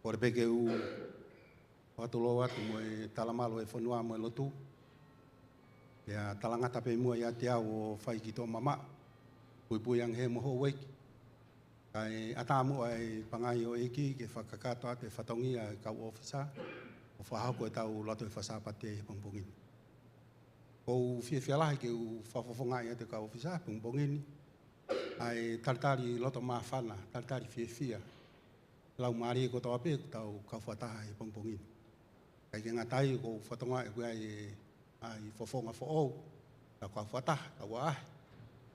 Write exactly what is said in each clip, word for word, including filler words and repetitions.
Kole pē ke u fakatulou atu mo e talamalu e fonua mo e lotu. Pea talangata pē muʻa ʻiate au ʻo fai ki toʻomamaʻo. Puipui ange he mo houʻeiki. Kae ʻatā muʻa e pangai ʻo e ʻEiki ke fakakakato atu e fatongia e kau ʻōfisa ʻo fakahoko ʻetau lotu ʻi he Fakasapaté he pongipongi ni. ʻOku ou fiefia lahi ke u fakafofongaʻi atu e kau ʻōfisa he pongipongi ni ʻa e talitali loto māfana, talitali fiefia, laumālie kotoa pē ʻoku tau kau fakataha he pongipongi ni. ʻIkai ke ngata ai, ʻoku ou fakatokangaʻi ʻoku ʻi ai e, ʻa e fofonga foʻou, tau kau fakataha, tau ʻaʻahi.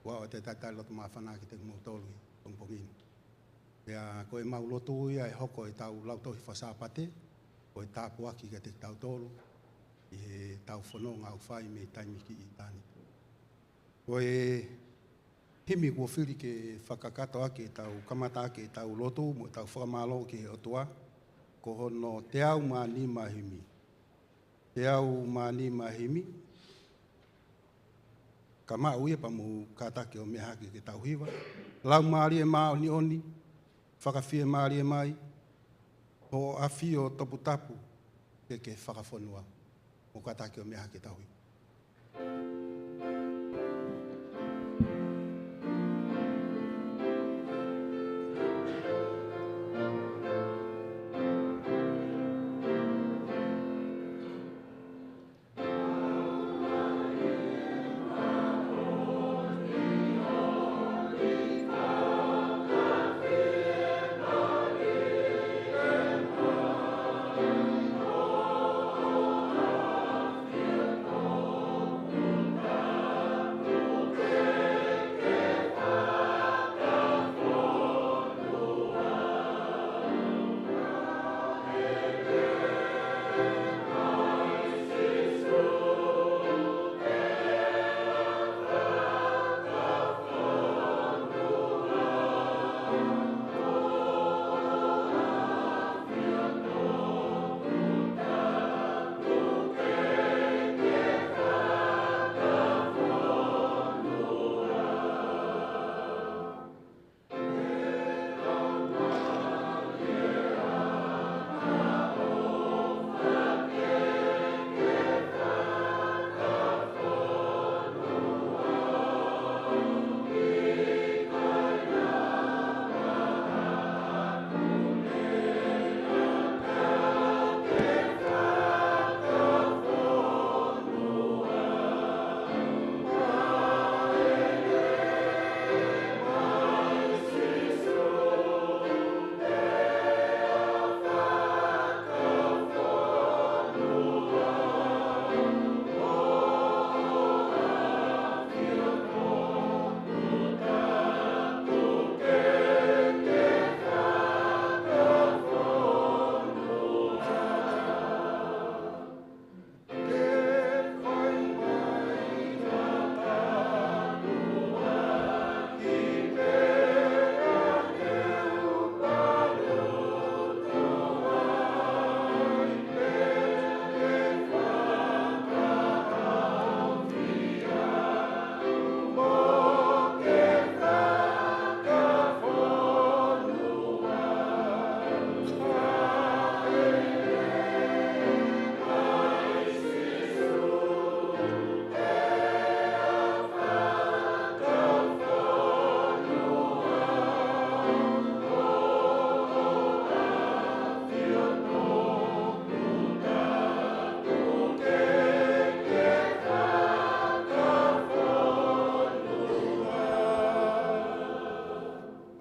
ʻOku ʻi ai e talitali loto māfana kiate kimoutolu he pongipongi ni. Pea ko ʻemau lotu ia ʻe hoko ʻetau lautohi Fakasapaté ko e tāpuaki kiate kitautolu ʻi heʻetau fononga ʻoku fai mei taimi ki ʻitāniti. Ko e himi kuo fili ke fakakakato ʻaki ʻetau kamata ʻaki ʻetau lotu mo ʻetau fakamālō ki he ʻOtua, ko hono teau mā nima himi. Teau mā nima himi. Ka maʻu ia pea mou kātaki ʻo meʻa hake ke tau hiva. Laumālie Māʻoniʻoni, fakafiemālie mai, Hoʻo ʻAfio toputapu ke ke fakafonua. Mou kātaki ʻo meʻa hake ke tau hiva.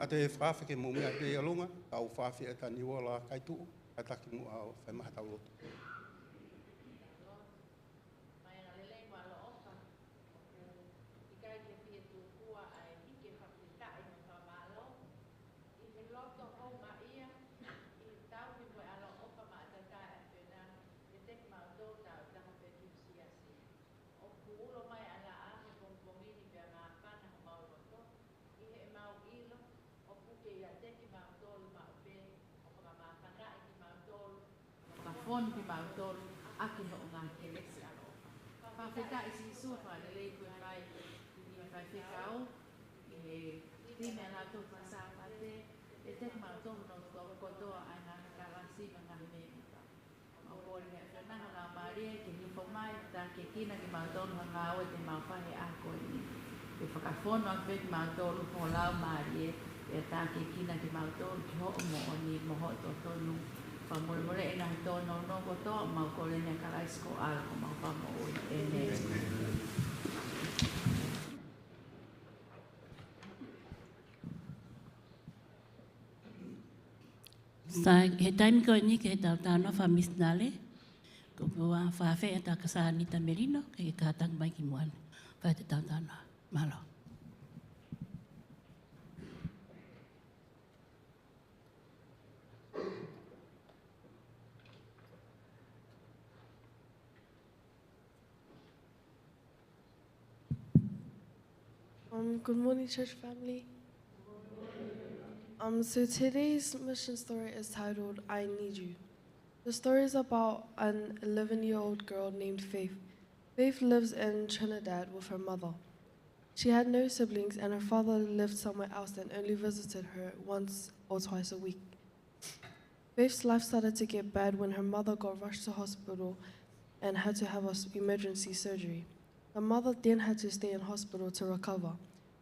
ʻA e fakaafe ke mou meʻa pē ʻi ʻolunga, kau fakaafe ʻa e tani uola kae tuʻu, kātaki muʻa ʻo fai mai haʻatau lotu. Mai angalelei mo ʻaloʻofa, ʻoku ʻikai ke fie tuʻu ʻa e hiki e fakafetaʻi mo e fakamālō, ʻi he loto houngaʻia, ʻi he tauhi mo e ʻaloʻofa maʻataʻatā ʻa e ʻAfiona, ʻiate kimautolu tautaha pē ki he siasi. ʻOku ulo mai ʻa e laʻā he pongipongi ni pea māfana homau loto, ʻi heʻemau ʻilo, ʻoku ke ʻiate kimautolu maʻu pē, ʻo fakamāfanaʻi kimautolu, ʻo fakafonu kimautolu, ʻaki hoʻo ngaahi kelesi ʻaloʻofa. Fakafetaʻi Sīsū, fakalelei kuo fai, ʻi he faifekau, ʻi he timi ʻa e lotu Fakasapaté, ʻiate kimautolu hono toʻo kotoa ʻa e ngaahi kalasi Siva ngaahi mēmipa. Mau kole ki he ʻAfiona, Laumālie, ke nofo mai, takiekina kimautolu he ngāue te mau fai he ʻaho ko eni. Ke fakafonu ʻaki pē kimautolu ho Laumālie, ʻo takiekina kimautolu ki hoʻo moʻoni mo hoʻo totonu. Fakamolemoleʻi e ngaahi tōnounou kotoa, mau kole ni ʻia Kalaisi ko homau Fakamoʻui. ʻĒmeni. Sai, he taimi ko eni ke tau talanoa fakamisinale, ko e ua fafē ʻa Takasanita Melino, ke kātaki mai ki muʻa ni. Fai ʻetau talanoa. Mālō. Um, good morning, church family. Um, so today's mission story is titled, I Need You. The story is about an eleven-year-old girl named Faith. Faith lives in Trinidad with her mother. She had no siblings, and her father lived somewhere else and only visited her once or twice a week. Faith's life started to get bad when her mother got rushed to hospital and had to have an emergency surgery. The mother then had to stay in hospital to recover.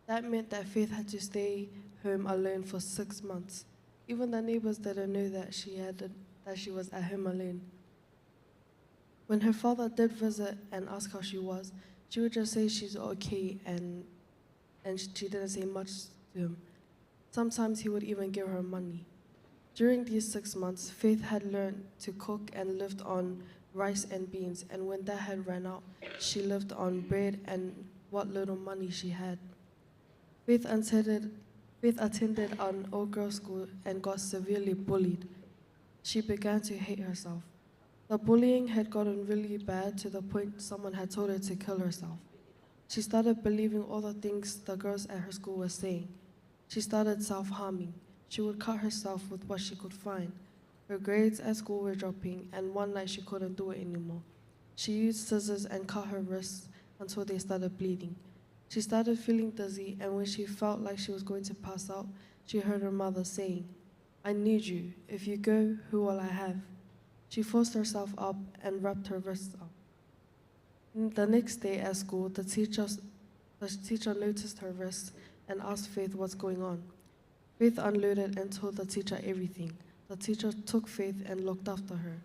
That meant that Faith had to stay home alone for six months. Even the neighbors didn't know that she had, that she was at home alone. When her father did visit and ask how she was, she would just say she's okay and, and she didn't say much to him. Sometimes he would even give her money. During these six months, Faith had learned to cook and lived on rice and beans, and when that had run out, she lived on bread and what little money she had. Faith attended, Faith attended an all-girls school and got severely bullied. She began to hate herself. The bullying had gotten really bad to the point someone had told her to kill herself. She started believing all the things the girls at her school were saying. She started self-harming. She would cut herself with what she could find. Her grades at school were dropping, and one night she couldn't do it anymore. She used scissors and cut her wrists until they started bleeding. She started feeling dizzy, and when she felt like she was going to pass out, she heard her mother saying, "I need you. If you go, who will I have?" She forced herself up and wrapped her wrists up. N-, the next day at school, the teacher s-, the teacher noticed her wrists and asked Faith what's going on. Faith unloaded and told the teacher everything. The teacher took Faith and looked after her.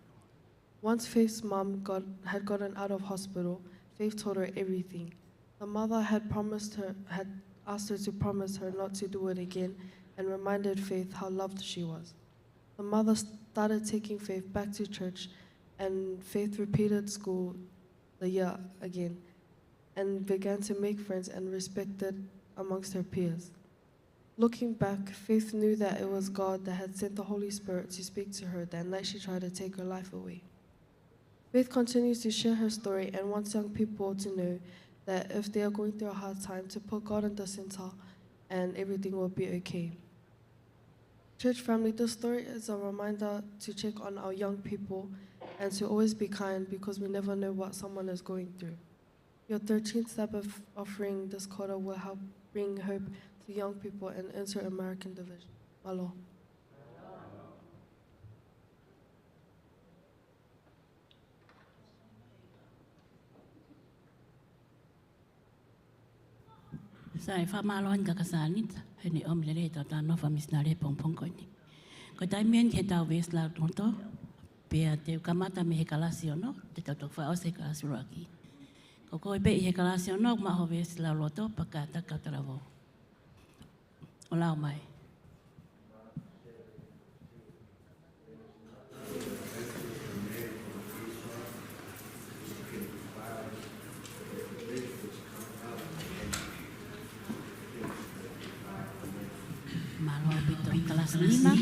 Once Faith's mum got, had gotten out of hospital, Faith told her everything. The mother had promised her, had asked her to promise her not to do it again and reminded Faith how loved she was. The mother started taking Faith back to church, and Faith repeated school the year again and began to make friends and respected amongst her peers. Looking back, Faith knew that it was God that had sent the Holy Spirit to speak to her that night she tried to take her life away. Faith continues to share her story and wants young people to know that if they are going through a hard time, to put God in the center and everything will be okay. Church family, this story is a reminder to check on our young people and to always be kind, because we never know what someone is going through. Your thirteenth Sabbath offering this quarter will help bring hope to young people in Inter-American Division. Mālō. Sai, fakamālō ʻaupito kia Kasanita, heʻene ʻomi lelei ʻetau talanoa fakamisinale he pongipongi ko eni. Ko e taimi eni ke tau veesi lauloto, pea te u kamata mei he kalasi ono, te tau toki fakaʻosi he kalasi ʻuluaki. Ko koe pē ʻi he kalasi ono, maʻu hoʻo veesi lauloto, pea kātaki kau talavou. ʻO lau mai. Mālō ʻaupito, kalasi nima.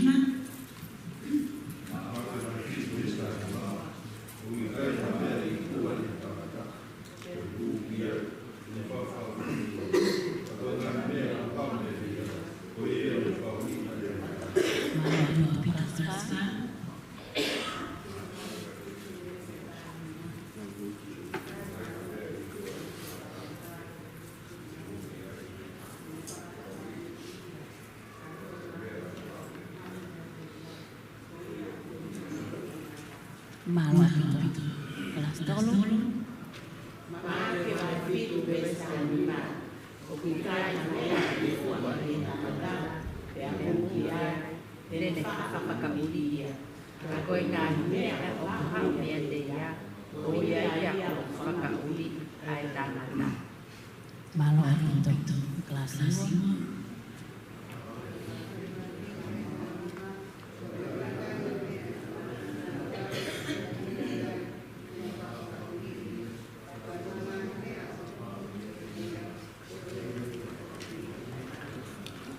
Mālō ʻaupito. Kalasi tolu. Maʻake vahe fitu veesi taha nima. ʻOku ʻikai ha meʻa ʻe fua mei he taʻataʻa, pea ʻoku ʻi ai, te ne faʻa fakaʻuli ia. Ka ko e ngaahi meʻa ʻoku haʻu meiate ia, ko ia ia ʻoku fakaʻuli ʻa e tangata. Mālō ʻaupito. Kalasi ua.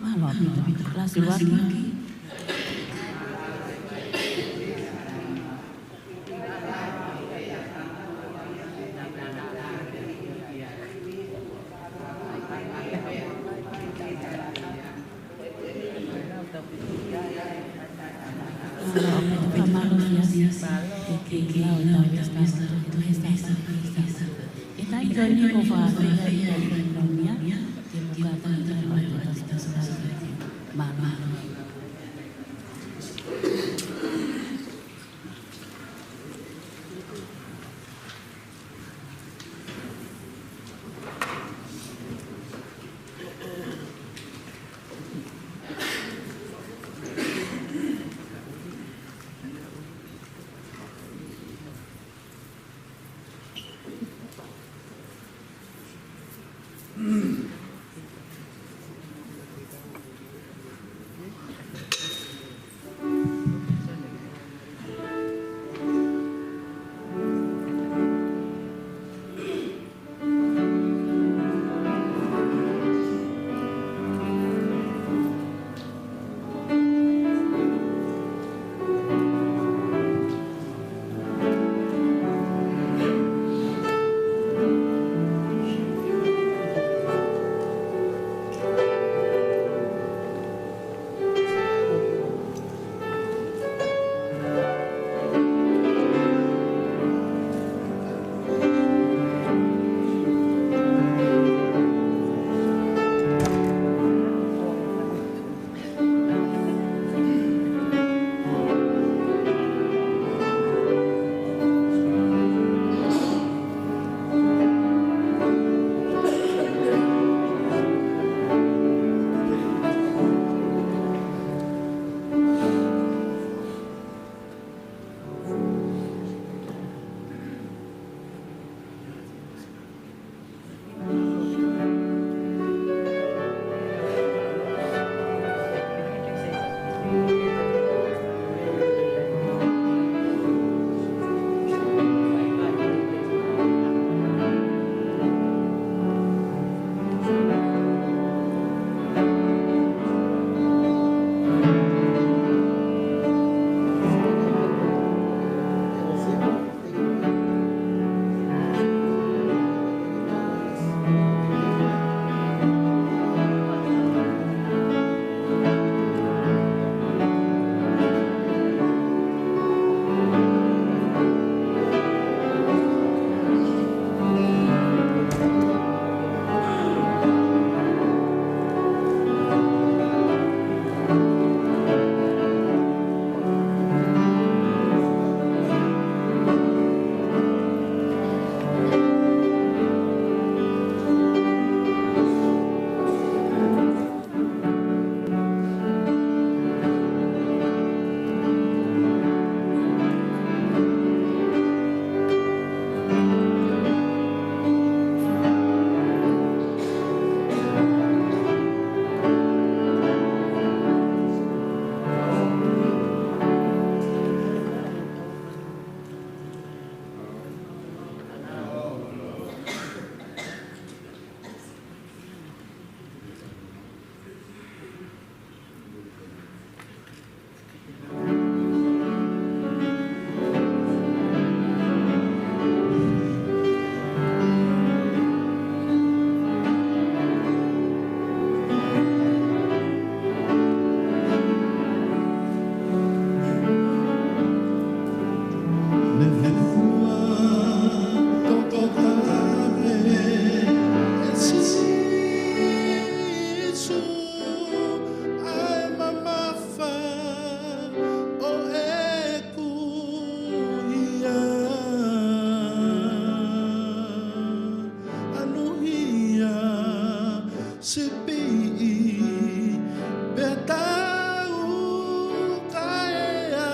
Mālō ʻaupito. Kalasi ʻuluaki. Mālō. Sipi pē tau kaea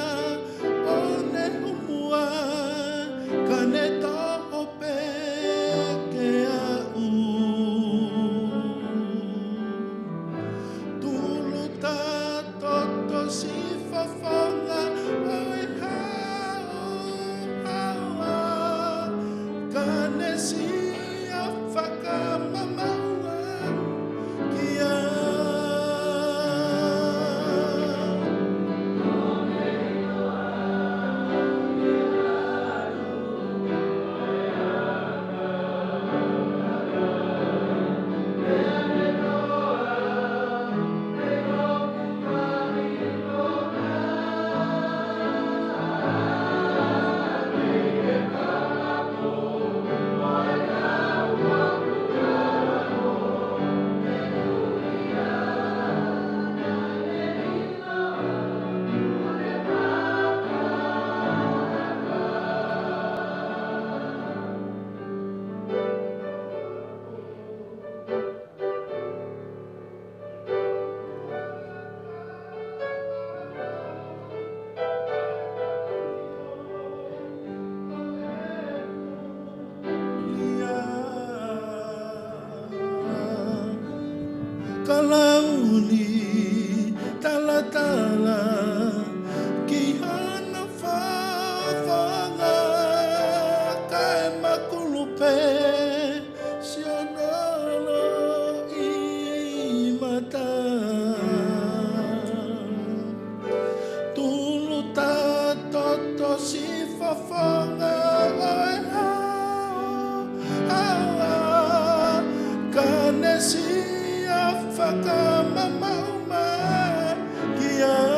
ʻo ne humua, ka ne toho pē ke aʻu. Tulu ta toto siʻi fofonga ʻo e haohaoa, ka ne siʻi fakamamaʻu au ki ai. Ka launi talatala ki hana fofonga, kae makulu pē siʻono loʻimata. Tulu ta toto siʻi fofonga ʻo e haohaoa, ka ne siʻi fakamamaʻu mai ki ai.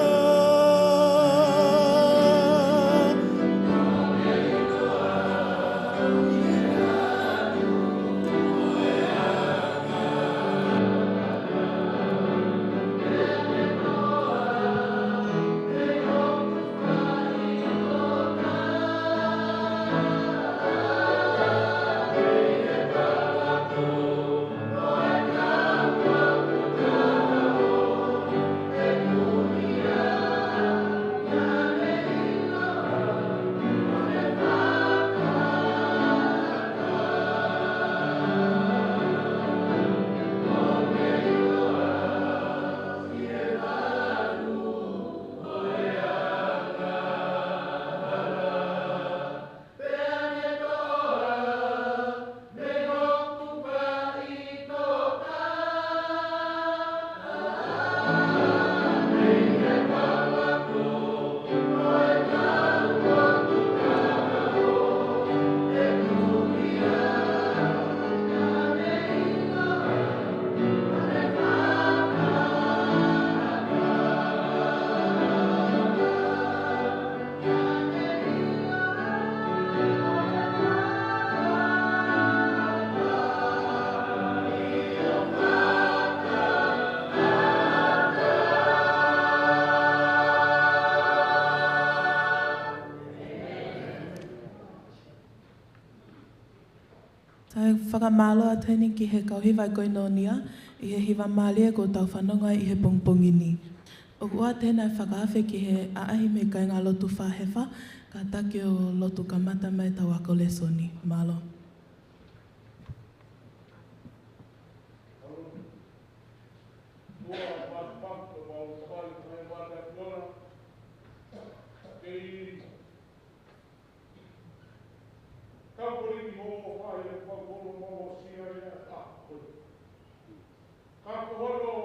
Tau fakamālō atu heni ki he kau hiva ʻa e koinonia ʻi he hiva mālie kuo tau fanongo ai ʻi he pongipongi ni. ʻOku ʻoatu heni ʻa e fakaafe ki he ʻaʻahi mei he kāingalotu Fāhefa, kātaki ʻo lotu kamata mai ʻetau ako lēsoni. Mālō. Ka ko hono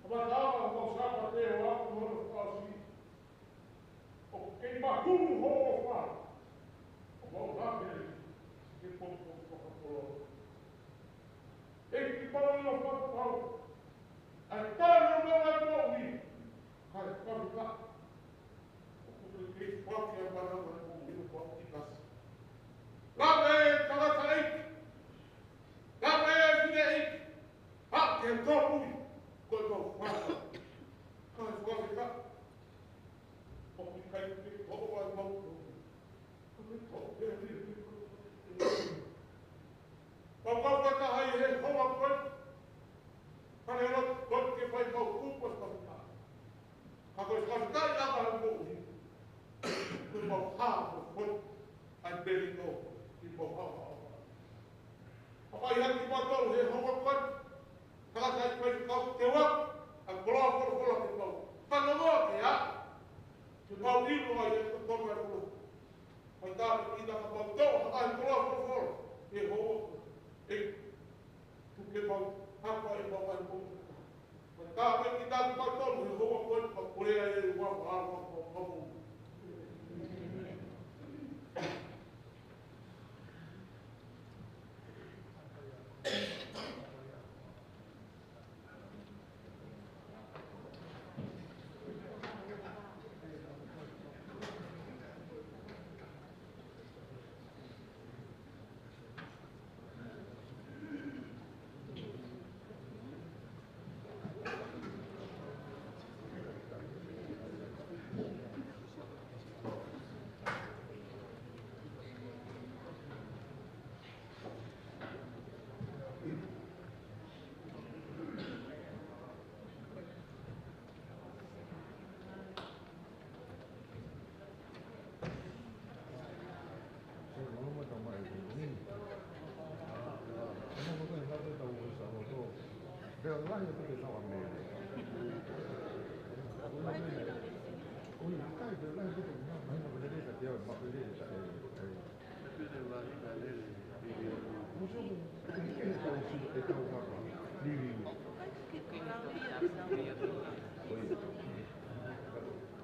ʻamanaki ʻa e Sāpate ʻo aʻu ki hono fakaʻosi, ʻoku kei mahuʻinga hoʻo ʻofa, ʻo mau lahi ke poupou fakakoloa. ʻEiki, pau ʻi hoʻo fakapapau ʻa e tanu ʻo e moʻui, kae fakafetaʻi ʻoku ke kei foaki ʻa e mana mo e moʻui ʻoku ʻikai ke ʻasi. Lave ʻa e tangataʻeiki, lave ʻa e fineʻeiki, ʻa e ke tōmui ko e mau fānau. Kae fakafetaʻi ʻoku ʻikai ke toʻo ʻa e mau tōmui. Pau kau fakataha ʻi he houa ko eni, Ka ka i pē kau te ua, a koloa folofola ke pau. Ka ka ua ke a, ke pau ʻilo ai e ko tonga e koloa. Ka ka kita ka pau tau, ha ka e koloa folofola. Ke hoa, e, tu ke pau, hapa e pau ai pau. Ka ka kita ka pau tau, ke hoa ko e pau, ko e ai e ua, ua, ua, ua, ua.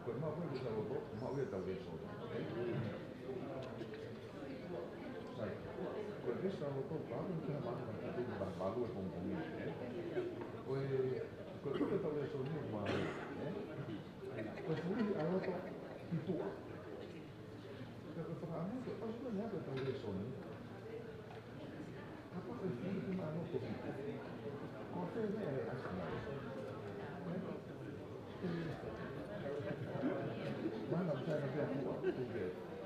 Ko e maʻu ko ē ʻetau loto, maʻu ia ʻetau lēsoni. Sai, ko e veesi ʻa e loto, pau ke hā mai ka te tau valu e pongipongi, ē? Ko e, ko e, ko ʻetau lēsoni ʻo maʻu, ē? Ko e fulihi ʻa e loto ki tuʻa. Ka ko e fakaʻamu ke ʻosi ko eni ʻetau lēsoni. Kapau ʻe fulihi mai ʻa e loto ki tuʻa, ko fē meʻa ʻe ʻasi mai? Mana utai na pea kua, tuke.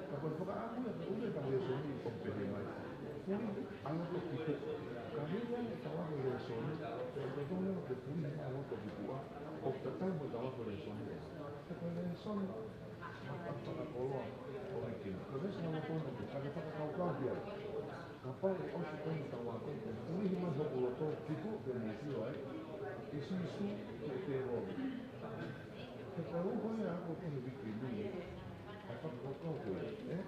Ka ko e fakaʻamu ia ke ʻosi ʻetau lēsoni ʻo pehē mai. Fulihi ʻa e loto ki tuʻa. Ka hili ange ʻetau ako lēsoni, ʻe totonu ke fulihi mai ʻa e loto ki tuʻa, ʻo tatau mo ʻetau ako lēsoni. Ka ko e lēsoni, ma ka fakakoloa ʻo hiki. Ko e veesi ʻa e loto na ke, ka ke fakakaukau ki ai. Kapau ʻe ʻosi ko eni ʻetau ako, ʻe fulihi mai hoku loto ki tuʻa ke ne sio ai, ʻe Sīsū ki he tēvolo. He ko e uho ia ako ko e wiki ni, ʻa e fakakaukau ko ē, ē?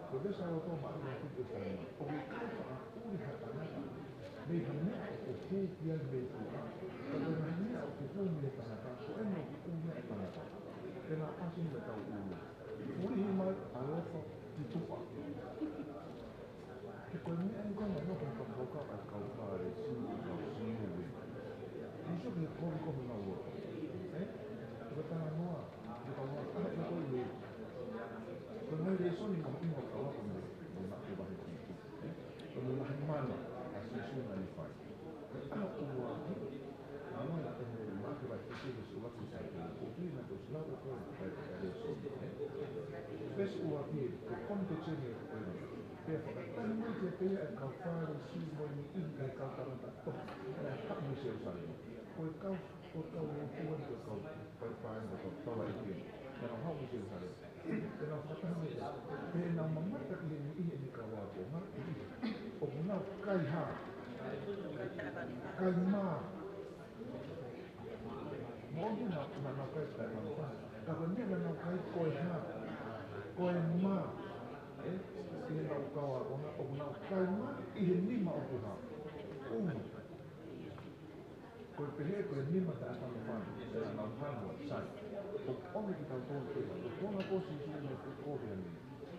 Ko e veesi ʻa e loto maʻu ʻi he Tuʻi Taima. ʻOku ʻikai faʻa ʻuli ha tangata mei ha meʻa ʻoku hū ki ai mei tuʻa. Ka ko e ngaahi meʻa ʻoku hū mei he tangata, ko eni ʻoku ʻuli ai e tangata. Pea naʻa ʻasi mei heʻetau ʻulu. Fulihi mai ʻa e loto ki tuʻa. He ko e meʻa ia ʻoku nau nofo fakakaukau ʻa e kau Fālesi mo e kau Siu ē. Sio ki he kovi ko honau loto. Ē? Ko e talanoa, ko e talanoa, ʻa e ko ē. Ko e ngaahi lēsoni mahuʻinga ʻoku tau ako mei, mei Maʻake vahe fitu. Ē? Ko e ngaahi mana ʻa Sīsū naʻa ne fai. Ko e ʻaho ua, ʻa e mana ʻe he Maʻake vahe fitu veesi ʻuluaki ki he taha, ko e tui naʻe ʻosi lau ʻe koe ʻa e, ʻa e lēsoni, ē? Veesi ʻuluaki, ko e koni ke tene ko eni. Pea fakataha mai kiate ia ʻa e kau Fālesi mo e niʻihi ʻo e kau tangata tohi, ʻa ia haʻu mei Selūsalema. Ko e kau, ko e kau lotu eni, ko e kau, ko e kau fānau, ko e kau taulaʻeiki eni. Pea nau haʻu mei Selūsalema. Pea nau fakataha mai, pea nau mamata ki he niʻihi ʻene kau ākonga, ʻoku nau kai hā? Kai mā. Moʻoni naʻa, naʻa nau kai kai mā. Ka ko e meʻa naʻa nau kai ko e hā? Ko e mā. Ē? ʻI heʻenau kau ākonga, ʻoku nau kai mā ʻi he nima ʻoku hā? ʻUmi. Ko e pehē ko e nima taʻefanofano, ʻe nau hanu ai, sai. ʻOku ʻomi kitautolu pē, ko e konga ko ē ʻo Sīsū naʻe fekau pea mei.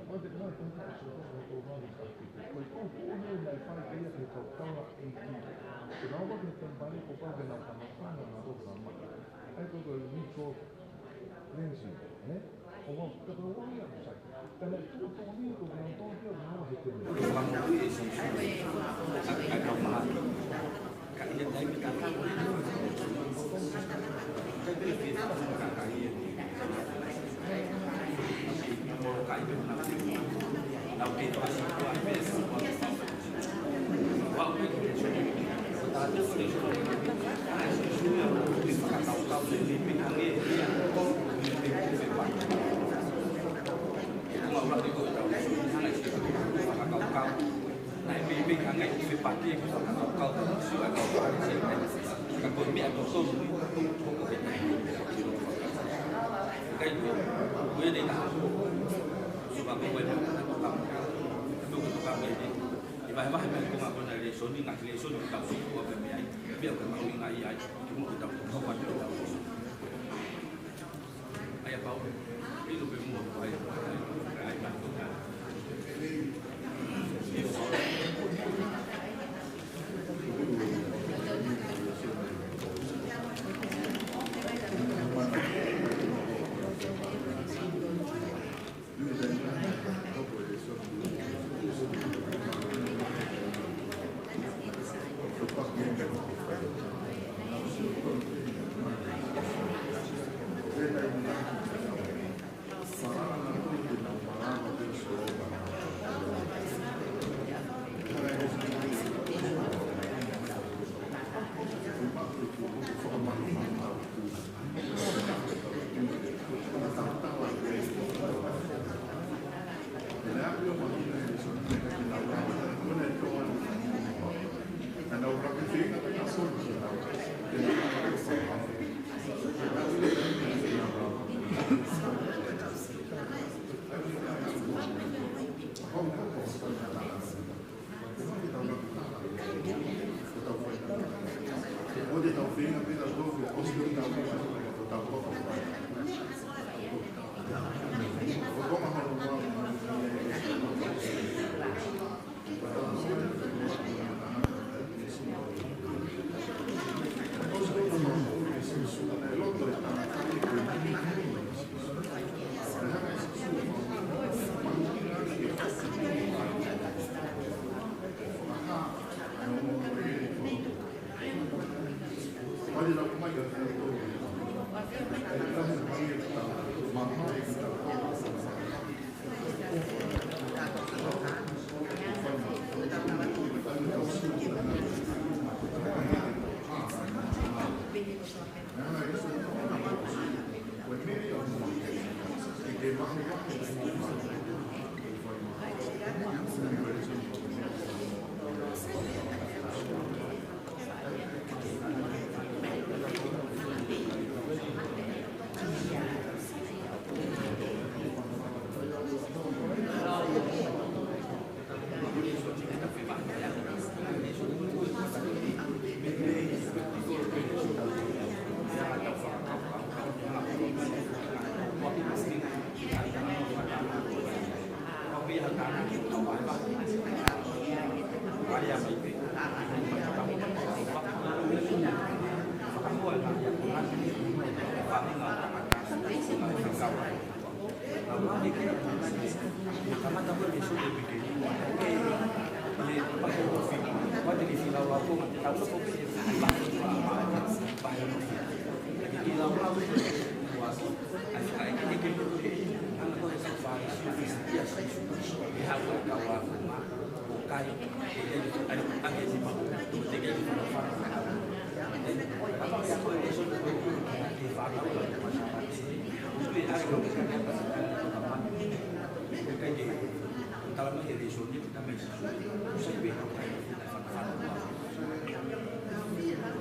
ʻOku te nau tō ka ʻosi ʻo tō ka ʻosi ʻa Pita. Ko e kau ko ē naʻe fai ki ai ʻe he kau taulaʻeiki. Ko ʻenau ō ki he temipale kuo pau ke nau fanofano ʻenau ō fanofano. ʻA ia ko e, ko e mutual cleansing, ē? Meʻa totonu, ʻoku ke tahi, ʻikai ko, ko e nei taha. Suka ko e meʻa totonu, totonu ko e nei. ʻI he vahevahe mai ko e ngaahi lēsoni, ngaahi lēsoni ʻoku tau sio ki ai, meʻa ʻoku mahuʻinga ai, ke mou tau tau atu. ʻAi ā Paula, ʻilo pē muʻa ko hai, ʻai mai tō.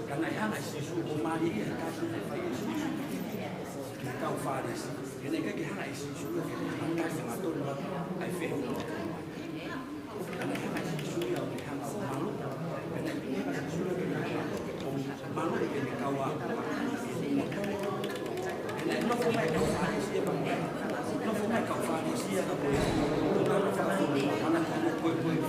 Ka naʻe hanga ʻe Sīsū ʻo mālie ʻa e tasi naʻe fai ʻe Sīsū ki he kau Fālesi. He naʻe ʻikai ke hanga ʻe Sīsū ia ke ne hanga ʻo tasi angatonu ʻa e fehuʻi. Ka naʻe hanga ʻe Sīsū ia ʻo ne hanga ʻo malu. Ka naʻe ʻikai ke hanga ʻe Sīsū ia ke ne hanga ʻo malu ke ne kau ā. Ka naʻe nofo mai kau Fālesi ia, nofo mai kau Fālesi ia ka ko e, ko e, ko e,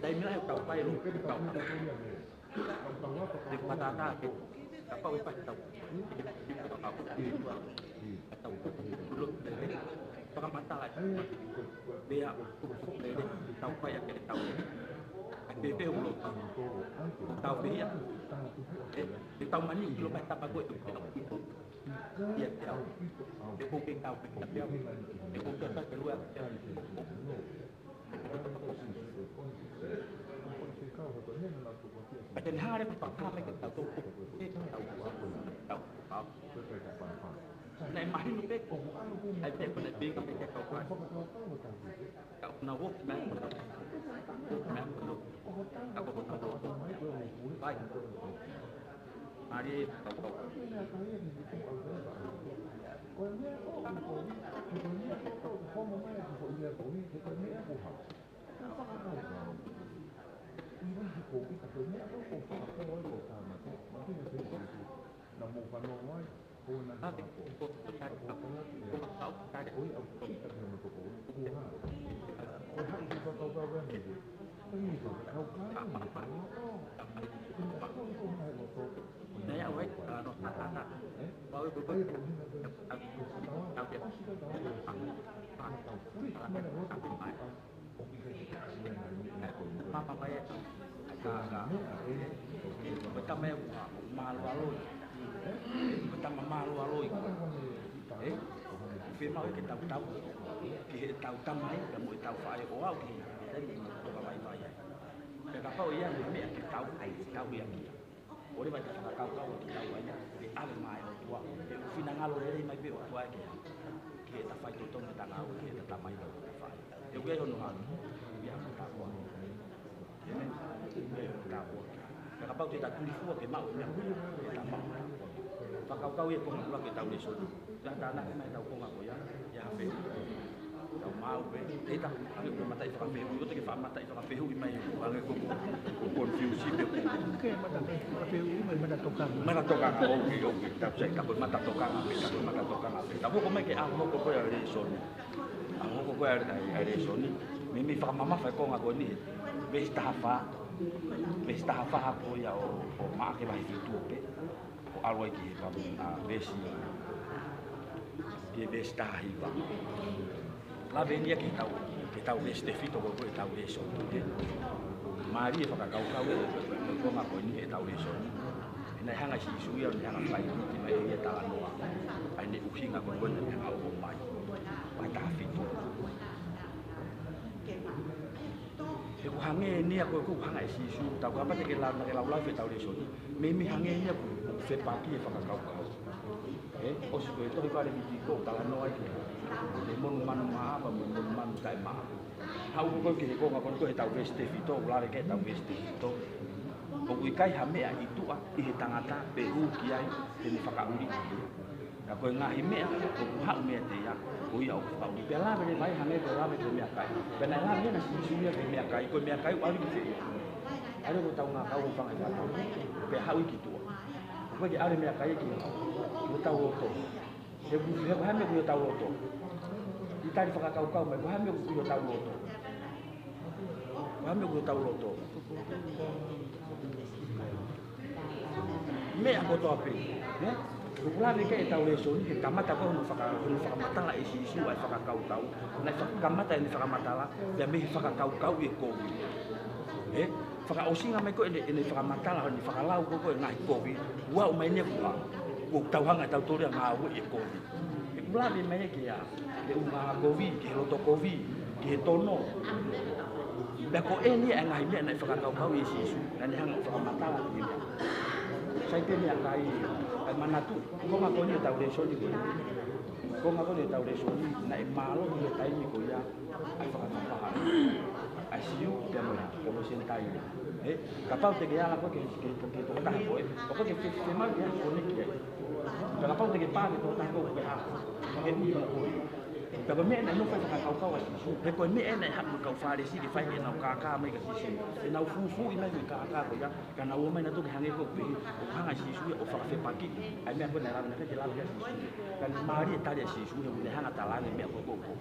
Taimi lahi ʻoku tau fai ʻo tau. Te u matātā ke kapau ʻe pasi tau. Tau. Fakamatala. Pea tau fai ʻa e tau. Pea te ulo. Tau pehia. Ē, te tau mani ʻilo mai tapa ko e tau. Ia te au. Te kou ke tau pehia. Te kou ke tau pehia. Ka te ne hanga leva ʻo fakahā mai ke tau tau. Ke tau tau. Tau tau. Naʻe mahino pē. ʻAi pē ko e pika pē ke tau tau. Ka ʻoku na woki mai ko na. Woki mai ko na. Ka ko na woki. Pai. Ari, tau tau. Papa mai e ka, ka, ko e tama ʻoku mālualoi. Ko e tama mālualoi. Ē? Fiemaʻu ke tau tau ki heʻetau tamai, pea mo ʻetau faʻē ʻo aʻu ki he taimi ʻoku tau vaivai ai. Pea kapau ʻe ʻi ai ha meʻa ke tau ai, ke tau ia kia. ʻOku lava ke fakakaukau ʻa kitaua ia, ʻe ʻave mai ʻOtua, ʻe finangalo lelei mai pē ʻOtua ke, ke ta faitotonu ʻetau ngāue, ke ta tamai ʻo ta fai. ʻE ʻi ai hono hanu, ʻi ai hono tāpuaki. ʻE ʻi ai hono tāpuaki. Pea kapau te ta tulifua ke maʻu e meʻa, ʻe ta maʻu. Fakakaukau ia ko e ngaahi ʻuluaki ʻetau lēsoni. Ka tānaki mai ʻetau konga ko ia, ʻi ai ha fehuʻi. Tau maʻu pē, ʻe ta, ʻa e ʻū mataʻi fakafehuʻi, ʻoua te ke faʻa mataʻi fakafehuʻi mai, ʻo hangē ko, ko confuse pē. Ke mata, mata fehuʻi mai, mata tokanga. Mata tokanga, ʻoku, ʻoku, tau sai, ka ko e mata tokanga pē, ka ko e mata tokanga pē. Tau hoko mai ki he ʻaho ko ē ʻa e lēsoni. ʻAho ko ē ʻa e, ʻa e lēsoni. Meimei fakamamafa e konga ko eni. Veesi taha fā. Veesi taha fā ko ia ʻo, ʻo Maʻake vahe fitu pē. Ko ʻAlu ai ki he pa-, ʻa, veesi, ki he veesi taha hiva. Lave eni ia ki he tau, ki he tau veesi tefito ko ē ʻetau lēsoni. Mālie e fakakaukau ʻo e, ʻo e, ʻo e konga ko eni ʻetau lēsoni. He naʻe hanga ʻe Sīsū ia ʻo ne hanga ʻo fai ʻi he mai ʻene talanoa ʻa ʻene ʻuhinga ko ē naʻa ne hanga ʻo ʻomai. Vahe taha fitu. He ʻoku hangē eni ia ko ē ʻoku hanga ʻe Sīsū, tau kapau te ke lau, ke lau lave ʻetau lēsoni. Meimei hangē eni ia ʻoku, ʻoku fepaki e fakakaukau. Ē, ʻosi ko e tohi ko ē ʻa Levitiko, talanoa ai ki he monumanu maʻa mo e monumanu taʻemaʻa. Haʻu ko ē ki he konga ko ē ʻetau veesi tefito, ʻoku lave ki ai ʻetau veesi tefito. ʻOku ʻikai ha meʻa ʻi tuʻa ʻi he tangata pe hū ki ai te ne fakaʻuli ia. Ka ko e ngaahi meʻa ʻoku haʻu meiate ia, ko ia ʻoku fakaʻuli. Pea lave leva ai hangē ko e lave ki he meʻakai. Pea naʻe lave ʻa Sīsū ia ki he meʻakai, ko e meʻakai ʻoku ʻalu ki fē? ʻAlu ko ʻetau ngākau ʻo fanga ʻi fanga. Pea haʻu ia ki tuʻa. ʻOku ʻikai ke ʻalu e meʻakai ki, ki hotau loto. He ʻoku, he ʻoku hā e meʻa ʻoku ʻi hotau loto. ʻI he tali fakakaukau mai, ʻoku hā e meʻa ʻoku ʻi hotau loto. ʻOku hā e meʻa ʻoku ʻi hotau loto. Meʻa kotoa pē, ē? ʻOku lave ki ai ʻetau lēsoni, he kamata ko ē hono faka-, hono fakamatala ʻe Sīsū ʻa e fakakaukau. Naʻe faka-, kamata ʻene fakamatala, pea mei he fakakaukau ʻi he kovi. Ē? Fakaʻosinga mai ko ē ʻene, ʻene fakamatala, ʻene fakalau ko ē ʻo e ngaahi kovi, ʻoku aʻu mai eni ʻoku, ʻoku tau hanga ʻe tautolu ia ʻo ngāueʻi e kovi. ʻOku lave mai ki he, ki he ʻū ngaahi kovi, ki he loto kovi, ki he tono. Pea ko eni ʻa e ngaahi meʻa naʻe fakakaukau ʻe Sīsū, naʻa ne hanga ʻo fakamatala ki ai. Sai pē meʻakai, ʻa e manatu, konga ko eni ʻetau lēsoni ko eni. Konga ko eni ʻetau lēsoni, naʻe mālohi he taimi ko ia ʻa e fakataha ʻa e Siu pea mo, pea mo e Senitaile. Ē, kapau te ke ala koe ki he, ki he, ki he tokotaha ko ē, ʻoku ke fe-, femau ke hā ko ē ki ai. Ka kapau te ke pā ki he tokotaha ko ē, ʻoku ke hā, ʻoku ke ui ʻa koe. Pea ko e meʻa naʻe nofo ai e fakakaukau ʻa Sīsū. He ko e meʻa naʻe haʻu e kau Fālesi ke fai ke nau kākā mai kia Sīsū. Ke nau fufuuʻi mai e kākā ko ia. Ka nau ō mai nautolu ke hangē ko ē ʻoku pehē, ʻoku hanga ʻe Sīsū ia ʻo fakafepaki ʻa e meʻa ko ē naʻe lave, naʻe ʻikai ke lava ʻe Sīsū. Ka naʻe mālie e tali ʻa Sīsū, he ʻoku ne hanga ʻo talaange e meʻa ko ē ʻoku, ʻoku,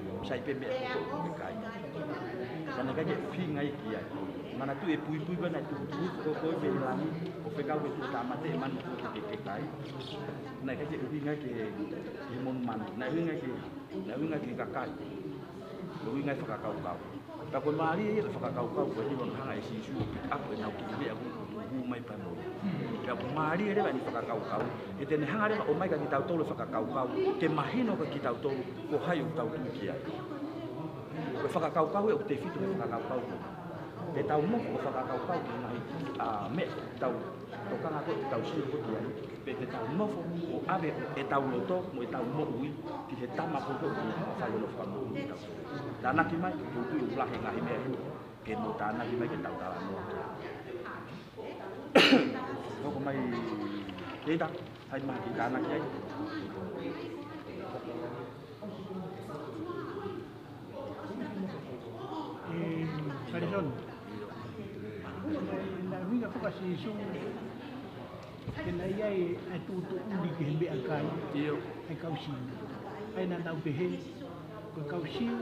ʻoku sai pē meʻa ko ē ʻoku ʻikai. Ka naʻe ʻikai ke ʻuhinga ia ki ai. Manatuʻi e puipui ko ē naʻe tuhutuhu ko ē mei langi, ʻo fekau ki he tuʻutāmate ʻa e manu ko ē ke, ke kai. Naʻe ʻikai ke ʻuhinga ki he, ki he monumanu. Naʻe ʻuhinga ki he, naʻe ʻuhinga ki he kakai. Naʻe ʻuhinga ki he fakakaukau. Pea ko e mālie ia ʻo e fakakaukau ko eni ʻoku hanga ʻe Sīsū ʻo pick up ʻenau kiʻi meʻa ʻoku hū mai pea mo ia. Pea ʻoku mālie leva ʻene fakakaukau, he te ne hanga leva ʻo ʻomai kia kitautolu e fakakaukau, ke mahino kia kitautolu ko hai ʻoku tau tui ki ai. Ko e fakakaukau ia ʻoku tefito he fakakaukau ko ē. Te tau nofo ʻo fakakaukau ki he ngaahi, ʻa, meʻa ʻoku tau tokanga ko ē, tau sio ko ē ki ai, pe te tau nofo ʻo ʻave ʻetau loto mo ʻetau moʻui ki he tama ko ē ʻoku ne fai hono fakamoʻui kitautolu. Tānaki mai, ʻoku ou tui ʻoku lahi e ngaahi meʻa ʻi heni, ke mou tānaki mai ke tau talanoa ki ai. Hoko mai, Keita, hai mai ke tānaki ai. ʻE, Kalesoni. Naʻe ʻuhinga foki ʻa Sīsū ke na ʻi ai ʻa e tuʻutuʻuni ki he meʻakai, ʻio, ʻa e kau Siu. ʻA ia naʻa nau pehē, ko e kau Siu,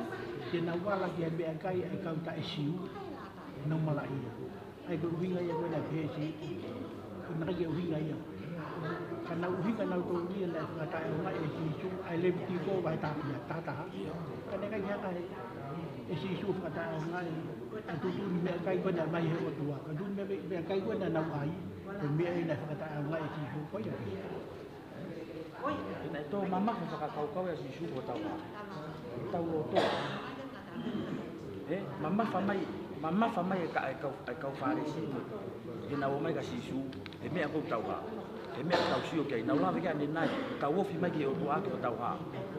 te nau ala ki he meʻakai ʻa e kau taʻe Siu, nau malaʻia. ʻA ia ko e ʻuhinga ia ko ē naʻe pehē ʻe Sīsū, ko e naʻe ʻikai ke ʻuhinga ia. Ka naʻe ʻuhinga nautolu ia naʻe fakataʻeʻaongaʻi ʻe Sīsū, ʻa e Levitiko vahe taha, taha taha. Ka naʻe ʻikai ke hanga ʻe Sīsū ʻo fakataʻeʻaongaʻi ʻa e tuʻutuʻuni meʻakai ko ē naʻe ʻomai ʻe he ʻOtua. Ka tuʻutuʻuni meʻa, meʻakai ko ē naʻa nau ʻai, ko e meʻa ia naʻe fakataʻeʻaongaʻi ʻe Sīsū ko ia. Naʻe tō mamafa e fakakaukau ʻa Sīsū ko hotau hā, hotau loto. Ē, mamafa mai, mamafa mai e ka-, e kau, e kau Fālesi, ʻenau ō mai kia Sīsū, he meʻa ko ē ʻoku tau hā, he meʻa ʻoku tau sio ki ai, nau lave ki ai ʻanenai, tau ofi mai ki he ʻOtua ki hotau hā,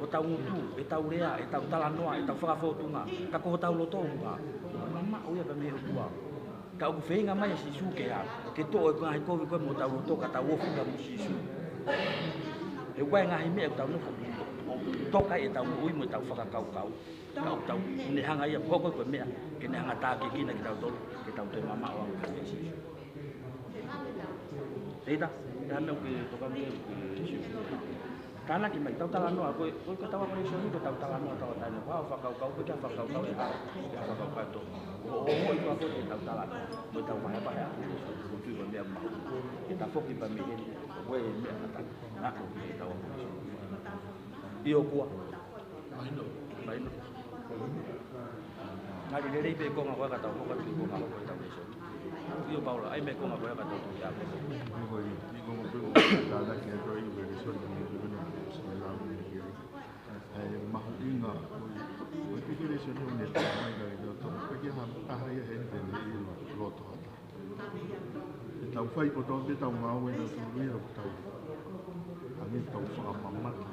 hotau ngutu, ʻetau lea, ʻetau talanoa, ʻetau fakafōtunga, ka ko hotau loto ʻoku hā, mamaʻo ia pē mei he ʻOtua. Ka ʻoku feinga mai ʻa Sīsū ke hā, ke toʻo e ngaahi kovi ko ē mei hotau loto ka tau ofi pē mo Sīsū. He ʻoku ʻi ai e ngaahi meʻa ʻoku tau nofo ʻo toka ai ʻetau moʻui mo ʻetau fakakaukau. Ka ʻoku tau, ne hanga ia ʻo hoko ko e meʻa ke ne hanga ʻo tākiekina kitautolu, ke tau toe mamaʻo ange kia Sīsū. Keita, ʻi ai ha meʻa ʻoku ke tokanga ki ai, ʻoku ke sio ki ai? Tānaki mai, tau talanoa, ko e, ko e, ko e tau ako lēsoni, ko e tau talanoa, tau taini, ʻo fakakaukau, ko e ke fakakaukau ʻe hā, ke fakakaukau tō. ʻO, ʻo, ʻo, ʻi ko e tau talanoa, mo tau vahevahe ʻa e lēsoni, ko e tui ko e meʻa mahuʻinga. Ke ta foki pē mei heni, ko e meʻa ʻatā, na ko e tau ako lēsoni. ʻIo kuo. Mahino. Mahino. Ngali lelei pē konga ko ē ka tau hoko atu ki he konga ko ē tau lēsoni. ʻIo Paula, ʻai mai konga ko ē ka tau tuʻu ki ai. Ko e, ko e konga ko ē ko e tānaki atu ai e lēsoni ki he konga ko ē ʻoku lau ki ai. ʻE mahuʻinga ko e, ko e tuku lēsoni ʻo ne tā mai ka ke tau tō. Ka ke ha, taha ia he ʻene ʻilo loto ʻatā. ʻE tau fai kotoa pē tau ngāue na suluia ʻo tau. Hangē tau fakamamata.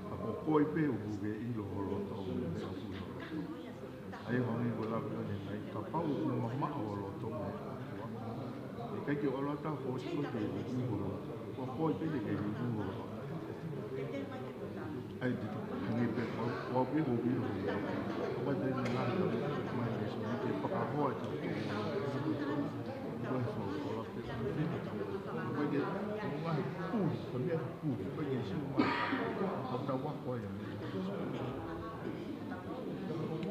Ka ko koe pē ʻoku ke ʻilo ho loto ʻo ne ka fui ho loto. ʻA ia hangē ko e lau ko eni mai, kapau ʻoku mamaʻo ho loto mo e ʻOtua, ʻikai ke ʻalu atu ha foʻi siʻi koe ke ʻilo ho loto. Ko koe pē te ke ʻilo ho loto. ʻAi, te te hangē pē ko, ko au pē ko ʻilo ho loto. Ko au pē te na la, mai lēsoni ke fakahoa ʻe tautolu. Ko e fo, ko la pē, ko e fo, ko e ke, ko e ngaahi puli, ko e meʻa puli, ko e ke siʻi mai. Ko tau ako ai,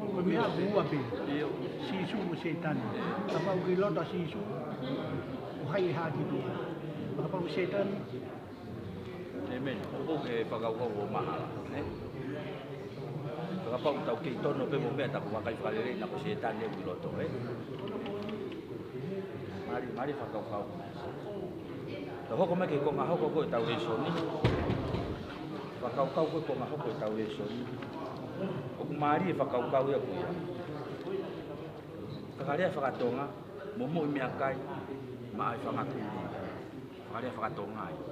ko e meʻa ʻoku ua pē. ʻIo. Sīsū mo Sētane. Kapau ʻoku ʻi loto ʻa Sīsū, ʻoku ʻi ai ha kitu. Kapau Sētane. ʻĒmeni. ʻOku ke fakakaukau ʻo mahalo, ē? Kapau ʻoku tau kei tono pē mo meʻa, ta ʻoku vakai fakalelei na ko Sētane ʻoku ʻi loto, ē? Mālie, mālie fakakaukau. Tau hoko mai ki he konga hoko ko ē ʻetau lēsoni. Fakakaukau ko ē konga hoko ʻetau lēsoni. ʻOku mālie fakakaukau ia ko ia. Fakalea fakatonga, momoʻi meʻakai, maʻa e fanga kulī. Fakalea fakatonga ia.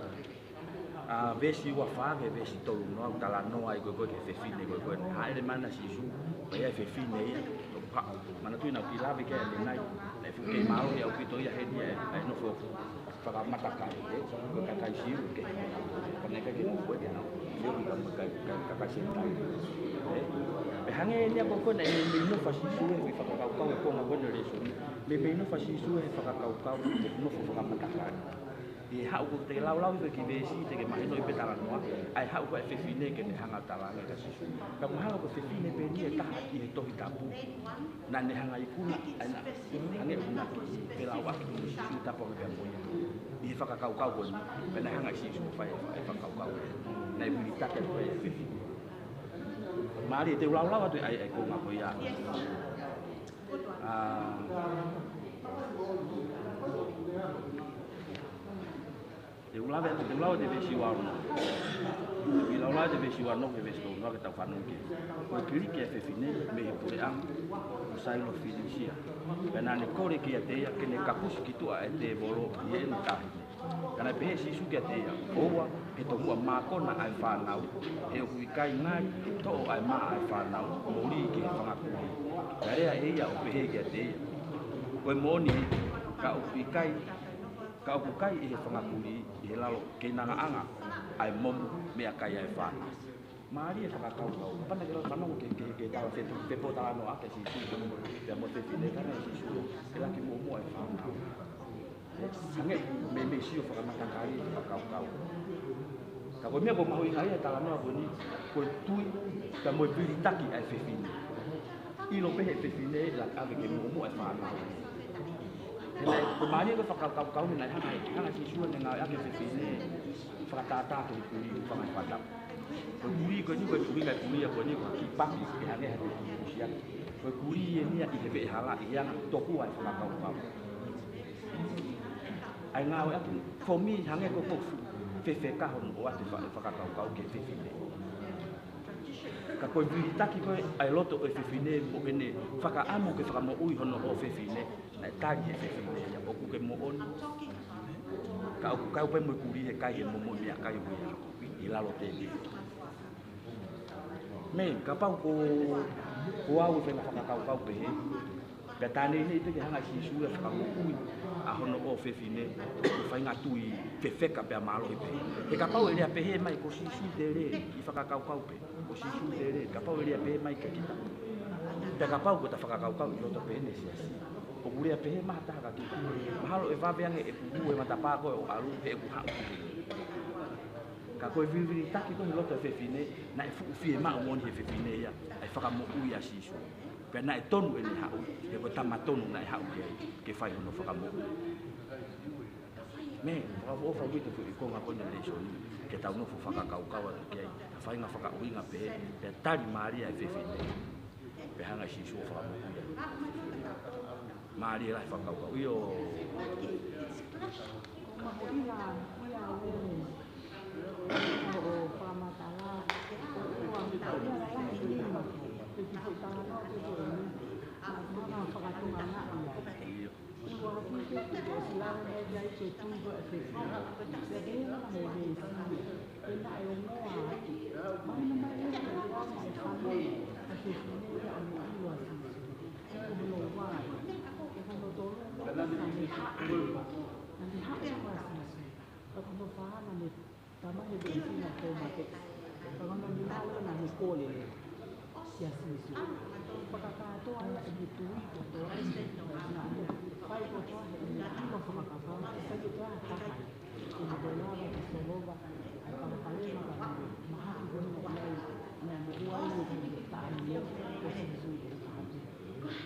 ʻA, veesi ua fā ki he veesi tolu noa, ʻoku talanoa ai ko ē ko ē ki he fefine ko ē ko ē. Hāʻele mai ʻa Sīsū, pea ʻi ai e fefine ia, ʻo pa, manatuʻi naʻa ku lave ki ai ʻanenai, naʻe fuʻu kei mālohi ʻaupito ia heni ʻa e, ʻa e nofo fakamatakali, ē, ko e kakai Siu ke. Ka naʻe ʻikai ke nofo ia, ia ʻoku ka, ka, ka, kakai Senitaile. Ē, pea hangē ia ko ē ko ē naʻe meimei nofo ʻa Sīsū he fakakaukau e konga ko ē ʻo e lēsoni. Meimei nofo ʻa Sīsū he fakakaukau, nofo fakamatakali. ʻI he haʻu ko ē te ke laulau ʻi he kiʻi veesi te ke mahinoʻi pē talanoa, ʻa e haʻu ko ē e fefine ke ne hanga ʻo talaange kia Sīsū. Ka mahalo ko e fefine pē eni e taha ʻi he Tohi Tapu naʻa ne hanga ʻo ikuna, ʻa ia naʻa, hangē ʻoku na feʻauaki mo Sīsū, tapu ange pea mo ia. ʻI he fakakaukau ko eni, pea naʻe hanga ʻe Sīsū ʻo fai e fakakaukau. Naʻe vilitaki atu ai e fefine. Mālie, te u laulau atu ʻa e, ʻa e konga ko ia. ʻA, te u lave atu, te u lau atu e veesi ua ono. Te u lau atu e veesi ua ono ki he veesi tolu noa ke tau fanongo ki ai. Ko e Kiliki ʻa e fefine mei he puleʻanga ʻo Sailofenisia. Pea naʻa ne kole kiate ia ke ne kapusi ki tuʻa ʻa e tēvolo ʻi heʻene taʻahine. Ka naʻe pehē ʻe Sīsū kiate ia, ʻOua, he tomuʻa mākona ʻa e fānau, he ʻoku ʻikai ngali toʻo ʻa e mā ʻa e fānau, molī ki he fanga kulī. Pea lea ʻe ia ʻo pehē kiate ia, Ko e moʻoni, ka ʻoku ʻikai, ka ʻoku kai ʻe he fanga kulī ʻi he lalo keinangaʻanga ʻa e momo meʻakai ʻa e fānau. Mālie e fakakaukau. Kapau naʻa ke lava fanongo ki he, ki he, ki he tala fe-, fepōtalanoaʻaki ʻa Sīsū pea mo e fefine, ka naʻe ʻai ʻe Sīsū ke laki muʻomuʻa e fānau. Hangē meimei sio fakamatakali e fakakaukau. Ka ko e meʻa ʻoku mahuʻinga ai e talanoa ko eni, ko e tui, pea mo e vilitaki ʻa e fefine. ʻIlo pē ʻe he fefine, laka ake ke muʻomuʻa e fānau. He naʻe, ko e mālie ko e fakakaukau naʻe hanga, hanga ʻe Sīsū ʻo ne ngāueʻaki e fefine, fakatātā ki he kulī, fanga fakatapu. Ko e kulī ko eni, ko e ʻuhinga e kulī ko eni, ko e kiʻi paki, ke hangē ha kiʻi kusi ia. Ko e kulī eni ia ʻi he veʻehala, ʻi he anga tokua e fakakaukau. ʻA e ngāueʻaki, for me, hangē ko e ʻoku fefeka hono ʻoatu e fa-, e fakakaukau ki he fefine. Ka ko e vilitaki ko ē ʻa e loto ʻo e fefine mo ʻene fakaʻamu ke fakamoʻui hono ʻofefine, naʻe tali ʻe he fefine ia, ʻOku ke moʻoni. Ka ʻoku kai pē mo e kulī he kai he momo meʻakai ʻo ia ʻi lalo tēvolo. Mei, kapau ko, ko au e feinga fakakaukau pehē, pea tā neʻineʻi pē ke hanga ʻe Sīsū ʻo fakamoʻui ʻa hono ʻofefine, ko e faʻahinga tui fefeka pea mālohi pē. He kapau ʻe lea pehē mai ko Sīsū te lea, ʻi he fakakaukau pē, ko Sīsū te lea, kapau ʻe lea pehē mai kia kita. Pea kapau ko ʻeta fakakaukau ʻi loto pē ʻene siasi, ʻoku lea pehē mai ha taha kia kita, mahalo ʻe vave ange ʻeku hū he matapā ko ē ʻo ʻalu, he ʻoku haʻu ki heni. Ka ko e vilivilitaki ko ē he loto ʻo e fefine, naʻe fuʻu fiemaʻu moʻoni ʻe he fefine ia ʻa e fakamoʻui ʻa Sīsū. Pea naʻe tonu ʻene haʻu, he ko e tama tonu naʻe haʻu ki ai ke fai hono fakamoʻui. Mei he fakaʻofoʻofa ʻaupito e foʻi konga ko eni ʻo e lēsoni, ke tau nofo fakakaukau atu ki ai, ʻa e faʻahinga fakaʻuhinga pehē, pea tali Mālia ʻe he fefine. Pea hanga ʻe Sīsū ʻo fakamoʻui ia. Mālie lahi e fakakaukau. ʻIo. Ko e mahuʻinga ia ʻo e, ʻo e fakamatala, ʻoku ʻi ai e mahuʻinga lahi ʻi he kiʻi foʻi talanoa ko eni, ʻa e mahuʻinga fakatonga ia. ʻIo. ʻOku ʻi ai e kiʻi foʻi talanoa ia ʻi he tui ko ē ʻa e fefine. Pea pehē leva ʻe he veesi, pea naʻe ongoa atu. Mahino mai leva ʻoku ʻi ai e fānau ʻa e fefine ia ʻo ne ʻilo ʻa Sīsū. Ko hono ua ia. Ko hono tolu, naʻa ne haʻu, naʻa ne haʻu ʻo ʻilo ʻa Sīsū. Ka ko hono fā naʻa ne talamai ʻe he veesi naʻe tō makeʻi. Ka ko hono nima leva naʻa ne kole leva kia Sīsū. Fakakātoa ia ʻene tui kotoa. Naʻa ne fai kotoa heʻene ʻilo fakakapau, ʻikai ke toe ʻi ai ha taha ia ʻe ne toe lava ke solova ʻa e palopalema pe ko e mahaki ko ē naʻe ʻi ai, naʻa ne ʻoange ki he taʻahine ko Sīsū ʻi he taʻahine.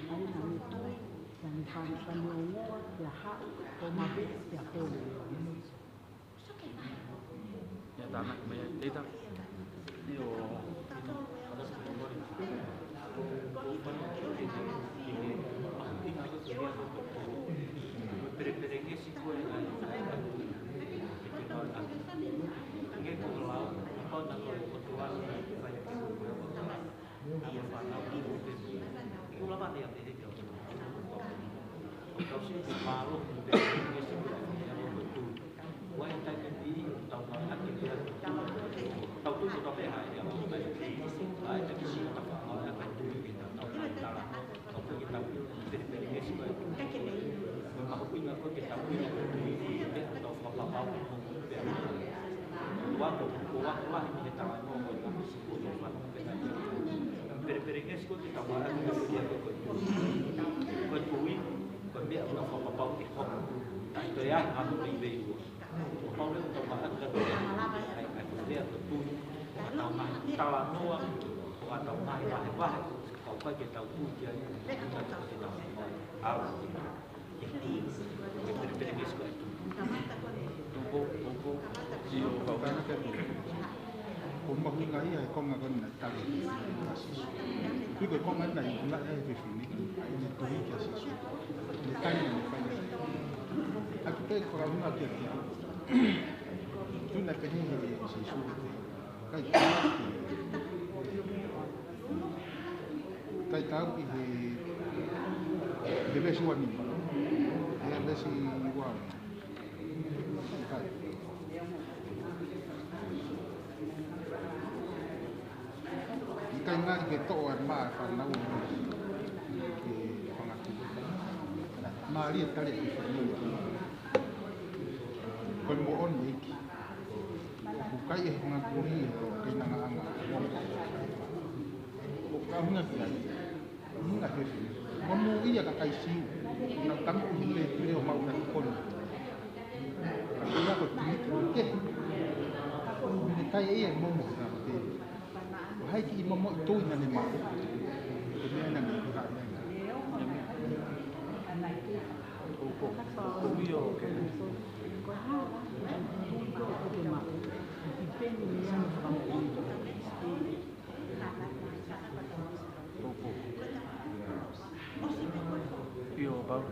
ʻA ia naʻa ne tui, naʻa ne fai, naʻa ne ongoa, pea haʻu, tō makeʻi, pea kole. Ia tānaki mai, ʻeita. ʻIo. Pelepelengesi ko ē ke tau maʻu ʻa e tui, ko e tui, ko e meʻa ʻoku fakapapauʻi ʻe hoko. Taʻe toe ʻi ai ha meʻa ʻe ua. Kuo pau leva ke tau maʻu ʻa e tui, ʻa e, ʻa e, ʻa e tui, ko ʻetau ngaahi talanoa, ko ʻetau ngaahi vahevahe, ʻoku ʻikai ke tau tui ki ai, ʻoku ʻikai ke tau ala ki ai. Ko e pelepelengesi ko ē ʻa e tui. Tuku, tuku. ʻIo, kau kānaki atu. Ko e mahuʻinga ia e konga ko ena tali ʻa Sīsū. Ko e konga naʻe ʻi ai e fefine, ʻa ʻene tui kia Sīsū. Ne tali, ne fai. ʻA ia ko e fakaʻuhinga kiate au. Tuʻu naʻe pehē ʻe Sīsū kiate ia, ʻikai ke, ʻikai ke u ʻi he, he veesi ua nima. He veesi ua. ʻIkai. ʻIkai ngali ke toʻo ʻa e mā ʻa e fānau ʻo e fanga tuʻi. Mālie e tali ʻa e fefine. Ko e moʻoni ʻEiki. ʻOku ʻikai ʻi he fanga kulī ʻa e keinanga ʻanga. ʻOku ʻuhinga ki ai. ʻUhinga he fefine. Monūʻia e kakai Siu. Nau tangutu ʻi he lētule ʻo maʻu ʻa e koni. Ka ko ia ko e tui kehe. Ko e ʻikai ia e momo he tama pē. Ko hai kiʻi momoʻi tui naʻa ne maʻu. Ko e meʻa naʻa ne ʻuhinga ai. ʻIo, Paul.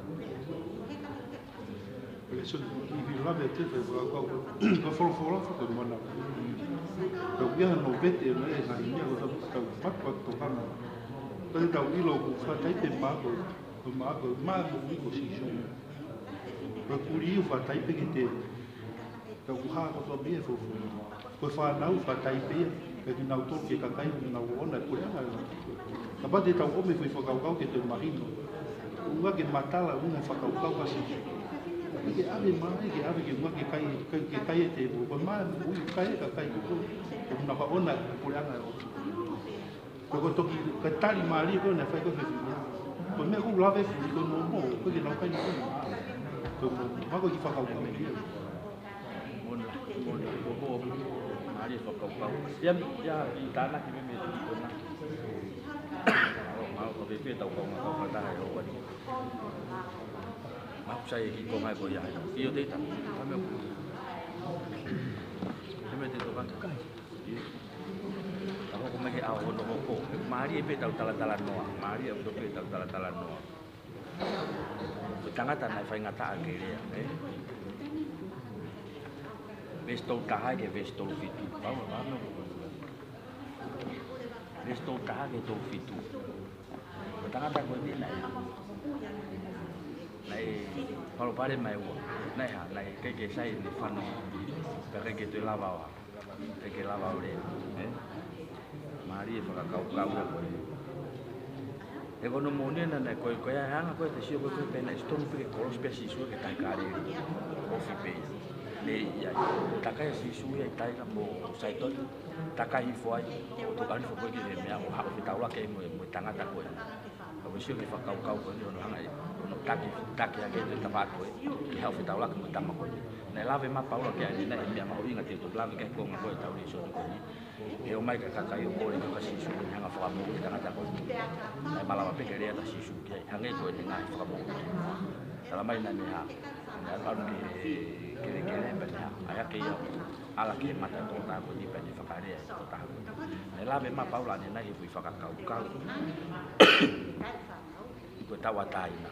Lēsoni, ʻi he lave atu e fai fakakaukau, ka folofola faka moana. Ka ʻoku ʻi ai hano vete ʻo e ngaahi meʻa ko ē tau, tau patu atu tokanga. Ka te tau ʻilo ʻoku fakataipe mā ko, ko mā ko, mā ko ui ko Sīsū. Ko e kulī ʻoku fakataipe kiate ia. Ka ʻoku hā kotoa pē ia he folofola. Ko e fānau fakataipe ia, ka kinautolu ki he kakai ʻoku nau ʻoʻona e puleʻanga ʻo e lotu. Kapau te tau ʻomai e foʻi fakakaukau ke toe mahino. ʻOua ke matala ʻuhinga e fakakaukau ka Sīsū. ʻIkai ke ʻave mai, ke ʻave ke ʻuhinga ke kai, ke, ke kai e tēvolo. Ko e mā ui kai e kakai ko ē ʻoku nau ʻoʻona e puleʻanga ʻo e lotu. Ko e, ko e toki, ko e tali mālie ko ē naʻe fai ko ē ʻe he fefine. Ko e meʻa ʻoku lave fuli ko ē nō mo, ko e ke nau kai nō mo. Ko e mo, ma ko e kiʻi fakakaukau meʻa ia. Mona, mona, ko, ko, Mālie e fakakaukau. Ia, ia, ʻi tānaki mei he tuʻi kona. Mālō, mālō, ka pehē pē ʻetau kaungā kau fakataha ʻi he ʻaho ni. Mālō sai e kiʻi konga ko ia. ʻIo, te ta. Ka meʻa. Te meʻa te tokanga. ʻIo. Ka hoko mai ki he ʻaho hono hoko. Mālie pē ʻetau talatalanoa. Mālie ʻaupito pē ʻetau talatalanoa. Ko e tangata naʻe faingataʻa ke lea, ē? Veesi tolu taha ki he veesi tolu fitu. Pau, pau, pau. Veesi tolu taha ki he tolu fitu. Ko e tangata ko eni naʻe, naʻe palopalema ʻe ua. Naʻe hā, naʻe ʻikai ke sai ʻene fanongo. Pea ʻikai ke toe lava ʻo hā. ʻIkai ke lava ʻo lea, ē? Mālie e fakakaukau ia ko ē. He ko hono moʻoni ena naʻe ko e, ko e anga ko ē te sio ko ē ko ē pē naʻe totonu pē ke kolosi pē ʻa Sīsū ki he tahi Kāleli. Ofi pē ia. Naʻe ʻi ai. Takai ʻa Sīsū ia ʻi taila mo Saitoni. Takai hifo ai, ʻo tokangaʻi hifo ko ē ki he meʻa, ʻo haʻu ʻo fetaulaki ai mo e, mo e tangata ko ē. Ka ʻoku ou sio ki he fakakaukau ko eni hono hanga ʻe, hono taki, taki hake ʻe he tapa ko ē, ke haʻu ʻo fetaulaki mo e tama ko ē. Naʻe lave mai ʻa Paula ki ai, naʻe meʻa mahuʻinga te u toki lave ki he konga ko ē ʻetau lēsoni ko eni. ʻE ʻomai e kakai ʻo kole ki he Sīsū ke ne hanga ʻo fakamoʻui e tangata ko ē. Naʻe malava pē ke lea ʻa Sīsū ki ai, hangē ko ʻene ngaahi fakamoʻui. Talamai naʻa ne hā, naʻe ʻalu ki he kelekele pea ne hā, ʻai hake ia ʻo ala ki he mata ʻo e tokotaha ko eni pea ne fakalea e tokotaha ko ē. Naʻe lave mai ʻa Paula ʻanenai he foʻi fakakaukau. Ko e tauʻatāina.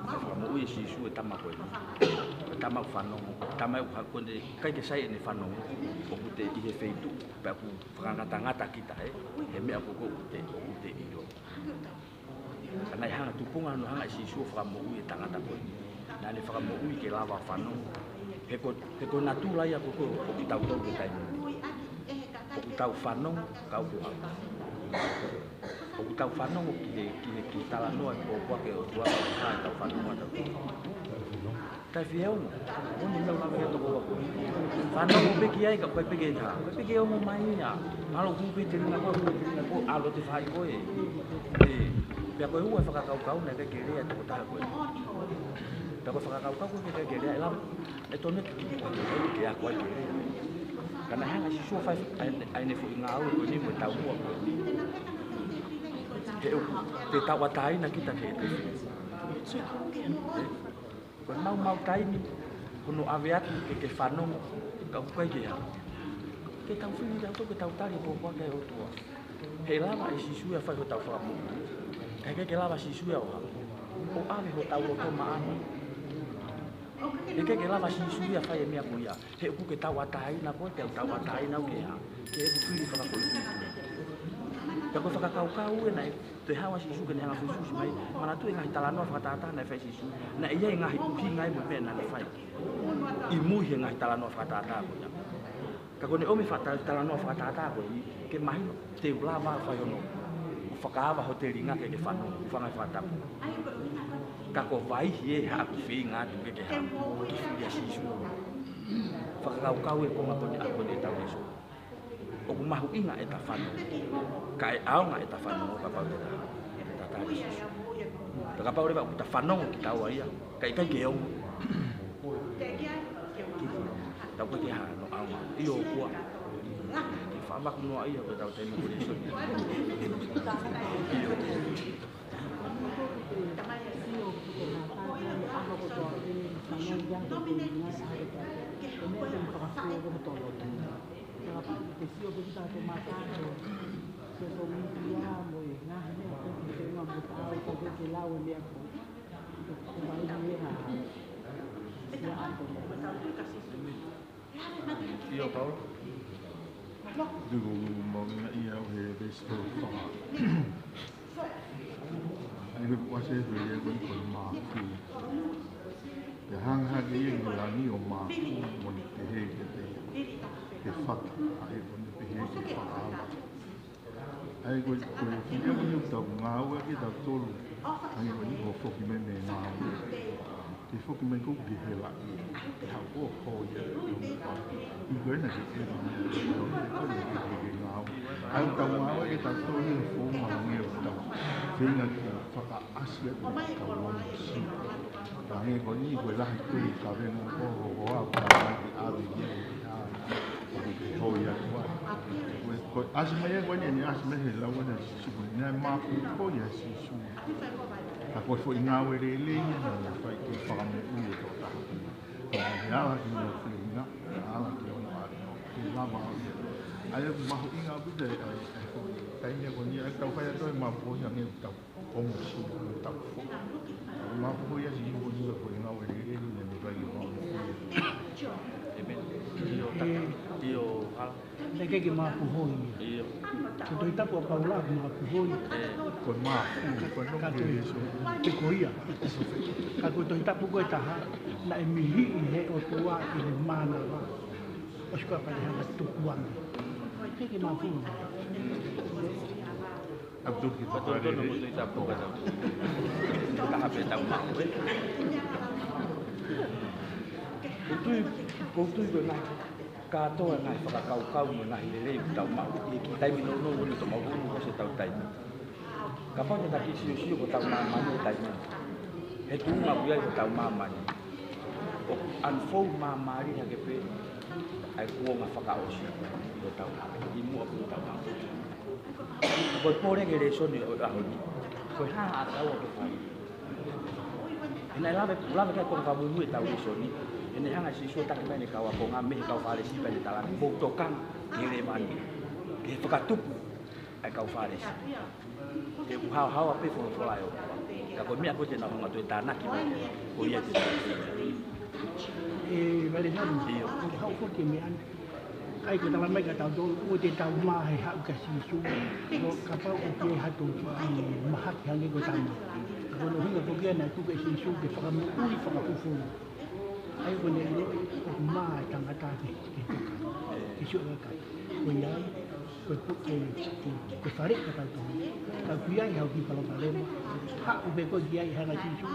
Naʻe fakamoʻui ʻe Sīsū e tama ko ē. Ko e tama ʻoku fanongo, tama ʻoku hā ko ē ʻikai ke sai ʻene fanongo. ʻOku te ʻi he feituʻu, pea ʻoku fakangatangata kita, ē. He meʻa ko ē ʻoku te, ʻoku te ʻilo. Ka naʻe hanga tupunga hono hanga ʻe Sīsū ʻo fakamoʻui e tangata ko ē. Naʻa ne fakamoʻui ke lava ʻo fanongo. He ko, he ko e natula ia ko ē ʻo kitautolu he taimi ni. ʻOku tau fanongo, ka ʻoku ʻalu. ʻOku tau fanongo ki he, ki he, ki he talanoa ʻo e pōpoaki ʻa e ʻOtua, ka ʻoku ʻikai ke tau fanongo ʻa tautolu. Taʻefieongo. ʻOku ne lau lave ki he tokoua ko ē. Fanongo pē ki ai ka ʻoku ʻikai pē ke hā. ʻIkai pē ke ongo mai ia. Mahalo ʻoku pē telinga ko ē, ʻoku pē telinga ko ē, ʻalu atu e faʻahi ko ē. Ē, pea ko e ua e fakakaukau naʻe ʻikai ke lea e tokotaha ko ē. Pea ko e fakakaukau ko ē ke ʻikai ke lea, ʻe lava. ʻE tonu ke kiʻi pō ke ako ai ke lea. Ka naʻe hanga ʻe Sīsū ʻo fai ʻa e, ʻa ʻene foʻi ngāue ko eni mo e taumuʻa ko eni. He ʻoku te tauʻatāina kita ki he tefito. Ē, ko e maumau taimi, ko hono ʻave atu ke, ke fanongo, ka ʻoku ʻikai ke hā. Ke tau fili tautolu ke tau tali e pōpoaki ʻa e ʻOtua. He lava ʻe Sīsū ia ʻo fai hotau fakamoʻui. Ka ʻikai ke lava ʻe Sīsū ia ʻo hā. ʻO ʻave hotau loto maʻana. He ʻikai ke lava ʻe Sīsū ia ʻo fai e meʻa ko ia. He ʻoku ke tauʻatāina koe, te u tauʻatāina au ke hā. Ke u fili fakafoʻituitui. Pea ko e fakakaukau ē naʻe toe haʻu ʻa Sīsū ke ne hanga ʻo fusi mai. Manatuʻi e ngaahi talanoa fakatātā naʻe fai ʻe Sīsū. Naʻe ʻi ai e ngaahi ʻuhinga ia mo e meʻa naʻa ne fai. ʻI mui he ngaahi talanoa fakatātā ko ia. Ka ko ʻene ʻomi e faka-, talanoa fakatātā ko ē, ke mahino, te u lava ʻo fai hono, ʻo fakaava ho telinga ke ke fanongo, hūfanga he fakatapu. Ka ko e vaʻinga ē haʻaku feinga atu ke ke hā, ke fili ʻa Sīsū. Fakakaukau e konga ko eni ʻa ko eni ʻetau lēsoni. ʻOku mahuʻinga ʻeta fanongo. Kae ʻaonga ʻeta fanongo kapau te ta, te ta tali Sīsū. Pea kapau leva ʻoku ta fanongo kitaua ia, kae ʻikai ke ongo. Tau ʻikai ke hā hono ʻaonga. ʻIo ʻOtua. Ke fakamaku noa ia ko ʻetau taimi ko eni. ʻIo. ʻIo, Paula. Te u mahuʻingaʻia au he veesi tolu fā. ʻA ia ko e ʻasi ē ko e ko e Mātiu. Pea hanga hake ia ki langi ʻo Mātiu mo ne pehē kiate ia, Efata, ʻa ia ko ʻene pehē ke fakaava. ʻA ia ko e, ko e fili ʻoku tau ngāueʻaki ʻe tautolu. ʻA ia ko eni ko e foki mai mei he ngāue. Ke foki mai ko ē ke helaʻia. Ke haʻu ʻo hō ia. ʻI ko ena ke ʻeva mai. Ke ngāue. ʻA ia ʻoku tau ngāueʻaki ʻe tautolu ʻi he founga langi ʻoku tau feinga ke fakaʻasi ʻaki ʻetau loto siʻi. Ka hangē ko eni ko e lahi ko ē e kavenga ko ē ʻoku tau ʻai ke ʻave ia. Hoi atu ai. Ko e, ko e ʻasi mai ē ko eni, ʻene ʻasi mai he lau ʻa Sīsū ko eni, naʻe māpuhoi ʻa Sīsū. Ka ko e foʻi ngāue lelei ia naʻe fai ke fakamoʻui e tokotaha ko eni. Ko e ala ki hono feinga, ala ki hono ʻākiloa. Ke lava ʻo ia. ʻA ia ʻoku mahuʻinga ʻaupito ʻa e, ʻa e, ʻa e foʻi taimi ko eni, ʻa ia tau fai atu e māpuhoi ange tau. Ko Sīsū ko e tau foʻi. Māpuhoi ʻa Sīsū ko e foʻi ngāue lelei naʻe fai ke fakamoʻui. ʻĒmeni. ʻIo, tata. ʻIo, hala. Naʻe ʻikai ke māpuhoi ia. ʻIo. Ko e Tohi Tapu ʻa Paula ʻoku māpuhoi. ʻĒ. Ko e māpuhoi, ko e nonga ke Sīsū. Te ko ia. Ka ko e Tohi Tapu ko e taha, naʻe mihiʻi he ʻOtua ʻi he mānava. ʻOsi ko ia pea ne hanga ʻo tukuange. ʻIkai ke māpuhoi. ʻAupito ki he Fakatotonu mo e Tohi Tapu ka tau. Taha pē tau maʻu, ē? ʻOku ou tui, ʻoku ou tui ko e ngaahi kātoa e ngaahi fakakaukau mo e ngaahi lelei ʻoku tau maʻu. ʻI he kiʻi taimi nounou ʻoku tau maʻu ʻoku ʻosi ʻetau taimi. Kapau te ta kiʻi siosio ko ʻetau māmani he taimi ni. He tuʻunga ʻoku ʻi ai ko ʻetau māmani. ʻOku unfold māmālie hake pē ʻa e kuonga fakaʻosi ʻo ʻetau ʻi muʻa pē ʻetau maʻu. Ko e pole ki he lēsoni ʻo e ʻaho ni. Ko e hā ʻa e kau ʻo ke fai. He naʻe lave, lave ki ai ko e fakamuimui ʻetau lēsoni. He naʻe hanga ʻe Sīsū ʻo taki mai ʻene kau ākonga mei he kau Fālesi pea ne talaange, mou tokanga ki he lēvani. Ki he fakatupu ʻa e kau Fālesi. He ʻoku haohaoa pē folofola ʻa e ʻOtua. Ka ko e meʻa ko ē te nau hanga ʻo toe tānaki mai, ko ia te nau. ʻE, vale nau. ʻIo. ʻOku haʻu foki e meʻa ni. ʻIkai ko e tala mai kia tautolu, ʻoua te tau mā he haʻu kia Sīsū. Ko e kapau ʻoku ʻi ai ha toe mahaki hangē ko e tama. Ko hono ʻuhinga foki ia naʻe tuku ʻe Sīsū ke fakamoʻui fakafufulu. ʻA ia ko ʻene ʻilo ʻoku mā e tangata ke, ke tuka. Ke sio ʻa e kakai. Ko ia ai. Ko e pu-, ko e, ko e, ko e faleʻi kia tautolu. Ka ʻoku ʻi ai haʻo kiʻi palopalema. Haʻu pē koe ki ai, hanga ʻe Sīsū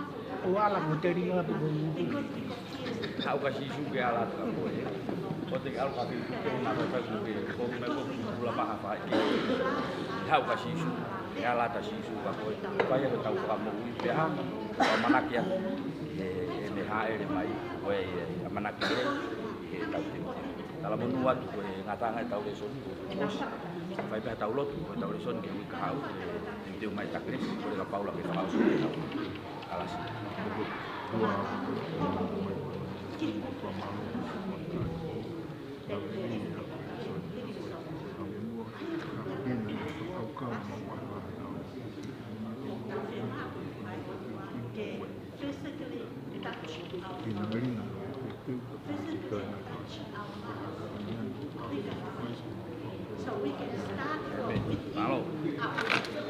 ʻo ala ko e telinga pe ko e ngutu. Haʻu kia Sīsū ke ala atu kia koe. ʻOua te ke ʻalu kia Sīsū ke ʻomai koe ke, ko e meʻa ko e pula maha fai ke. Haʻu kia Sīsū ke ala atu ʻa Sīsū kia koe. Fai ʻaki hotau fakamoʻui pea hanga ʻo ʻamanaki atu. ʻE, ʻe ne hāʻele mai. Ko e, ʻe, ʻamanaki atu. ʻE, tau te. Talamonū atu ko e ngataʻanga ʻetau lēsoni, ko e ʻosi. Fai pē haʻatau lotu, ko ʻetau lēsoni ki he uike kahaʻu, ʻe, ʻe teu mai Takelesi, ko e ka Paula ke fakaʻosi ʻetau kalasi. Physically touch our, physically touch our living. So we can start from within up. Mālō.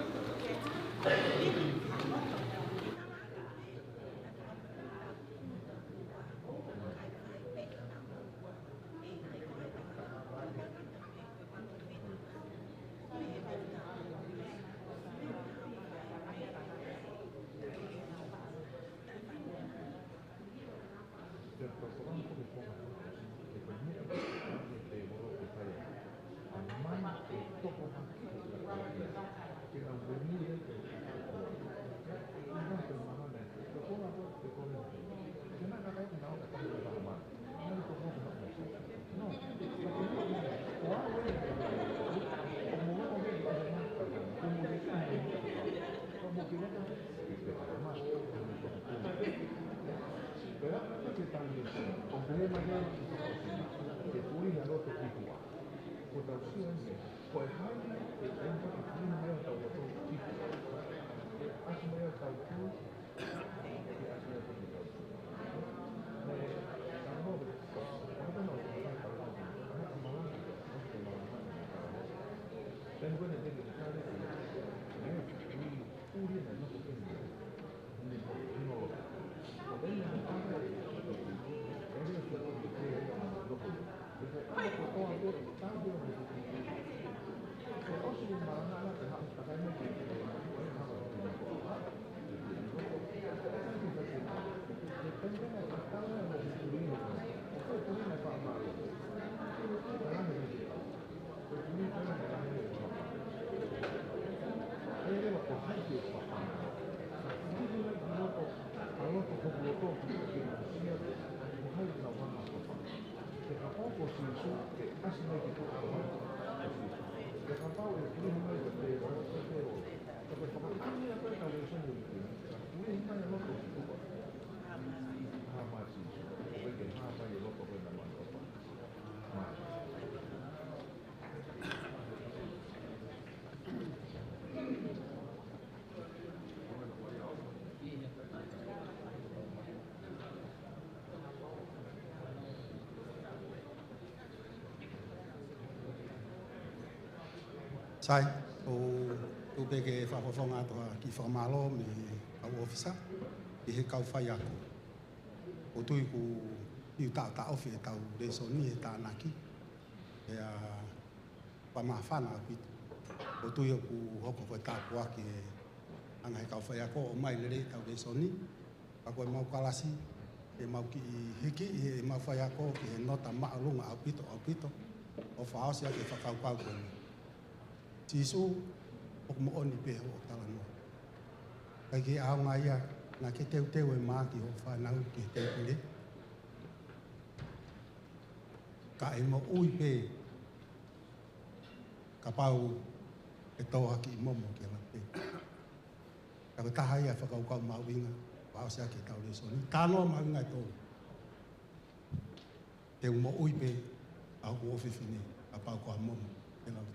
Sai, ʻoku ou tuku pē ke fakafofonga atu ha kiʻi fakamālō mei he kau ʻōfisa ki he kau faiako. ʻOku ou tui ʻoku fiu taʻotaʻofi ʻetau lēsoni he tānaki. Pea fakamāfana ʻaupito. ʻOku ou tui ʻoku hoko ko e tāpuaki e anga e kau faiako ʻo ʻomai lelei ʻetau lēsoni. Ka ko e mau kalasi, ke mau kiʻi hiki ʻi he mau faiako ki he nota māʻolunga ʻaupito, ʻaupito, ʻo fakaʻosi ʻaki e fakakaukau ko eni. Sīsū, ʻoku moʻoni pē hoʻo talanoa. ʻIkai ke ʻaonga ia, naʻa ke teuteu e mā ki hoʻo fānau ki he tēpile. Ka ʻe moʻui pē, kapau ʻe tō ha kiʻi momo ki he lape. Ka ko e taha ia e fakakaukau mahuʻinga, fakaʻosi ʻaki ʻetau lēsoni. Talanoa mahuʻinga ʻe tolu. Te u moʻui pē ʻa hoku ʻofefine, kapau ko ha momo, ʻe lau.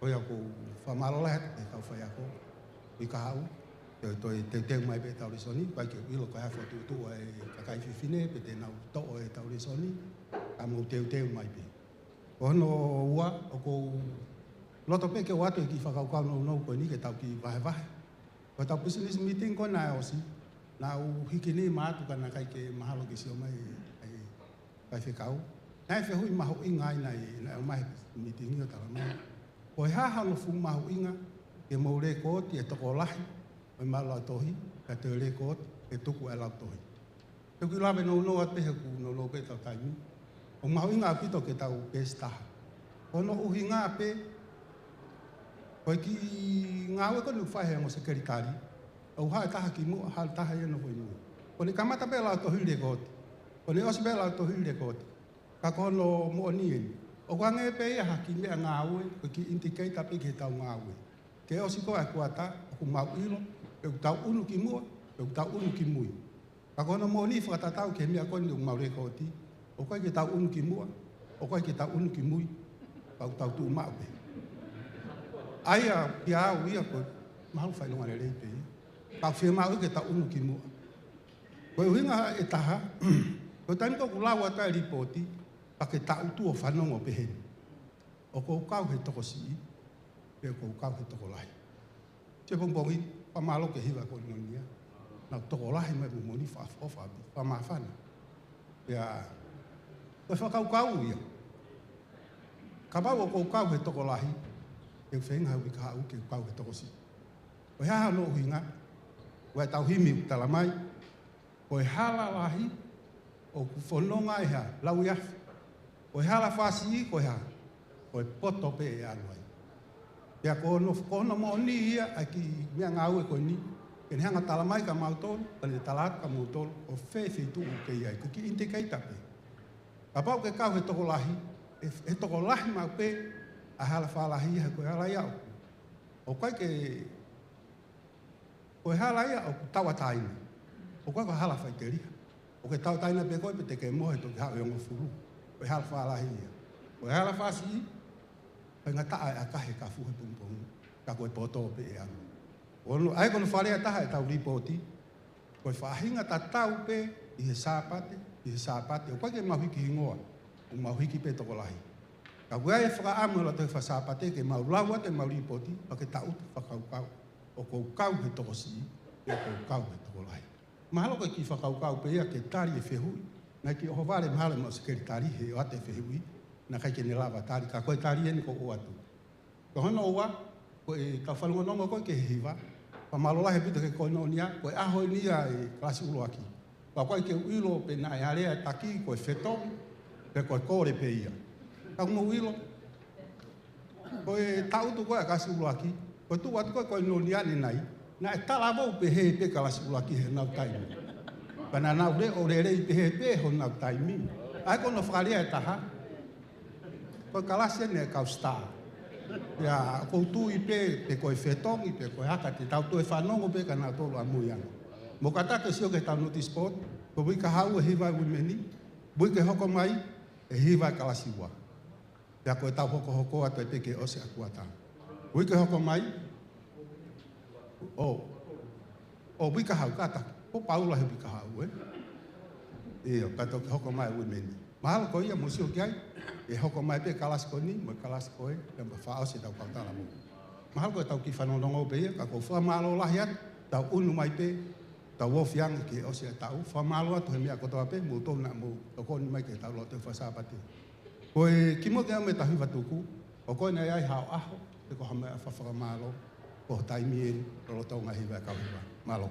Ko ia ʻoku ou fakamālō lahi atu ki he kau faiako, ui kahaʻu, ke toe teuteu mai pē ʻetau lēsoni, ʻikai ke u ʻilo ko e hā e fokotuʻutuʻu ʻa e kakai fefine, pe te nau toʻo ʻetau lēsoni, ka mou teuteu mai pē. Ko hono ua, ʻoku ou loto pē ke ʻoatu e kiʻi fakakaukau nounou ko eni ke tau kiʻi vahevahe. Ko ʻetau business meeting ko ē naʻe ʻosi, naʻa ku hiki nima atu ka naʻe ʻikai ke mahalo ke sio mai e, e faifekau. Naʻe fehuʻi mahuʻinga ai naʻe, naʻe ʻomai he meeting ʻo talamai, ko e hā hono fuʻu mahuʻinga ke mou lēkooti e tokolahi ʻo e maʻu lautohi, ka te u lēkooti e tuku e lautohi. Te u kiʻi lave nounou atu pē he ʻoku nounou pē ʻetau taimi. ʻOku mahuʻinga ʻaupito ke tau peesi taha. Ko hono ʻuhinga pē, ko e kiʻi ngāue ko eni ʻoku fai he ongo sekelitali, ʻoku haʻu e taha kimuʻa, haʻu e taha ia ʻo nofo ʻi muʻa. Ko ʻene kamata pē e lautohi lēkooti. Ko ʻene ʻosi pē e lautohi lēkooti. Ka ko hono moʻoni eni, ʻoku hangē pē ia ha kiʻi meʻangāue, ko e kiʻi indicator pē ki heʻetau ngāue. Ke ʻosi ko ē ʻa e kuata, ʻoku mau ʻilo pe ʻoku tau ʻunu ki muʻa, pe ʻoku tau ʻunu ki mui. Ka ko hono moʻoni fakatatau ki he meʻa ko eni ʻoku mau lēkooti, ʻoku ʻikai ke tau ʻunu ki muʻa, ʻoku ʻikai ke tau ʻunu ki mui, pea ʻoku tau tuʻu maʻu pē. ʻA ia, kiate au ia ko e mahalo faʻahinga lelei pē ia. Ka ʻoku fiemaʻu ia ke tau ʻunu ki muʻa. Ko e ʻuhinga ʻe taha, ko e taimi ko ē ʻoku lau atu ai e lipooti, pea ke tangutu ʻo fanongo pehē ni. ʻOku ou kau he tokosiʻi, pe ʻoku ou kau he tokolahi. Sio pongipongi, fakamālō ki he hiva ko eni ia. Naʻa ku tokolahi mai pongipongi, fakaʻofoʻofa ʻaupito, fakamāfana. Pea, ko e fakakaukau ia. Kapau ʻoku ou kau he tokolahi, ʻe feinga ha uike kahaʻu ke u kau he tokosiʻi. Ko e hā hono ʻuhinga, ʻoku ʻi ai ʻetau himi ʻoku talamai, ko e hala lahi ʻoku fononga ai ha lauiafe. Ko e hala fāsiʻi ko e hā, ko e poto pē ʻe ʻalu ai. Pea ko hono, ko hono moʻoni ia ʻa e kiʻi meʻangāue ko eni, ke ne hanga ʻo talamai kia mautolu, pea ne tala atu kia mautolu, ko fē feituʻu ʻoku ke ʻi ai, ko e kiʻi indicator pē. Kapau ʻoku ke kau he tokolahi, ʻe, ʻe tokolahi maʻu pē ʻa e hala fālahi ia, ko e hala ia ʻoku, ʻoku ʻikai ke Ko e hala ia ʻoku tauʻatāina. ʻOku ʻikai ko e hala faʻiteliha. ʻOku ke tauʻatāina pē koe pe te ke mohe toki haʻu e ongo fulu. Ko e hala fālahi ia. Ko e hala fāsiʻi, ko e ngataʻa e ʻakahi he kafu he pongipongi. Ka ko e poto pē ʻe ʻalu. ʻOku ʻi ai ko hono fakalea ʻe taha ʻetau lipooti. Ko e faʻahinga tatau pē ʻi he Sāpate, ʻi he Sāpate. ʻOku ʻikai ke mau hiki hingoa. ʻOku mau hiki pē tokolahi. Ka ʻoku ʻi ai e fakaʻamu ʻa e Lautohi Faka-Sāpate ke mau lau atu ʻemau lipooti, pea ke tangutu ʻo fakakaukau. ʻOku ou kau he tokosiʻi, ʻoku ou kau he tokolahi. Mahalo ko e kiʻi fakakaukau pē ia ke tali e fehuʻi, naʻe kiʻi ʻohovale mahalo ʻemau sekelitali he ʻoatu e fehuʻi, naʻe ʻikai ke ne lava tali, ka ko e tali eni ʻoku ou ʻoatu. Ko hono ua, ko e kau fanongonongo ko ē ki he hiva, fakamālō lahi ʻaupito ki he koinonia, ko e ʻaho eni ia e kalasi ʻuluaki. Pea ʻoku ʻikai ke u ʻilo pe naʻe alea e taki ko e fetongi, pe ko e kole pē ia. Ka ʻoku mou ʻilo, ko e tangutu ko ē ʻa e kalasi ʻuluaki, ko e tuʻu atu ko ē koinonia ʻanenai, naʻe talavou pehē pē kalasi ʻuluaki he ʻenau taimi. Pea naʻa nau leʻo lelei pehē pē honau taimi. ʻA ia ko hono fakalea ʻe taha, ko e kalasi eni ʻa e kau star. Pea ʻoku ou tui pē, pe ko e fetongi, pe ko e hā ka te tau toe fanongo pē kia nautolu ʻamui ange. Mou kātaki ʻo sio ki heʻetau notice board, ko e uike kahaʻu e hiva e uimeni, uike hoko mai, e hiva e kalasi ua. Pea ko ʻetau hokohoko atu ai pē ke ʻosi ʻa e kuata. Uike hoko mai, ʻo, ʻo uike kahaʻu kātaki, ko Paula he uike kahaʻu, ē? ʻIo, ka toki hoko mai e uimeni. Mahalo ko ia mou sio ki ai, ʻe hoko mai pē kalasi ko eni, mo e kalasi ko ē, pea mo fakaʻosi ʻetau kautaha mo. Mahalo ko ʻetau kiʻi fanongonongo pē ia, ka ʻoku ou fakamālō lahi atu, tau ʻunu mai pē, tau ofi ange ki he ʻosi ʻetau. Fakamālō atu he meʻa kotoa pē, mou tonu naʻa mou tokoni mai ki heʻetau lotu fakasāpate. Ko e kimuʻa ke ʻomi ʻetau hiva tuku, ʻoku ʻi ai haʻo ʻaho, pe ko ha meʻa fakafakamālō, ko e taimi eni, lolotonga hiva e kau hiva. Mālō.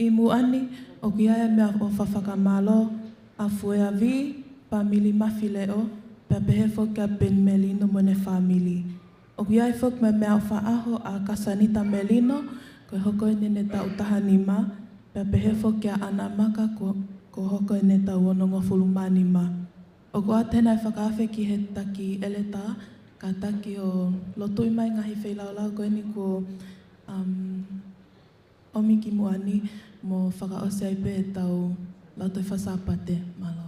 ʻi muʻa ni, ʻoku ʻi ai e meʻaʻofa fakamālō ʻa Fuea Vī, Pamili Mafileʻo, pea pehē foki kia Peni Melino mo ʻene fāmili. ʻOku ʻi ai foki mo e meʻaʻofa ʻaho ʻa Kasanita Melino, ko e hoko eni ʻene taʻu taha nima, pea pehē foki kia ʻAna Maka ko, ko e hoko ʻene taʻu onongofulu mā nima. ʻOku ʻoatu heni ʻa e fakaafe ki he taki ʻeletā, kātaki ʻo lotuʻi mai ngaahi feilaulau ko eni kuo, um, ʻomi ki muʻa ni mo fakaʻosi ai pē ʻetau Lautohi Faka-Sāpate. Mālō.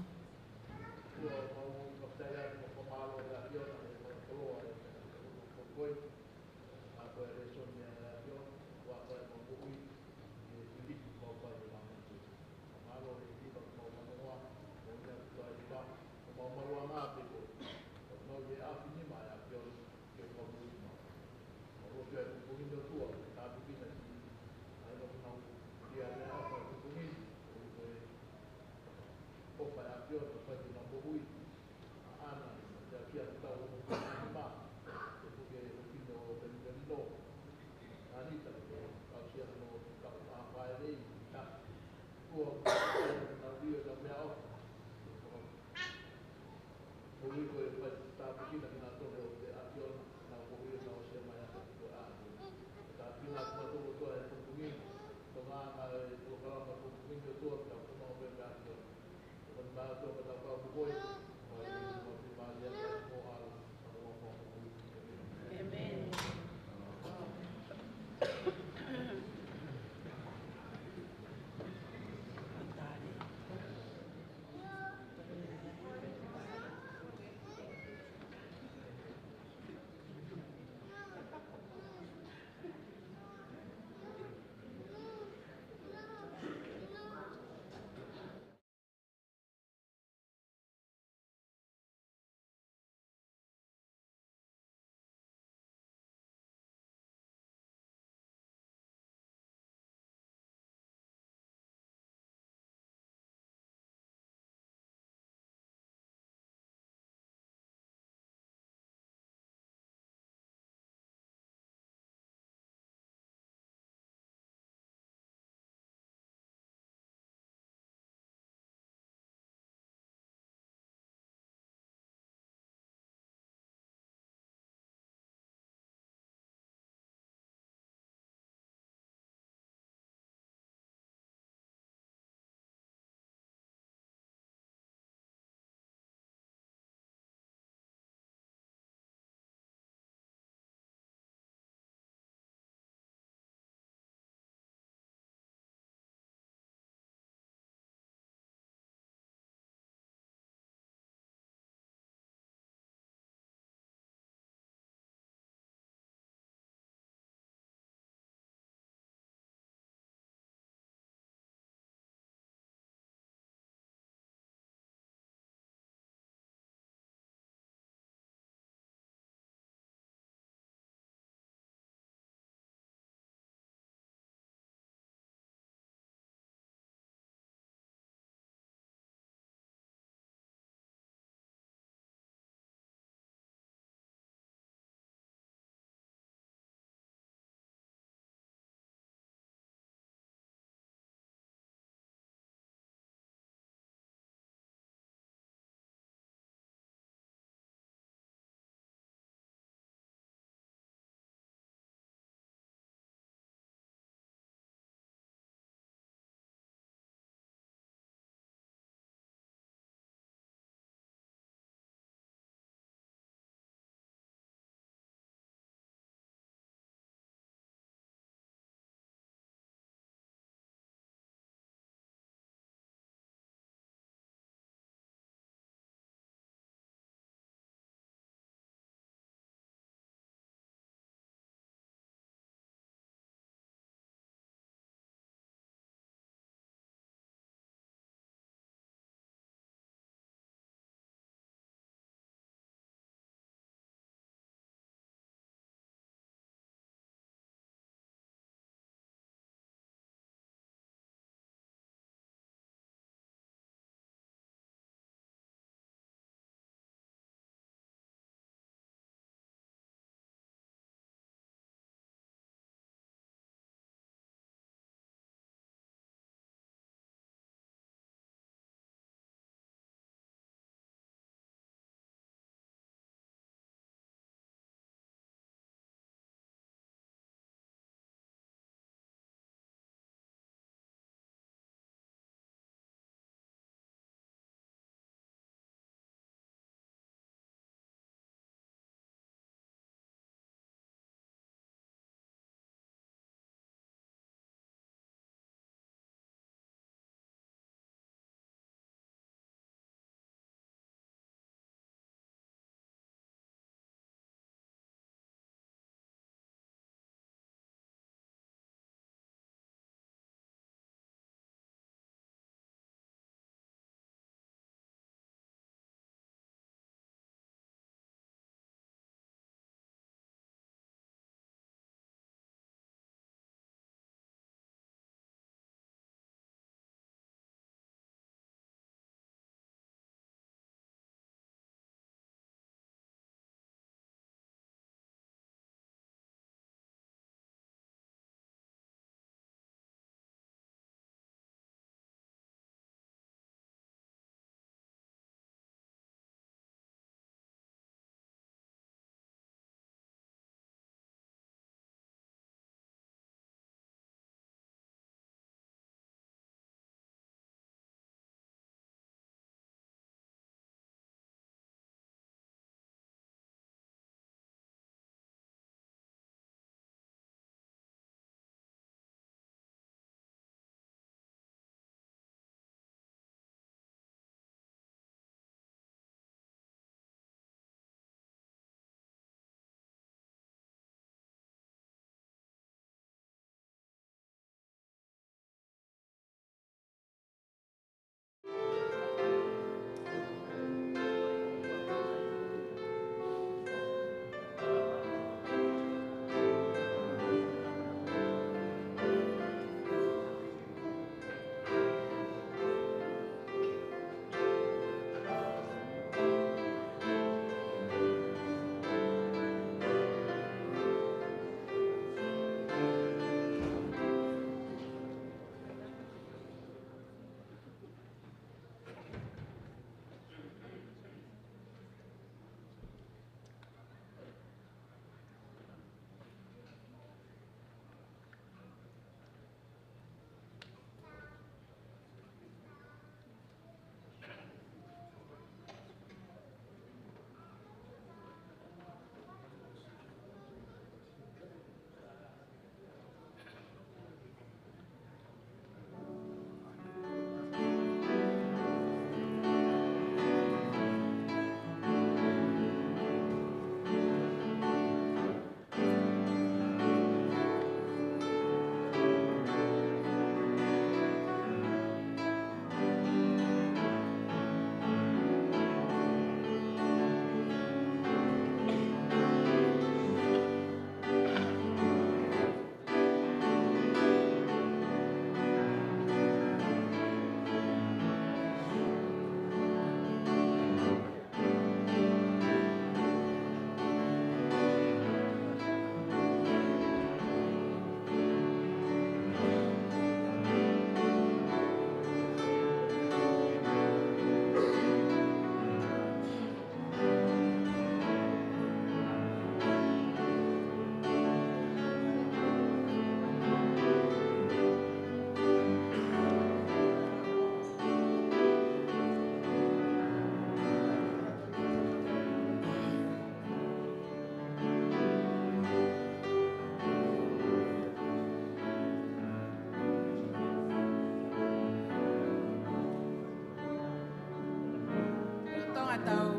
Tau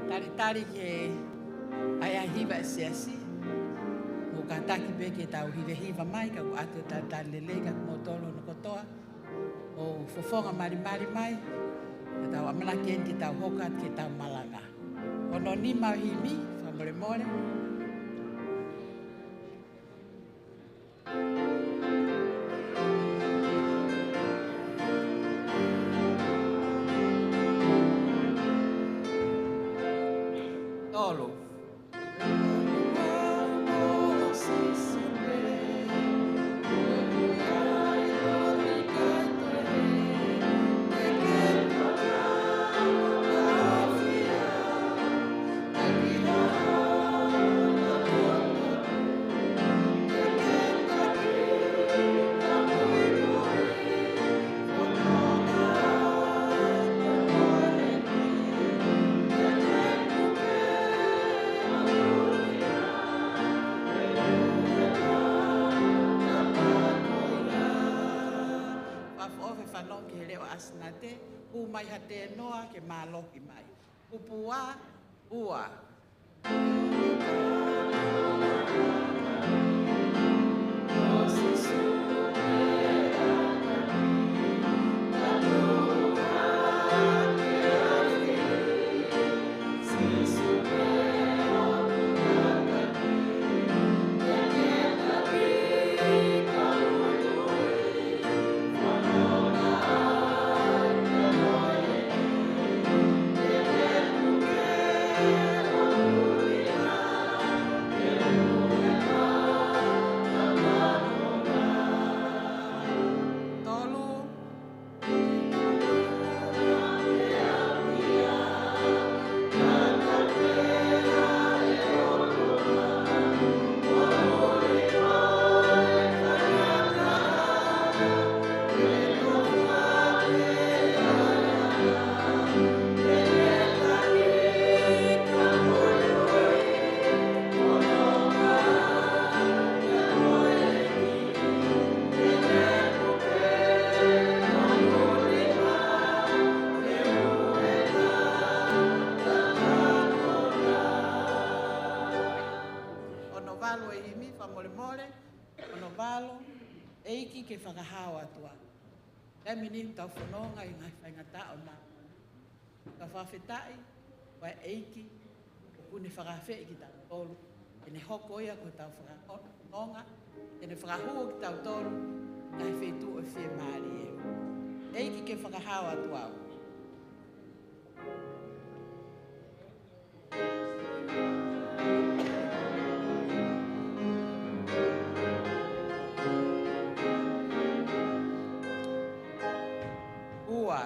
talitali ki he ʻahiʻahi hiva ʻa e siasi. Mou kātaki pē ke tau hivehiva mai, ka ʻoku ʻoatu e talitali lelei kiate kimoutolu hono kotoa. ʻO fofonga malimali mai, ke tau ʻamanaki eni ke tau hoko atu ki heʻetau malanga. Hono nima ʻo e himi, fakamolemole. Tolu. Fakaʻofoʻofa e fanongo ki he leʻo ʻa ʻAsinate, hū mai ha tēnoa ke mālohi mai. Kupu ua, ua. Tolu. Hono valu e himi, fakamolemole. Hono valu, ʻEiki ke fakahao atu au. Taimi ni ʻoku tau fononga ʻi he ngaahi faingataʻa ʻo e māmani. Ka fakafetaʻi, ʻa e ʻEiki, ʻoku ne fakaafeʻi kitautolu, ke ne hoko ia ko hotau fakafononga, ke ne fakahū kitautolu, ki he feituʻu ʻo e fiemālie. ʻEiki ke fakahao atu au. Ua.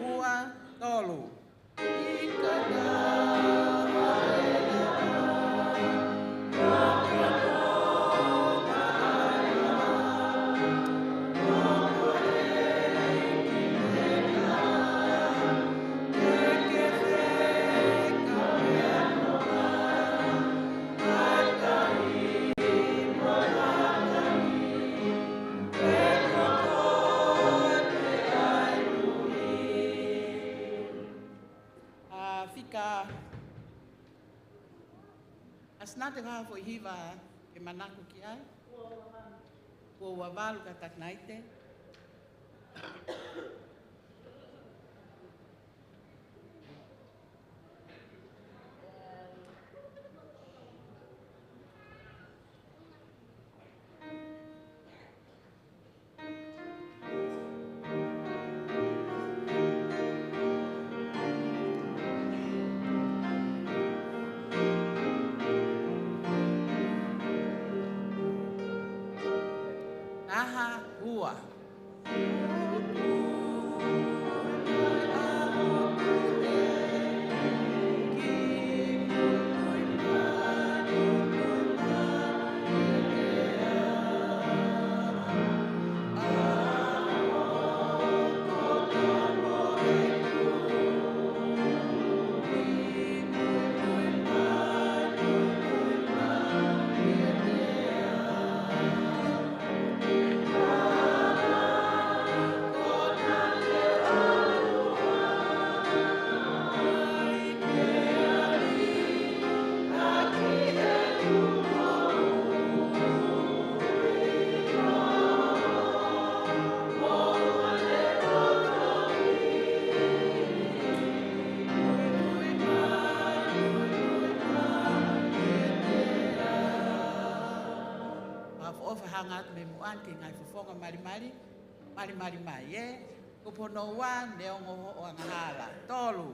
Ua, tolu. ʻA, fika. ʻAsinate, ko e hā e foʻi hiva ke manako ki ai? Ua ua valu, kātaki ʻAsinate. Taha, ua. One, ki he ngaahi fofonga malimali, malimali mai, ē. Kupu hono ua, neongo hoʻo angahala. Tolu.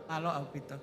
Mālō ʻaupito.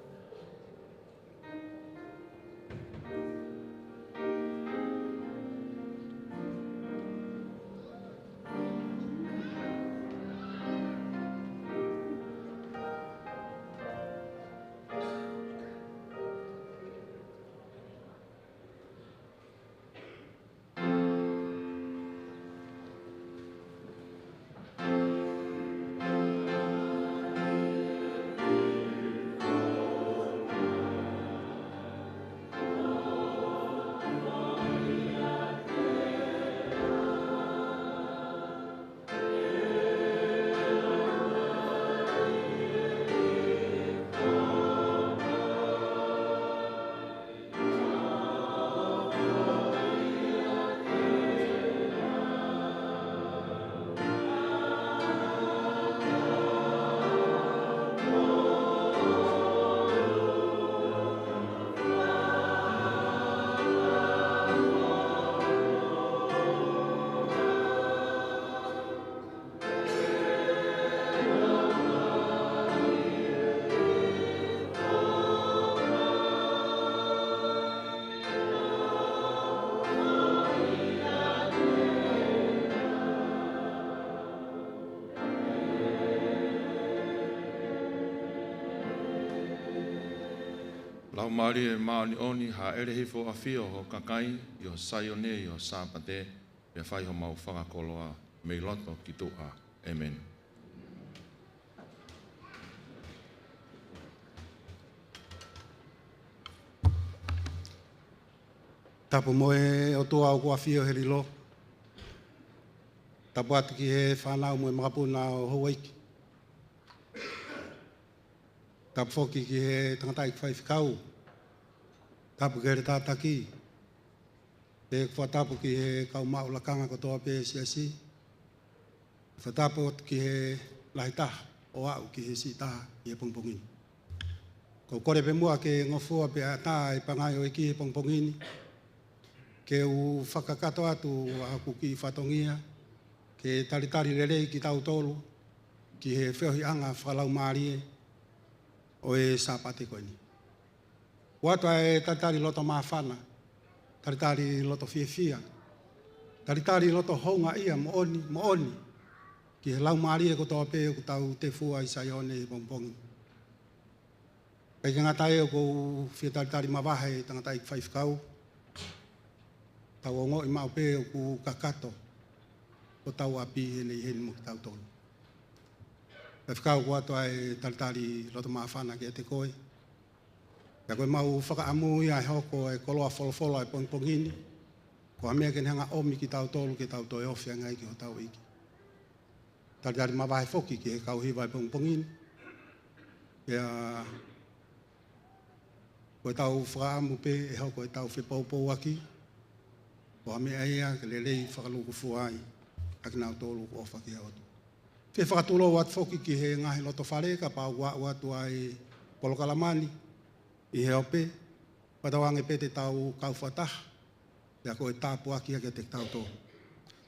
Laumālie Māʻoniʻoni, hāʻele hifo ʻafio ho kakai ʻi ho Saione ʻi ho Sāpate, pea fai homau fakakoloa mei loto ki tuʻa. ʻĒmeni. Tapu mo e ʻOtua ʻoku ʻafio he lilo. Tapu atu ki he fānau mo e makapuna ʻo houʻeiki. Tapu foki ki he tangataʻeiki faifekau. Tapu ki he tātaki. Pea fakatapu ki he kau maʻu lakanga kotoa pē siasi. Fakatapu ki he lahi taha ʻo aʻu ki he siʻi taha ʻi he pongipongi ni. ʻOku ou kole pē muʻa ke ngofua pea ʻatā e pangai ʻo e ʻEiki he pongipongi ni, ke u fakakakato atu ʻa hoku kiʻi fatongia ke talitali lelei kitautolu ki he feohiʻanga fakalaumālie ʻo e Sāpate ko eni. ʻOatu ʻa e talitali loto māfana, talitali loto fiefia, talitali loto houngaʻia moʻoni, moʻoni, ki he laumālie kotoa pē ʻoku tau tefua ʻi Saione he pongipongi. ʻIkai ke ngata ai, ʻoku ou fie talitali mavahe e tangataʻeiki faifekau, tau ongoʻi maʻu pē ʻoku kakato hotau ʻapi he ʻaho ni mo kitautolu. Faifekau, ʻoatu ʻa e talitali loto māfana kiate koe. Pea ko ʻemau fakaʻamu ia ʻe hoko e koloa folofola e pongipongi ni, ko ha meʻa ke ne hanga ʻo ʻomi kitautolu ke tau toe ofi ange ai ki hotau ʻEiki. Talitali mavahe foki ki he kau hiva e pongipongi ni. Pea ko ʻetau fakaʻamu pē ʻe hoko ʻetau fepoupouaki, ko ha meʻa ia ke lelei fakalūkufua ai ʻa kinautolu ʻoku ʻofa ki he ʻOtua. Fie fakatulou atu foki ki he ngaahi loto fale, kapau ʻoku aʻu atu ʻa e polokalama ni ʻi he ope, fakatauange pē te tau kau fakataha, pea ko e tāpuaki ia kiate kitautolu.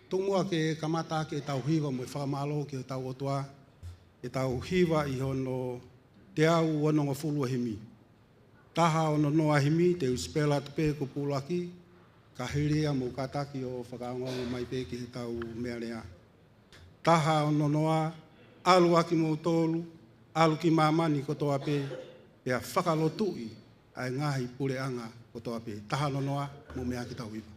Tuku muʻa ke kamata ʻaki ʻetau hiva mo e fakamālō ki hotau ʻOtua, ʻetau hiva ʻi hono teau onongofulu e himi. Taha ono noa himi, te u sipela atu pē kupu ʻuluaki, ka hili ia mou kātaki ʻo fakaongoongo mai pē ki heʻetau meʻalea. Taha ono noa, ʻalu ʻa kimoutolu, ʻalu ki māmani kotoa pē, pea fakalotuʻi ʻa e ngaahi puleʻanga kotoa pē. Taha ono noa, mou meʻa ke tau hiva.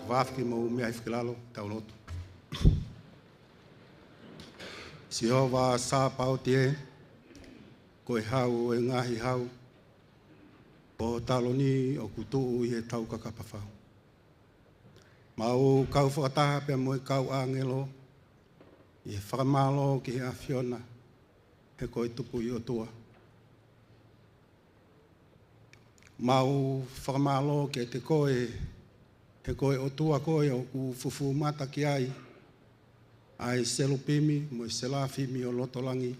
Tau afe ke mou meʻa hifo ki lalo, tau lotu. Sihova Sāpaoti ē, ko e Hau ʻo e ngaahi hau, ko ho taloni ʻoku tuʻu ʻi he taukakapa fau. Mau kau fakataha pea mo e kau ʻāngelo ʻi he fakamālō ki he ʻAfiona, he ko e Tupuʻi ʻOtua. Mau fakamālō kiate koe, he ko e ʻOtua koe ʻoku fufū mata ki ai ʻa e selupimi mo e selafimi ʻo loto langi.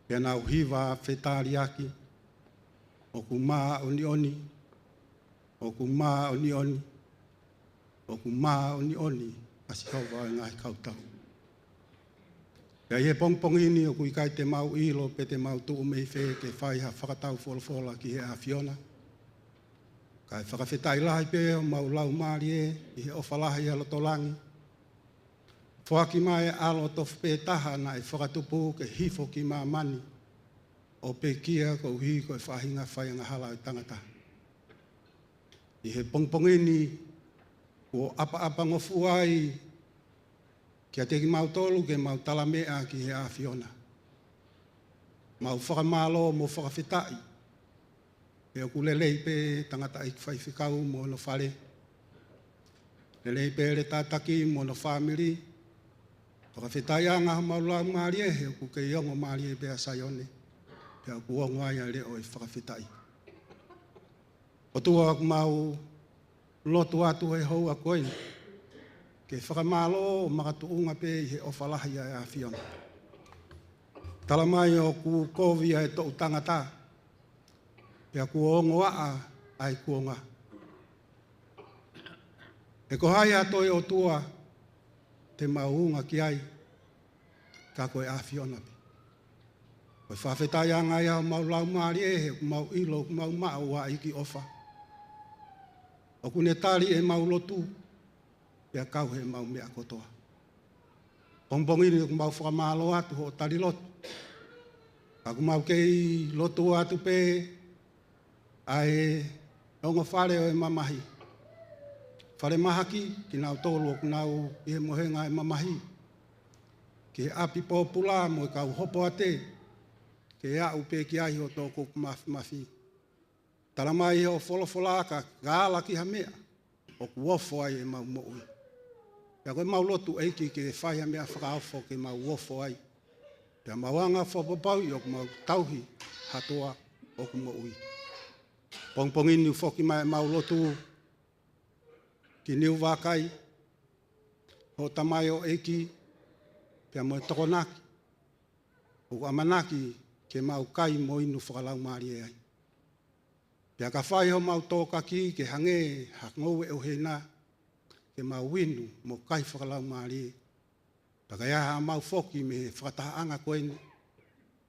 Pea nau hiva fetāliaki, ʻoku māʻoniʻoni, ʻoku māʻoniʻoni, ʻoku māʻoniʻoni ʻa Sihova ʻo e ngaahi kautau. Pea ʻi he pongipongi ni ʻoku ʻikai te mau ʻilo pe te mau tuʻu mei fē ke fai ha fakatau folofola ki he ʻAfiona. Kae fakafetaʻi lahi pē homau laumālie ʻi he ʻofa lahi ʻa loto langi. Foaki mai e ʻAlo tofu pē taha naʻe fakatupu ke hifo ki māmani ʻo pekia koeʻuhi ko e faʻahinga faiangahala ʻo e tangata. ʻI he pongipongi ni, kuo ʻapaʻapangofua ai kiate kimautolu ke mau talameʻa ki he ʻAfiona. Mau fakamālō mo fakafetaʻi, he ʻoku lelei pē tangataʻeiki faifekau mo hono fale. Lelei pē ʻEletā Taki mo hono fāmili. Fakafetaʻiʻanga homau laumālie he ʻoku kei ongo mālie pē ʻa Saione. Pea ʻoku ongo ai ʻa e leʻo ʻo e fakafetaʻi. ʻOtua, ʻoku mau lotu atu he houa ko eni ke fakamālō ʻo makatuʻunga pē ʻi he ʻofa lahi ʻa e ʻAfiona. Tala mai ʻoku kovi ʻa e toʻu tangata, pea kuo ongo ʻa e kuonga. He ko hai ha toe ʻOtua te mau unga ki ai, ka ko e ʻAfiona pē. Ko e fakafetaʻiʻanga ia homau laumālie he ʻoku mau ʻilo, ʻoku mau maʻu ʻa e ʻEiki ʻofa. ʻOku ne tali ʻemau lotu, pea kau heʻemau meʻa kotoa. Pongipongi ni ʻoku mau fakamālō atu hoʻo tali lotu. Ka ʻoku mau kei lotu atu pē, ʻa e ongo fale ʻo e mamahi. Falemahaki kinautolu ʻoku nau ʻi he mohenga ʻo e mamahi ki he ʻapi pōpula mo e kau hopoate, ke aʻu pē ki ai hoʻo toʻukupu mafimafi. Tala mai ʻe hoʻo folofola ka ala ki ha meʻa, ʻoku ofo ai ʻemau moʻui. Pea ko ʻemau lotu ʻEiki ke fai ha meʻa fakaofo ke mau ofo ai. Pea mau anga fakapapauʻi ʻoku mau tauhi ha toa ʻoku moʻui. Pongipongi ni ʻoku foki mai ʻemau lotu ki Niuvakai, hoʻo tamaioʻeiki, pea mo e Tokonaki, ʻoku ʻamanaki ke mau kai mo inu fakalaumālie ai. Pea ka fai homau tokaki ke hangē ha ngoue ʻo Heina, ke mau inu mo kai fakalaumālie. Pea ka ʻi ai haʻamau foki mei he fakatahaʻanga ko eni,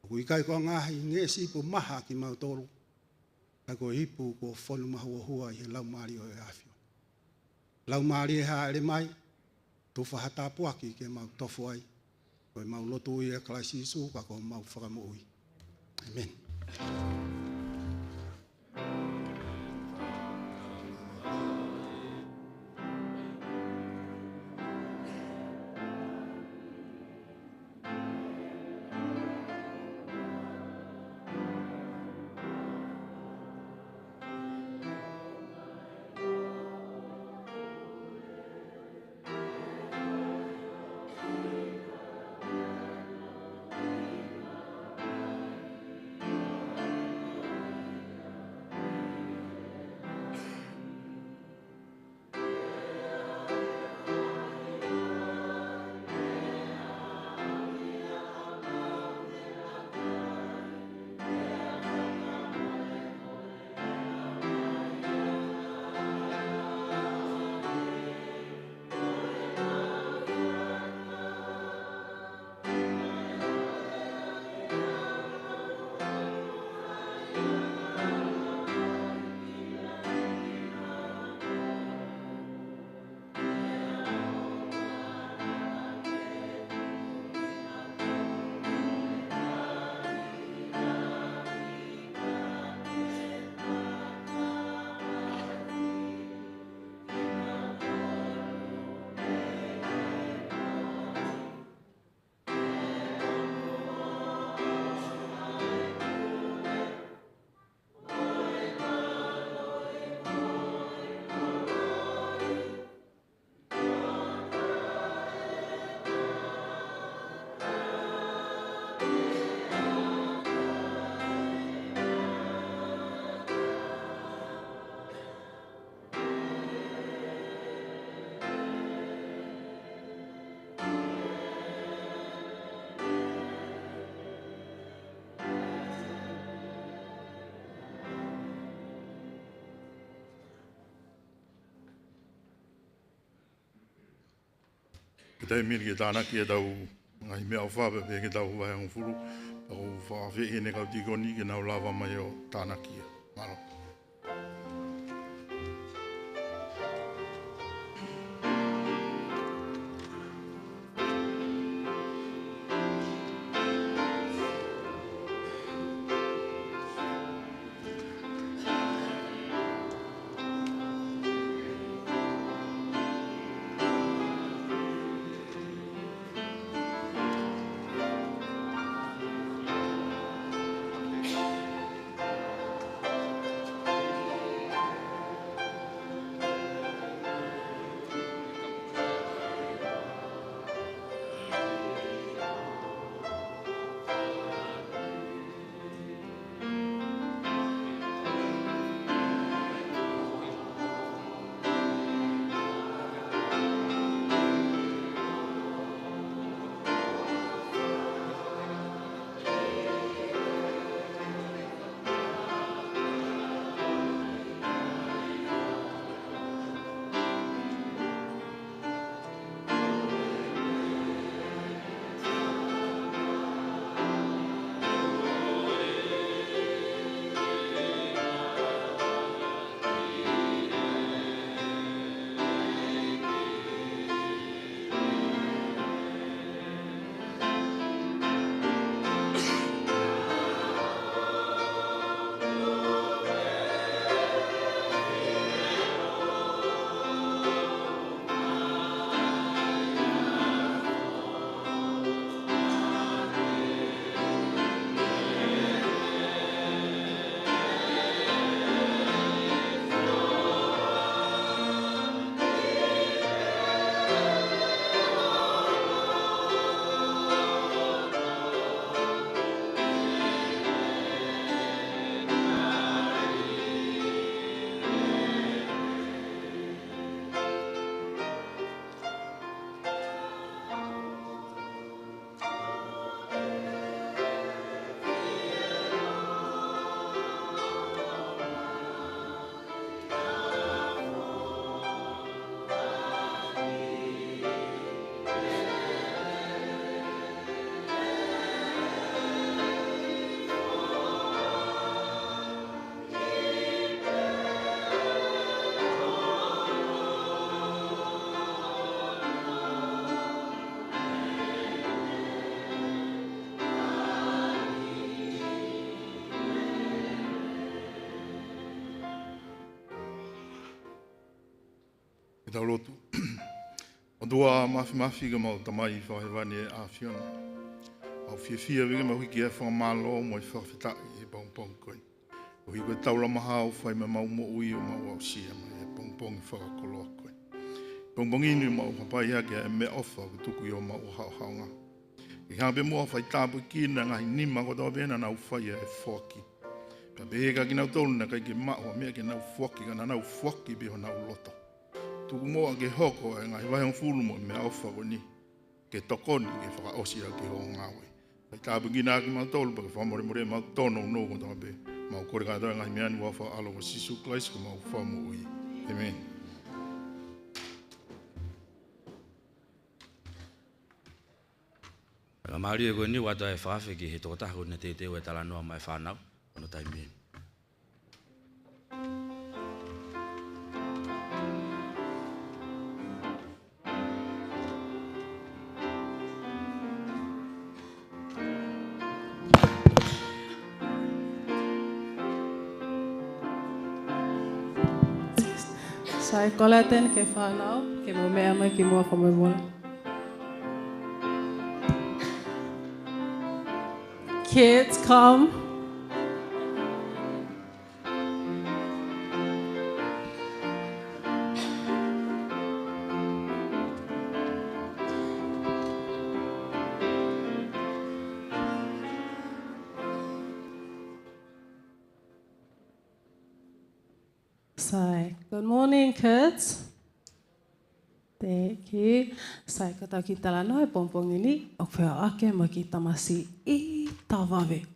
ʻoku ʻikai ko ha ngaahi ngeʻesi ipu maha kimautolu, ka ko e ipu kuo fonu mahuohua ʻi he Laumālie ʻo e ʻAfiona. Laumālie, hāʻele mai, tufa ha tāpuaki ke mau tofo ai. Ko ʻemau lotu ia ʻia Kalaisi Sīsū, ka ko homau Fakamoʻui. ʻĒmeni. Ke tau mili ke tānaki ʻetau ngaahi meʻaʻofa pea pehē ki heʻetau vahe hongofulu, pea ʻoku ou fakaafeʻi ʻa e kau tīkoni ke nau lava mai ʻo tānaki ia. Mālō. Ke tau lotu. ʻOtua Māfimafi, ko homau Tamai Fakahēvani ʻe ʻAfiona, ʻoku mau fiefia ʻi heʻemau hiki ʻa e fakamālō mo e fakafetaʻi he pongipongi ko eni, koeʻuhi ko e taulama hao ʻoku fai mei heʻemau moʻui ʻo mau aʻusia mai e pongipongi fakakoloa ko eni. Pongipongi ni ʻoku mau hapai hake ʻa e meʻaʻofa kuo tuku ʻi homau haʻohaʻonga. Ke hanga pē muʻa ʻo faitāpuekina e ngaahi nima kotoa pē naʻa nau fai ʻa e foaki, pea pehē kia kinautolu naʻe ʻikai ke maʻu ha meʻa ke nau foaki, ka naʻa nau foaki pē honau loto. Tuku muʻa ke hoko e ngaahi vahehongofulu mo e meʻaʻofa ko eni ke tokoni ke fakaʻosi ʻaki hoʻo ngāue. Faitāpuekina ʻaki kimautolu pea ke fakamolemole ʻemau tōnounou kotoa pē. ʻOku mau kole kātoa e ngaahi meʻa ni ʻi he huafa ho ʻAlo ko Sīsū Kalaisi ko homau Fakamoʻui. ʻĒmeni. Faingamālie ko eni ʻoku ʻoatu ʻa e fakaafe ki he tokotaha ʻoku ne teuteu e talanoa maʻa e fānau ʻi hono taimi ni. Sai, kole atu eni ki he fānau ke mou meʻa mai kimuʻa fakamolemole. Kids, come. Sai, good morning, kids. Thank you. Sai, ko ʻetau kiʻi talanoa he pongipongi ni, ʻoku feʻao ʻaki mo e kiʻi tamasiʻi ʻita vave.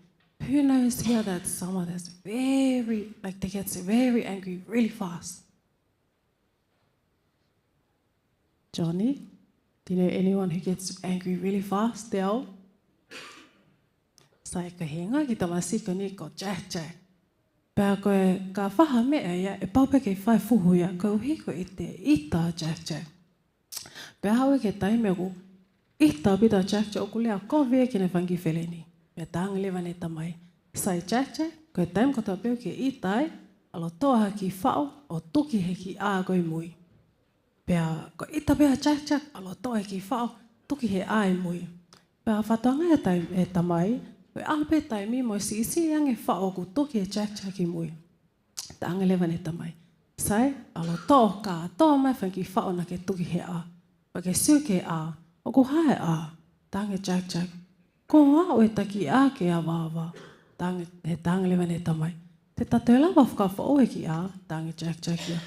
Who knows here that someone that's very, like, they gets very angry really fast? Johnny, do you know anyone who gets angry really fast, Dale? Sai, ko e hingoa e kiʻi tamasiʻi ko eni ko Jack Jack. Pea ko e ka faha meʻa ia, ʻe pau pē ke fai fuhu ia, koeʻuhi ko e ʻita, ʻita ʻa Jack Jack. Pea aʻu ki he taimi ʻoku ʻita ʻaupito ʻa Jack Jack, ʻoku lea kovi ia ki heʻene fanga kiʻi feleni. Pea talaange leva ʻe heʻene tamai, sai Jack Jack, ko e taimi kotoa pē ʻoku ke ʻita ai, ʻalu ʻo toʻo ha kiʻi faʻo ʻo tuki he kiʻi ʻā ko ē ʻi mui. Pea ko e ʻita pē ʻa Jack Jack, ʻalu ʻo toʻo e kiʻi faʻo, tuki he ʻā ʻi mui. Pea fakatokangaʻi ʻe he tai-, ʻe he tamai, ko e ʻalu pē taimi mo e siʻisiʻi ange e faʻo ʻoku tuki ʻe Jack Jack ʻi mui. Talaange leva ʻe heʻene tamai, sai, ʻalu ʻo toʻo kātoa mai e fanga kiʻi faʻo naʻa ke tuki he ʻā. Pea ke sio ki he ʻā, ʻoku hā e ʻā? Talaange ʻe Jack Jack, kuo aʻu e taki ʻā ke avaava. Talaange, he talaange leva ʻe heʻene tamai, te ta toe lava fakafoʻou e kiʻi ʻā? Talaange ʻe Jack Jack ia,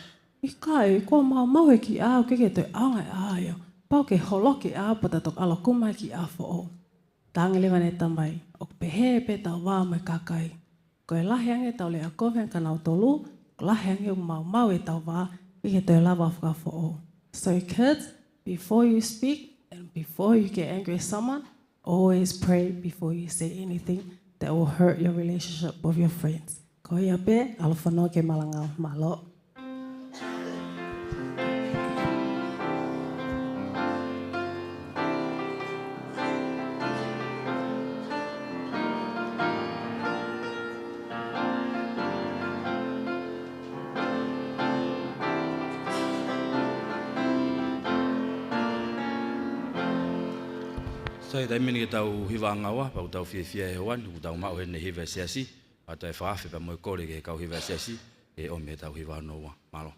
ʻikai, kuo maumau e kiʻi ʻā, ʻoku ʻikai ke toe ʻaonga e ʻā ia. Pau ke holoki e ʻā pea ta toki ʻalu ʻo kumi mai e kiʻi ʻā foʻou. Talaange leva ʻe heʻene tamai, ʻoku pehē pē ʻetau vā mo e kakai. Ko e lahi ange ʻetau lea kovi ange kia nautolu, ko e lahi ange ʻoku maumau ʻetau vā, ʻikai ke toe lava fakafoʻou. So kids, before you speak and before you get angry at someone, always pray before you say anything that will hurt your relationship with your friends. Ko ia pē, ʻalu ʻo fanongo ki he malanga. Mālō. Sai, taimi eni ke tau hiva ʻa e ngāue, pea ʻoku tau fiefia he ʻaho ni, ʻoku tau maʻu heni e hiva ʻa e siasi, ʻoatu e fakaafe pea mo e kole ki he kau hiva ʻa e siasi, ke ʻomi ʻetau hiva hono ua. Mālō.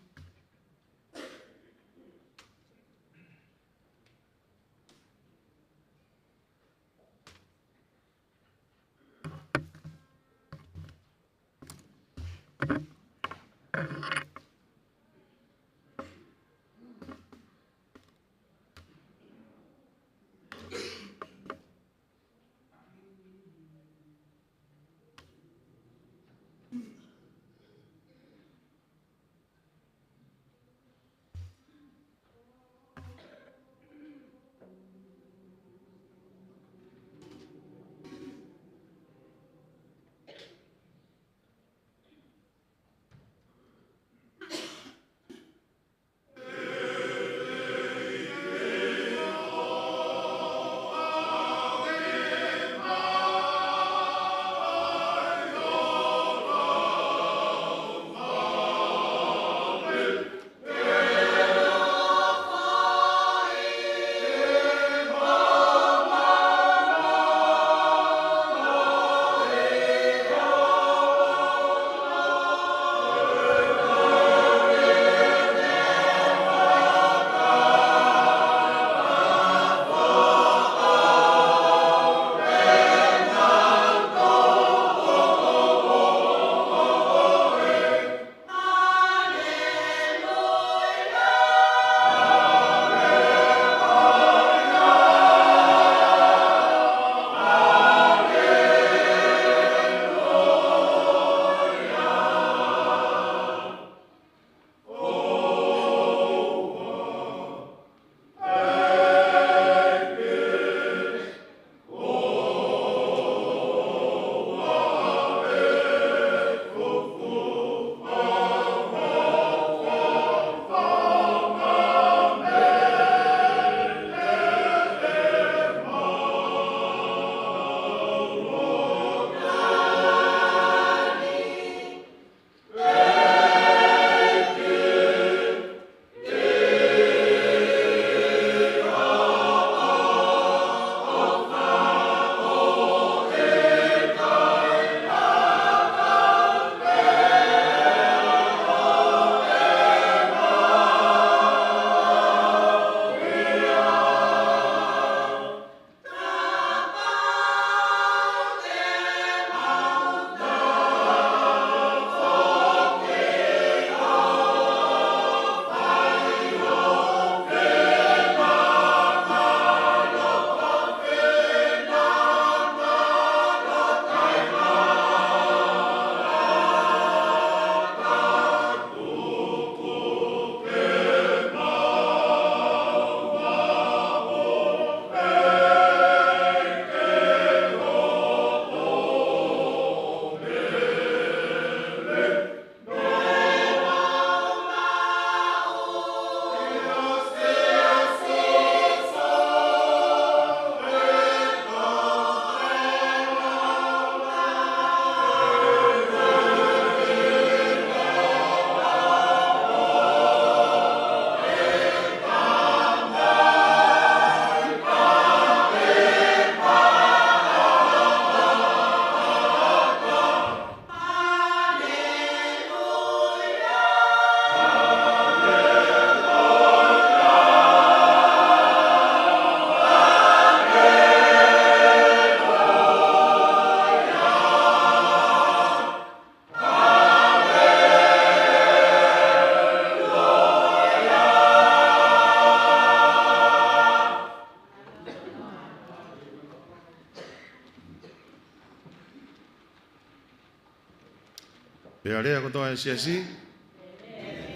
Pea lea kotoa e siasi.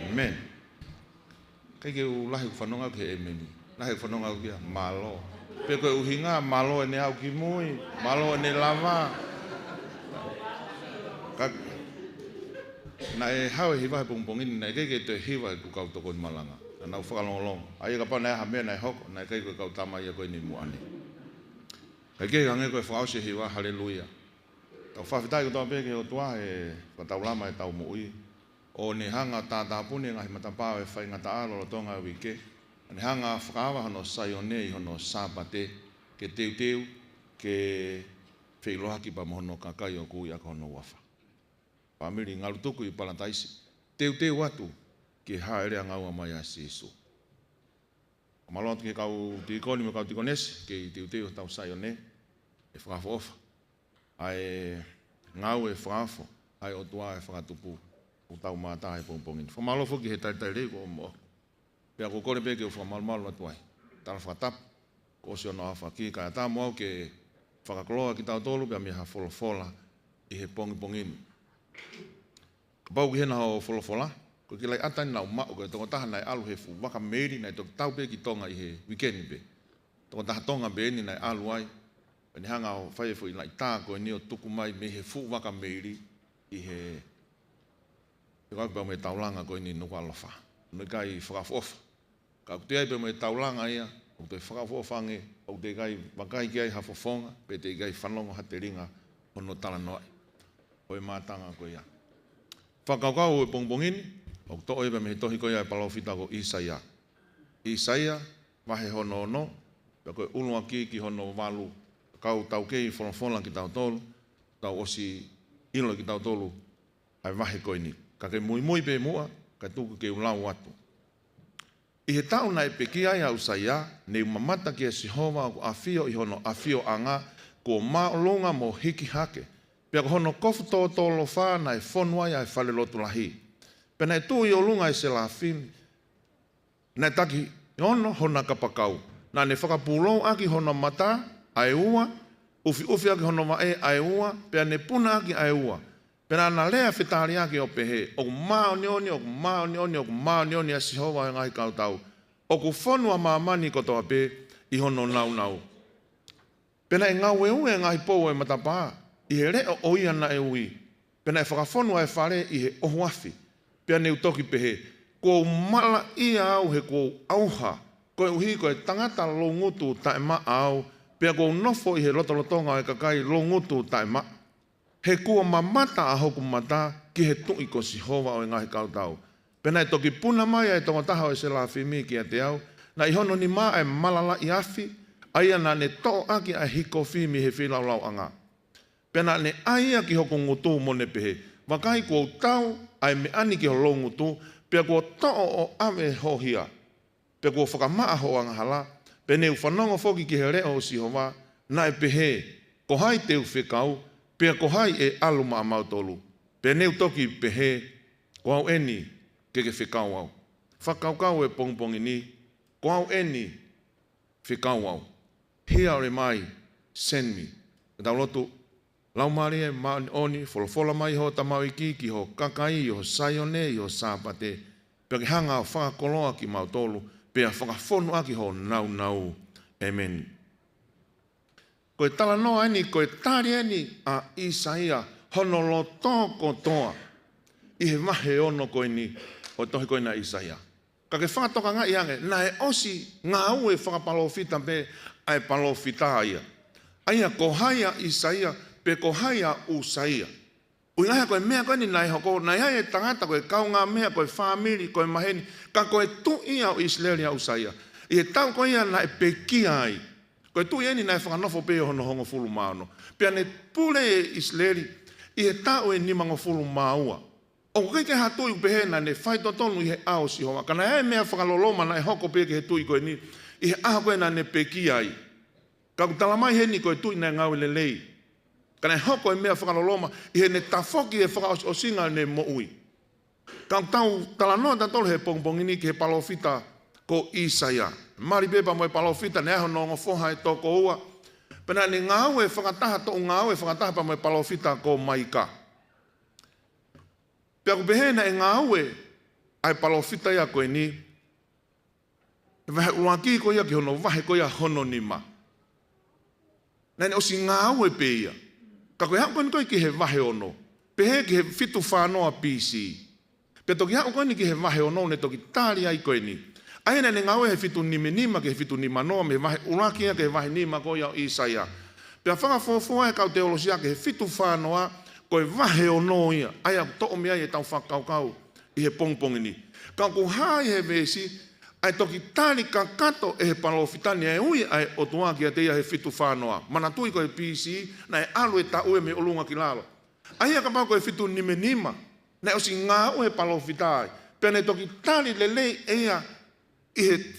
ʻĒmeni. ʻIkai ke u lahi ʻeku fanongo ki he ʻēmeni. Lahi ʻeku fanongo kia mālō. Pe ko e ʻuhinga mālō ʻene aʻu ki mui, mālō ʻene lava. Ka naʻe hau e hiva he pongipongi ni, naʻe ʻikai ke toe hiva ʻeku kau tokoni malanga. Naʻa nau fakalongolongo. ʻA ia kapau naʻe ʻi ai ha meʻa naʻe hoko, naʻe ʻikai ko e kau tama ia ko eni muʻa ni. Kae kehe, hangē ko e fakaʻosi e hiva, haleluia. Tau fakafetaʻi kotoa pē ki he ʻOtua he fakataulama ʻetau moʻui. ʻO ne hanga ʻo tātāpuni e ngaahi matapā ʻo e faingataʻa lolotonga e uike. ʻO ne hanga ʻo fakaava hono Saione ʻi hono Sāpate, ke teuteu, ke feʻiloaki pea mo hono kakai ʻoku ui ʻaki hono huafa. Fāmili, ngalu tuku ʻi palataisi. Teuteu atu ki he hāʻele angaua mai ʻa Sīsū. Fakamālō atu ki he kau tīkoni mo e kau tīkonesi, kei teuteu hotau Saione, ʻe fakaʻofoʻofa ʻa e ngāue fakaofo ʻa e ʻOtua ʻe fakatupu ʻoku tau mātā he pongipongi ni. Fakamālō foki ki he talitali lelei kuo ʻomi. Pea ʻoku ou kole pē ke u fakamalumalu atu ai. Tala fakatapu, kuo ʻosi hono aofaki, kae ʻatā mo au ke fakakoloa kitautolu pea mei ha folofola ʻi he pongipongi ni. Kapau ʻoku ʻi hena hoʻo folofola, ko e kiʻi laʻi ʻata eni naʻa ku maʻu, ko e tokotaha naʻe ʻalu he fuʻu vaka meili, naʻe toki tau pē ki Tonga ʻi he uike ni pē. Tokotaha Tonga pē eni naʻe ʻalu ai, pea ne hanga ʻo fai e foʻi laʻi tā ko eni ʻo tuku mai mei he fuʻu vaka meili ʻi he, ʻi he kau pea mo e taulanga ko eni Nukuʻalofa. Naʻe ʻikai fakaʻofoʻofa. Ka ʻoku toe ʻi ai pē mo e taulanga ia, ʻoku toe fakaʻofoʻofa ange, ʻoku toe ʻikai vakai ki ai ha fofonga, pe toe ʻikai fanongo ha telinga hono talanoaʻi ʻo e mātanga ko ia. Fakakaukau ʻo e pongipongi ni, ʻoku toʻo ia pē mei he tohi ko ia ʻa e palōfita ko ʻĪsaia. ʻĪsaia, vahe hono ono, pea ko e ʻuluaki ki hono valu, kau tau kei folofola kitautolu, tau ʻosi ʻilo kitautolu ʻa e vahe ko eni. Ka ke muimui pē muʻa, kae tuku ke u lau atu. ʻI he taʻu naʻe pekia ai ʻa ʻĪsaia, ne u mamata kia Sihova ʻoku ʻafio ʻi hono ʻafioʻanga, kuo māʻolunga mo hiki hake. Pea ko hono kofu tōtōlofa naʻe fonu ai ʻa e falelotu lahi. Pea naʻe tuʻu ʻi ʻolunga ʻa e selafimi naʻe taki ono hona kapakau. Naʻa ne fakapūlou ʻaki hono mata ʻa e ua, ʻufiʻufi ʻaki hono vaʻe ʻa e ua, pea ne puna ʻaki ʻa e ua. Pea naʻa na lea fetaliaki ʻo pehē, ʻOku māʻoniʻoni, ʻoku māʻoniʻoni, ʻoku māʻoniʻoni ʻa Sihova ʻo e ngaahi kautau. ʻOku fonu ʻa māmani kotoa pē ʻi hono nāunau. Pea naʻe ngāueue e ngaahi pou ʻo e matapā ʻi he leʻo ʻo ia naʻe ui. Pea naʻe fakafonu ʻa e fale ʻi he ʻohoafi. Pea ne u toki pehē, Kuo u malaʻia au he kuo u ʻauha, koeʻuhi ko e tangata loungutu taʻemaʻa au, pea kuo u nofo ʻi he lotolotonga ʻo e kakai loungutu taʻemaʻa. He kuo mamata ʻa hoku mata ki he Tuʻi ko Sihova ʻo e ngaahi kautau. Pea naʻe toki puna mai ʻa e tokotaha ʻo e selafimi kiate au, naʻe ʻi hono nima ʻa e malalaʻi afi, ʻa ia naʻa ne toʻo ʻaki ʻa e hikofi mei he feilaulau ʻanga. Pea naʻa ne ʻai ia ki hoku ngutu mo ne pehē, Vakai, kuo u tau ʻa e meʻa ni ki ho loungutu, pea kuo toʻo ʻo ʻave ho hia. Pea kuo fakamaʻa hoʻo angahala. Pea ne u fanongo foki ki he leʻo ʻo Sihova, naʻe pehē, Ko hai te u fekau, pea ko hai ʻe ʻalu maʻamautolu? Pea ne u toki pehē, Ko au eni, ke ke fekau au. Fakakaukau e pongipongi ni, Ko au eni, fekau au. Here am I, send me. Ka tau lotu. Laumālie Māʻoniʻoni, folofola mai ho tamaiki ki ho kakai ʻi ho Saione ʻi ho Sāpate, pea ke hanga ʻo fakakoloa kimautolu, pea fakafonu ʻaki ho nāunau. ʻĒmeni. Ko e talanoa eni, ko e tali eni ʻa ʻĪsaia, hono loto kotoa ʻi he vahe ono ko eni ʻo e tohi ko ena ʻa ʻĪsaia. Ka ke fakatokangaʻi ange, naʻe ʻosi ngāue fakapalōfita pē ʻa e palōfita ia. ʻA ia ko hai ʻa ʻĪsaia, pe ko hai ʻa ʻĪsaia. ʻUhinga ia ko e meʻa ko eni naʻe hoko, naʻe ʻi ai e tangata ko e kaungāmeʻa, ko e fāmili, ko e maheni, ka ko e tuʻi ia ʻo ʻIsileli ʻa ʻĪsaia. ʻI he taʻu ko ia naʻe pekia ai. Ko e tuʻi eni naʻe fakanofo pē ʻi hono hongofulu mā ono. Pea ne pule ʻe ʻIsileli ʻi he taʻu ʻe nimangofulu mā ua. ʻOku ʻikai ke ha tuʻi ʻoku pehē naʻa ne faitotonu ʻi he ʻao ʻo Sihova. Ka naʻe ʻi ai e meʻa fakaloloma naʻe hoko pē ki he tuʻi ko eni, ʻi he ʻaho ko ē naʻa ne pekia ai. Ka ʻoku tala mai heni ko e tuʻi naʻe ngāue lelei. Ka naʻe hoko e meʻa fakaloloma, ʻi heʻene tafoki e fakaʻosiʻosinga ʻene moʻui. Ka ʻoku tau talanoa tautolu he pongipongi ni ki he palōfita ko ʻĪsaia. Mali pē pea mo e palōfita, naʻe ʻi ai hono ongo foha ʻe toko ua. Pea naʻa ne ngāue fakataha, toʻu ngāue fakataha pea mo e palōfita ko Maika. Pea ʻoku pehē naʻe ngāue ʻa e palōfita ia ko eni, he vahe ʻuluaki ko ia ki hono vahe ko ia hono nima. Naʻa ne ʻosi ngāue pē ia. Ka ko e aʻu ko eni ko ē ki he vahe ono, pehē ki he fitu fā noa B C. Pea toki aʻu ko eni ki he vahe ono, ne toki tali ai ko eni. ʻA ia naʻa ne ngāue he fitu nima nima ki he fitu nima noa, mei he vahe ʻuluaki ia ki he vahe nima ko ia ʻo ʻĪsaia. Pea fakafuofua e kau teolosia ki he fitu fā noa, ko e vahe ono ia, ʻa ia ʻoku toʻo mei ai ʻetau fakakaukau ʻi he pongipongi ni. Ka ʻoku hā ʻi he veesi, ʻa e toki tali kakato ʻe he palōfita naʻe ui ʻa e ʻOtua kiate ia he fitu fā noa. Manatuʻi ko e B C, naʻe ʻalu e taʻu ʻe mei ʻolunga ki lalo. ʻA ia kapau ko e fitu nima nima, naʻe ʻosi ngāue he palōfita ai. Pea ne toki tali lelei ʻe ia ʻi he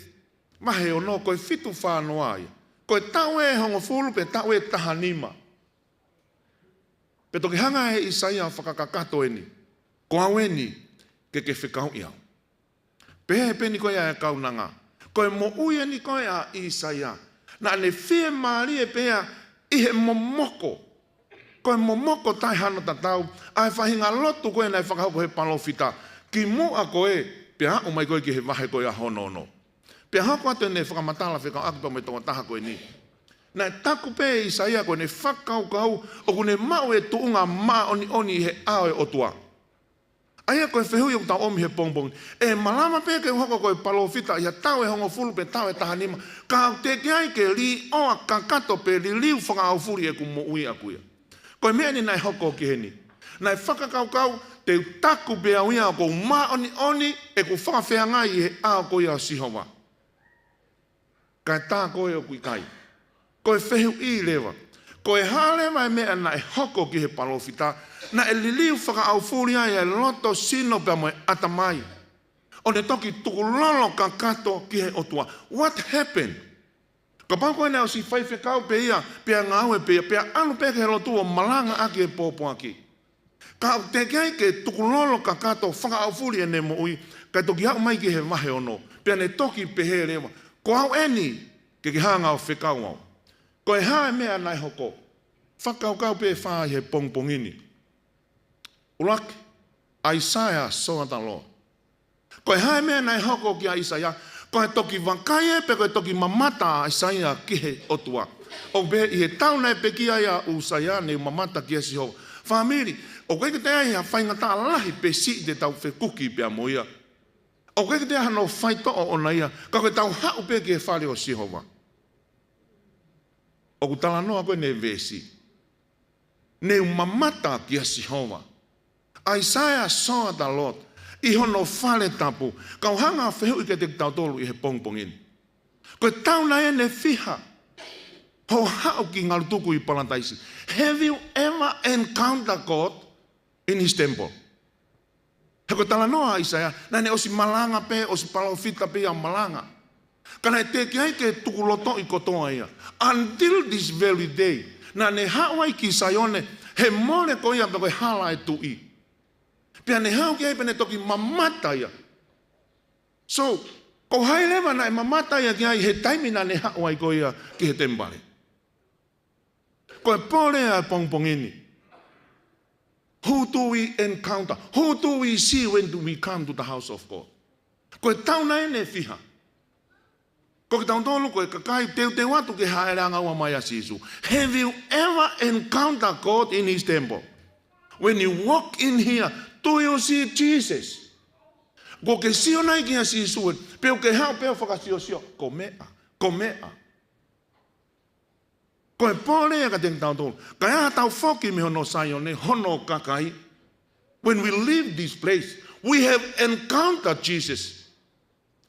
vahe ono ko e fitu fā noa ia. Ko e taʻu ʻe hongofulu pe taʻu ʻe taha nima. Pea toki hanga ʻe ʻĪsaia ʻo fakakakato eni. Ko au eni, ke ke fekauʻi au. Pehē pē eni ko ia ʻa e kaunanga. Ko e moʻui eni ko ia ʻa ʻĪsaia. Naʻa ne fiemālie pē ia ʻi he momoko. Ko e momoko taʻe hano tatau, ʻa e faʻahinga lotu ko ē naʻe fakahoko he palōfita. Kimuʻa ko ē, pea aʻu mai ko ē ki he vahe ko ia hono ono. Pea hoko atu ʻene fakamatala fekauʻaki pea mo e tokotaha ko eni. Naʻe taku pē ʻe ʻĪsaia ko ʻene fakakaukau, ʻoku ne maʻu e tuʻunga māʻoniʻoni ʻi he ʻao ʻo e ʻOtua. ʻA ia ko e fehuʻi ʻoku tau ʻomi he pongipongi. ʻE malava pē ke u hoko ko e palōfita ʻi ha taʻu ʻe hongofulu pe taʻu ʻe taha nima, ka ʻoku teʻeki ai ke līʻoa kakato pe liliu fakaʻaufuli ʻeku moʻui ʻaʻaku ia. Ko e meʻa eni naʻe hoko ki heni. Naʻe fakakaukau te u taku pē au ia ʻoku ou māʻoniʻoni ʻeku fakafeangai ʻi he ʻao ko ia ʻo Sihova. Kae tā ko ē ʻoku ʻikai. Ko e fehuʻi leva. Ko e hā leva e meʻa naʻe hoko ki he palōfita, naʻe liliu fakaʻaufuli ai e loto, sino pea mo e ʻatamai. ʻO ne toki tukulolo kakato ki he ʻOtua. What happened? Kapau ko ē naʻe ʻosi faifekau pē ia, pea ngāue pē ia, pea ʻalu pē ki he lotu ʻo malanga ʻaki e pōpoaki. Ka ʻoku teʻeki ai ke tukulolo kakato fakaʻaufuli ʻene moʻui, kae toki aʻu mai ki he vahe ono, pea ne toki pehē leva, ko au eni, ke ke hanga ʻo fekau au. Ko e hā e meʻa naʻe hoko? Fakakaukau pē ʻe fā ʻi he pongipongi ni. ʻUluaki, ʻAisea saw the Lord. Ko e hā e meʻa naʻe hoko kia ʻAisea? Ko e toki vakai ē pe ko e toki mamata ʻa ʻAisea ki he ʻOtua. ʻOku pehē ʻi he taʻu naʻe pekia ai ʻa ʻUsaia, ne u mamata kia Sihova. Fāmili, ʻoku ʻikai ke toe ʻi ai ha faingataʻa lahi pe siʻi te tau fekuki pea mo ia. ʻOku ʻikai ke toe ʻi ai hano faitoʻo ʻoʻona ia, ka ko ʻetau haʻu pē ki he fale ʻo Sihova. ʻOku talanoa ko ē ʻene veesi. Ne u mamata kia Sihova. ʻAisea saw the Lord. ʻI hono fale tapu. Kau hanga ʻo fehuʻi kiate kitautolu ʻi he pongipongi ni. Ko e taʻu naʻe fiha hoʻo haʻu ki Ngalutuku ʻi Palataisi. Have you ever encountered God in his temple? He ko e talanoa ʻa ʻAisea, naʻa ne ʻosi malanga pē, ʻosi palōfita pē ia ʻo malanga. Ka naʻe teʻeki ai ke tukulotoʻi kotoa ia. Until this very day, naʻa ne haʻu ai ki Saione, he mole ko ia pē ko e hala ʻo e tuʻi. Pea ne haʻu ki ai pea ne toki mamata ia. So, ko hai leva naʻe mamata ia ki ai he taimi naʻa ne haʻu ai ko ia ki he temipale. Ko e pole ʻa e pongipongi ni. Who do we encounter? Who do we see when do we come to the house of God? Ko e taʻu naʻe fiha. Ko kitautolu ko e kakai teuteu atu ke hāʻele angaua mai ʻa Sīsū. Have you ever encountered God in his temple? When you walk in here, do you see Jesus? Kuo ke sio nai kia Sīsū, pe ʻoku ke haʻu pē ʻo fakasiosio, ko meʻa, ko meʻa. Ko e pole ia kiate kitautolu. Ka ʻi ai haʻatau foki mei hono Saione, hono kakai. When we leave this place, we have encountered Jesus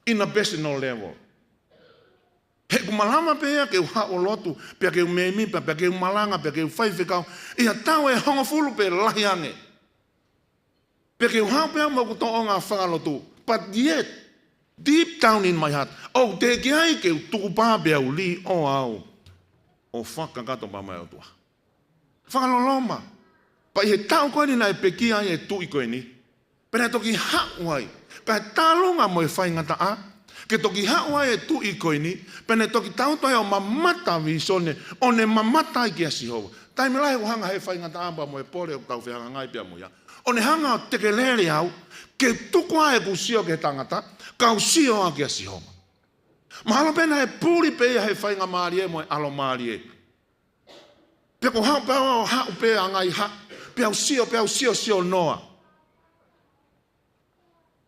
in a personal level. He ʻoku malava pē ia ke u haʻu ʻo lotu, pea ke u mēmipa, pea ke u malanga, pea ke u faifekau, ʻi ha taʻu ʻe hongofulu pe lahi ange. Pea ke u haʻu pē au mo ʻeku tōʻonga fakalotu. But yet, deep down in my heart, ʻoku teʻeki ai ke u tukupā pea u līʻoa au ʻo fakakakato pea mo e ʻOtua. Fakaloloma. Pea ʻi he taʻu ko eni naʻe pekia ai e tuʻi ko eni. Pea naʻe toki haʻu ai. Kae tālunga mo e faingataʻa. Ke toki haʻu ai e tuʻi ko eni, pea ne toki tau toe ʻo mamata vīsone, ʻo ne mamata ai kia Sihova. Taimi lahi ʻoku hanga he faingataʻa pea mo e pole ʻoku tau fehangahangai pea mo ia, ʻo ne hanga ʻo tekelele au, ke tuku ʻa ʻeku sio ki he tangata, kau sio ʻa kia Sihova. Mahalo pē naʻe puli pē ia he faingamālie mo e ʻalomālie. Pea ko haʻu pē au, haʻu pē ʻa e ngaahi haʻu, pea u sio, pea u sio, sio noa.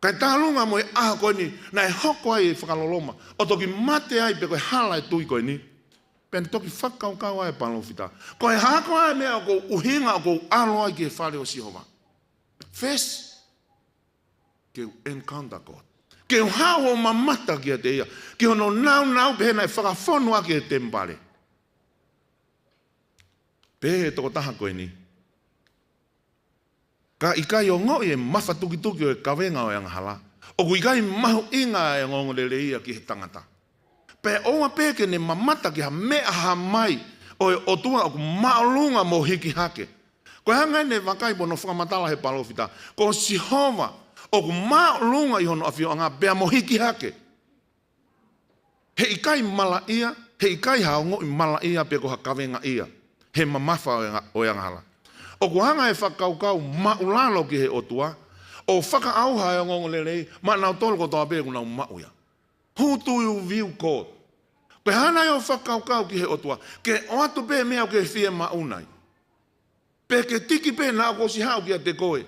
Kae tālunga mo e ʻaho ko eni, naʻe hoko ai e fakaloloma, ʻo toki mate ai pē ko e hala e tuʻi ko eni. Pea ne toki fakakaukau ai e palōfita. Ko e hā koā e meʻa ʻoku ou ʻuhinga ʻoku ou ʻalu ai ki he fale ʻo Sihova? First, ke u encounter God. Ke u haʻu ʻo mamata kiate ia. Ki hono nāunau pehē naʻe fakafonu ʻaki e temipale. Pehē ʻe he tokotaha ko eni, ka ʻikai ongoʻi e mafatukituki ʻo e kavenga ʻo e angahala, ʻoku ʻikai mahuʻinga e ongoongolelei ia ki he tangata. Pea ʻoua pē ke ne mamata ki ha meʻa ha mai ʻo e ʻOtua ʻoku māʻolunga mo hiki hake. Ko e hā e ngaahi vakai pea mo hono fakamatala he palōfita, ko Sihova ʻoku māʻolunga ʻi hono ʻafioʻanga pea mo hiki hake. Heʻikai malaʻia, heʻikai ha ongoʻi malaʻia pe ko ha kavengaʻia he mamafa ʻo e anga-, ʻo e angahala. ʻOku hanga e fakakaukau māʻulalo ki he ʻOtua ʻo fakaʻauha e ongoongolelei maʻanautolu kotoa pē ʻoku nau maʻu ia. Who do you view God? Ko e hā nai hoʻo fakakaukau ki he ʻOtua? Ke ʻoatu pē meʻa ʻoku ke fiemaʻu nai? Pe ke tiki pē naʻa kuo ʻosi haʻu kiate koe?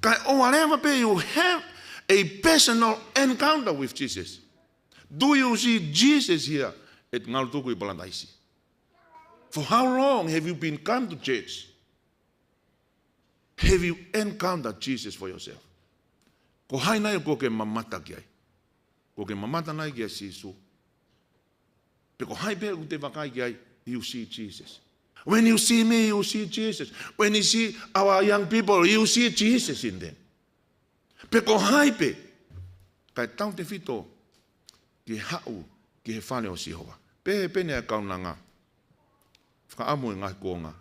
Kae ʻoua leva pē you have a personal encounter with Jesus. Do you see Jesus here at Ngalutuku ʻi Palataisi? For how long have you been come to church? Have you encountered Jesus for yourself? Ko hai nai ʻoku ke mamata ki ai? ʻOku ke mamata nai kia Sīsū? Pe ko hai pē ʻoku te vakai ki ai, you see Jesus. When you see me, you see Jesus. When you see our young people, you see Jesus in them. Pe ko hai pē, kae tautefito ke haʻu ki he fale ʻo Sihova. Pehē pē ʻe he kaunanga fakaʻamu ʻi he ngaahi kuonga,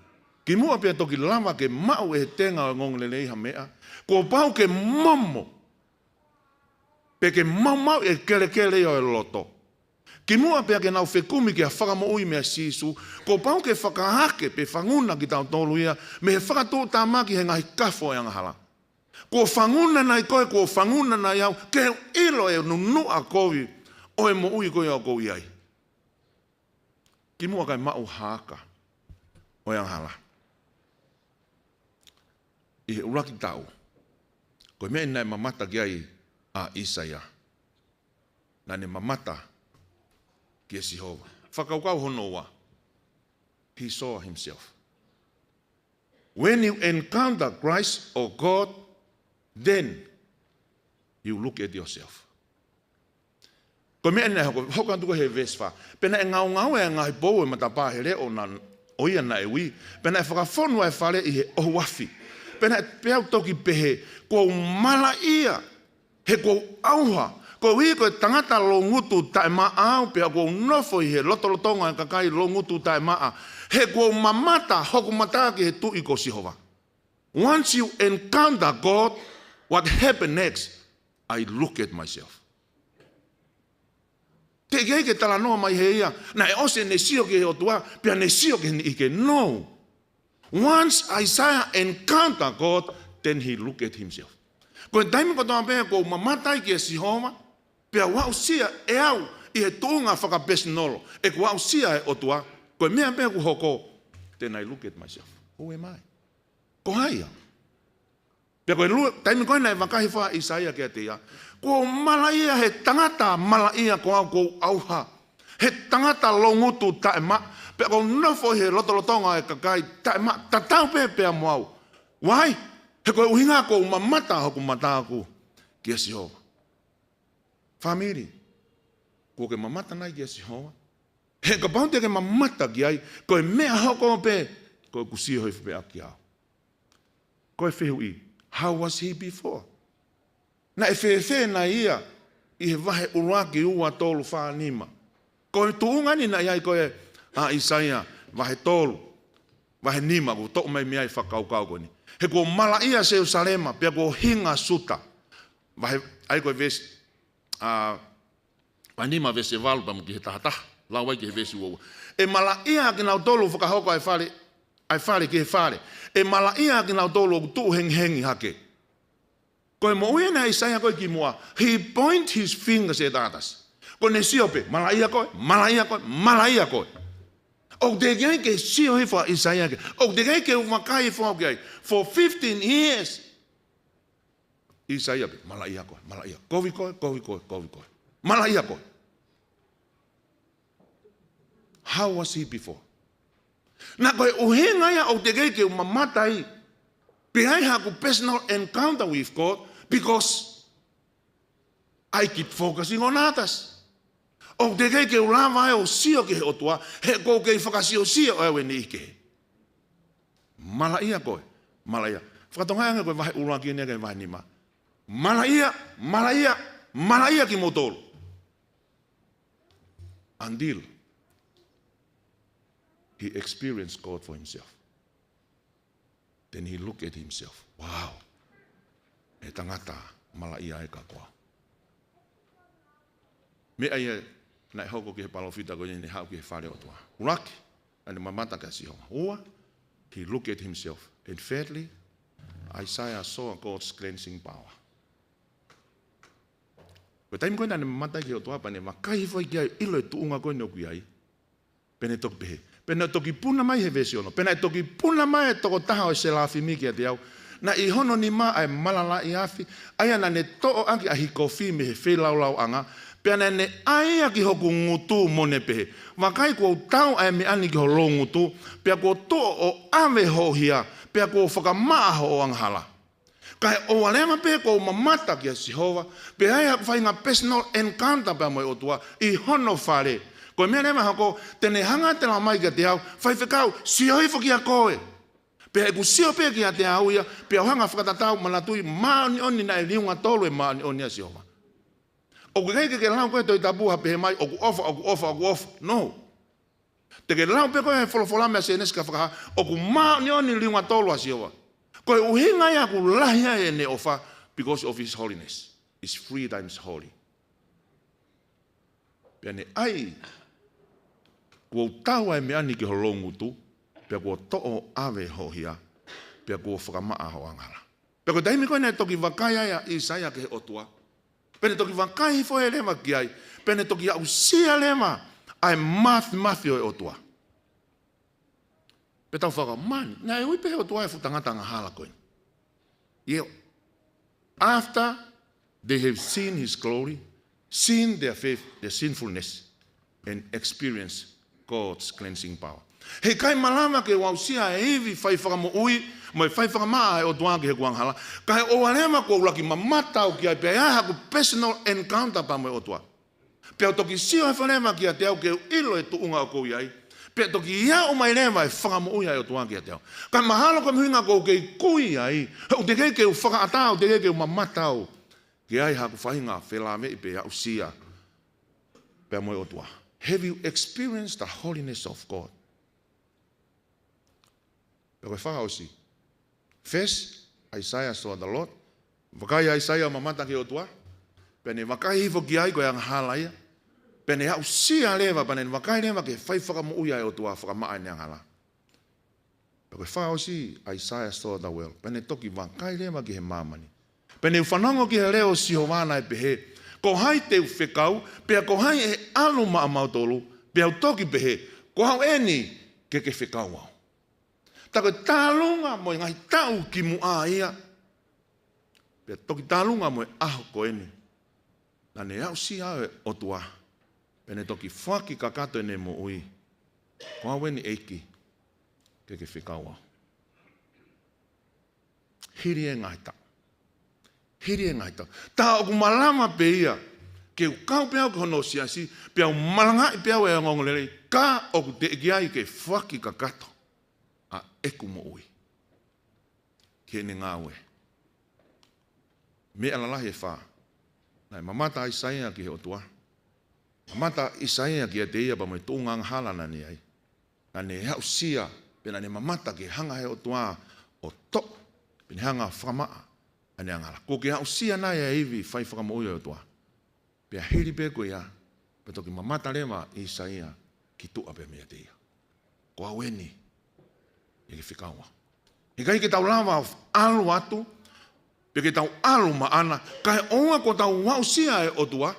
kimuʻa pea toki lava ke maʻu ʻe he tenga ʻo e ongoongolelei ha meʻa, kuo pau ke momo, pe ke maumau e kelekele ʻo e loto. Kimuʻa pea ke nau fekumi ki ha fakamoʻui meia Sīsū, kuo pau ke fakaake pe fanguna kitautolu ia mei he fakatuʻutāmaki he ngaahi kafo ʻo e angahala. Kuo fanguna nai koe, kuo fanguna nai au, ke u ʻilo e nunuʻa kovi ʻo e moʻui ko ia ʻoku ou ʻi ai. Kimuʻa kae maʻu ha aka ʻo e angahala. ʻI he ʻuluaki taʻu, ko e meʻa naʻe mamata ki ai ʻa ʻIsaia. Naʻa ne mamata kia Sihova. Fakakaukau hono ua. He saw himself. When you encounter Christ or God, then you look at yourself. Ko e meʻa naʻe hoko, hoko atu ko ē he veesi fā. Pea naʻe ngaungaue ʻa e ngaahi pou ʻo e matapā he leʻo naʻa, ʻo ia naʻe ui. Pea naʻe fakafonu ʻa e fale ʻi he ʻohu afi. Pea naʻe, pea u toki pehē, kuo u malaʻia, he kuo u ʻauha. Koeʻuhi ko e tangata loungutu taʻemaʻa au, pea kuo u nofo ʻi he lotolotonga ʻo e kakai loungutu taʻemaʻa. He kuo u mamata hoku mata ki he tuʻi ko Sihova. Once you encounter God, what happened next? I look at myself. Teʻeki ai ke talanoa mai ʻe ia naʻe ʻosi ʻene sio ki he ʻOtua, pea ne sio ki heʻene ʻi he, no. Once Isaiah encounter God, then he look at himself. Ko e taimi kotoa pē kuo u mamata ai kia Sihova, pea u aʻusia ʻe au ʻi he tuʻunga fakapesinolo, ʻeku aʻusia e ʻOtua, ko e meʻa pē ʻoku hoko, then I look at myself. Who am I? Ko hai au? Pea ko e lue, taimi ko ē naʻe vakai fua ʻa ʻIsaia kiate ia, kuo u malaʻia, he tangata malaʻia ko au, kuo u ʻauha. He tangata loungutu taʻemaʻa, pea kuo u nofo ʻi he lotolotonga ʻo e kakai taʻemaʻa, tatau pē pea mo au. Why? He ko e ʻuhinga kuo u mamata hoku mata aku kia Sihova. Fāmili, kuo ke mamata nai kia Sihova? He kapau te ke mamata ki ai, ko e meʻa hoko pē, ko ʻeku sio hifo pē ʻaki au. Ko e fehuʻi, how was he before? Naʻe fēfē nai ia ʻi he vahe ʻuluaki, ua, tolu, fā, nima? Ko e tuʻunga eni naʻe ʻi ai ko ē ʻa ʻIsaia, vahe tolu, vahe nima, kuo toʻo mai mei ai e fakakaukau ko eni. He kuo malaʻia Selusalema, pea kuo hinga Siuta. Vahe, ʻa ia ko e veesi, ʻa, Vahe nima veesi valu pea mo e ki he taha taha. Lau ai ki he veesi ua ua. ʻE malaʻia ʻa kinautolu ʻoku fakahoko ʻa e fale, ʻa e fale ki he fale. ʻE malaʻia ʻa kinautolu ʻoku tuʻu hengihengi hake. Ko e moʻui ʻa ʻAisea ko ē kimuʻa, he point his fingers at others. Ko ʻene sio pē, malaʻia koe, malaʻia koe, malaʻia koe. ʻOku teʻeki ai ke sio hifo ʻa ʻAisea ki ai. ʻOku teʻeki ai ke u vakai hifo au ki ai. For fifteen years. ʻAisea pē, malaʻia koe, malaʻia. Kovi koe, kovi koe, kovi koe. Malaʻia koe. How was he before? Naʻa ko e ʻuhinga ia ʻoku teʻeki ai ke u mamata ai pe ʻi ai haʻaku personal encounter with God, because I keep focusing on others. ʻOku teʻeki ai ke u lava ai ʻo sio ki he ʻOtua, he ʻoku ou kei fakasiosio ʻe au e niʻihi kehe. Malaʻia koe, malaʻia. Fakatonga ange ko e vahe ʻuluaki eni ki he vahe nima. Malaʻia, malaʻia, malaʻia kimoutolu. Until he experienced God for himself. Then he looked at himself. Wow. ʻE tangata malaʻia ʻa e kakai. Meʻa ia naʻe hoko ki he palōfita ko eni naʻe haʻu ki he fale ʻo e ʻOtua. ʻUluaki, naʻa ne mamata kia Sihova. Ua, he looked at himself. And thirdly, ʻAisea saw God's cleansing power. Ko e taimi ko ē naʻa ne mamata ki he ʻOtua pea ne vakai hifo ai ki ai, ʻilo e tuʻunga ko ē naʻe ʻi ai. Pea ne toki pehē. Pea naʻe toki puna mai he veesi ono. Pea naʻe toki puna mai e tokotaha ʻo e selafimi kiate au. Naʻe ʻi hono nima ʻa e malalaʻi afi, ʻa ia naʻa ne toʻo ʻaki ʻa e hikofi mei he feilaulau ʻanga. Pea naʻa ne ʻai ia ki hoku ngutu mo ne pehē, vakai kuo u tau ʻa e meʻa ni ki ho loungutu, pea kuo u toʻo ʻo ʻave hoʻo hia, pea kuo u fakamaʻa hoʻo angahala. Kae ʻoua leva pē kuo u mamata kia Sihova, pe ʻi ai haʻaku faʻahinga personal encounter pea mo e ʻOtua ʻi hono fale. Ko e meʻa leva ʻe hoko, te ne hanga ʻo tala mai kiate au, faifekau, sio hifo kia koe. Pea ʻeku sio pē kiate au ia, pea u hanga ʻo fakatatau, manatuʻi māʻoniʻoni, naʻe liunga tolu e māʻoniʻoni ʻa Sihova. ʻOku ʻikai ke ke lau ko ē Tohi Tapu ʻo pehē mai, ʻoku ʻofa, ʻoku ʻofa, ʻoku ʻofa. No. Te ke lau pē ko ē he folofola mei Sēnesi ki Fakahā, ʻoku māʻoniʻoni liunga tolu ʻa Sihova. Ko e ʻuhinga ia ʻoku lahi ai ʻene ʻofa, because of his holiness. Is three times holy. Pea ne ʻai, kuo u tau ʻa e meʻa ni ki ho loungutu, pea kuo u toʻo ʻo ʻave hoʻo hia, pea kuo u fakamaʻa hoʻo angahala. Pea ko e taimi ko ē naʻe toki vakai ai ʻa ʻAisea ki he ʻOtua. Pea ne toki vakai hifo ʻe leva ki ai. Pea ne toki aʻusia leva ʻa e mafimafi ʻo e ʻOtua. Pea tau fakamani, naʻe ui pē ʻe he ʻOtua e fuʻu tangata angahala ko ē. Yeah. After they have seen his glory, seen their faith, their sinfulness, and experience God's cleansing power. He ʻikai malava ke u aʻusia e ivi fai fakamoʻui, mo e fai fakamaʻa ʻa e ʻOtua ki heʻeku angahala. Kae ʻoua leva kuo u laki mamata au ki ai pea ʻi ai haʻaku personal encounter pea mo e ʻOtua. Pea u toki sio hifo leva kiate au ke u ʻilo e tuʻunga ʻoku ou ʻi ai. Pea toki aʻu mai leva e fakamoʻui ʻa e ʻOtua kiate au. Kae mahalo ko e ʻuhinga ʻoku ou kei kui ai. He ʻoku teʻeki ke u fakaʻatā, ʻoku teʻeki ke u mamata au. Ke ʻi ai haʻaku faʻahinga felāveʻi pe aʻusia pea mo e ʻOtua. Have you experienced the holiness of God? Pea ko e fakaʻosi. First, ʻAisea saw the Lord. Vakai ʻa ʻAisea ʻo mamata ki he ʻOtua. Pea ne vakai hifo ki ai ko e angahala ia. Pea ne aʻusia leva, pea ne vakai leva ki he fai fakamoʻui ʻa e ʻOtua fakamaʻa ʻene angahala. Pea ko e fakaʻosi, ʻAisea saw the world. Pea ne toki vakai leva ki he māmani. Pea ne u fanongo ki he leʻo ʻo Sihova naʻe pehē, ko hai te u fekau, pea ko hai ʻe ʻalu maʻamautolu, pea u toki pehē, ko au eni, ke ke fekau au. Tā ko e tālunga mo e ngaahi taʻu kimuʻa ia. Pea toki tālunga mo e ʻaho ko eni. Naʻa ne aʻusia ʻe he ʻOtua. Pea ne toki foaki kakato ʻene moʻui. Ko au eni ʻEiki, ke ke fekau au. Hili e ngaahi taʻu. Hili e ngaahi taʻu. Tā ʻoku malava pē ia. Ke u kau pē au ki hono siasi, pea u malangaʻi pē au e ongoongolelei. Ka ʻoku teʻeki ai ke foaki kakato ʻa ʻeku moʻui ki heʻene ngāue. Meʻa lalahi ʻe fā. Naʻe mamata ʻAisea ki he ʻOtua. Mamata ʻAisea kiate ia pea mo e tuʻunga angahala naʻa ne ʻi ai. Naʻa ne aʻusia, pea naʻa ne mamata ki he hanga ʻe he ʻOtua ʻo toʻo, pea ne hanga ʻo fakamaʻa ʻene angahala. Kuo ke aʻusia nai e ivi fai fakamoʻui ʻa e ʻOtua? Pea hili pē ko ia, Pea toki mamata leva ʻa ʻAisea ki tuʻa pea mei ʻiate ia. Ko au eni, ʻe ke fekau au. ʻIkai ke tau lava ʻo ʻalu atu, pe ke tau ʻalu maʻana, kae ʻoua kuo tau aʻusia ʻa e ʻOtua,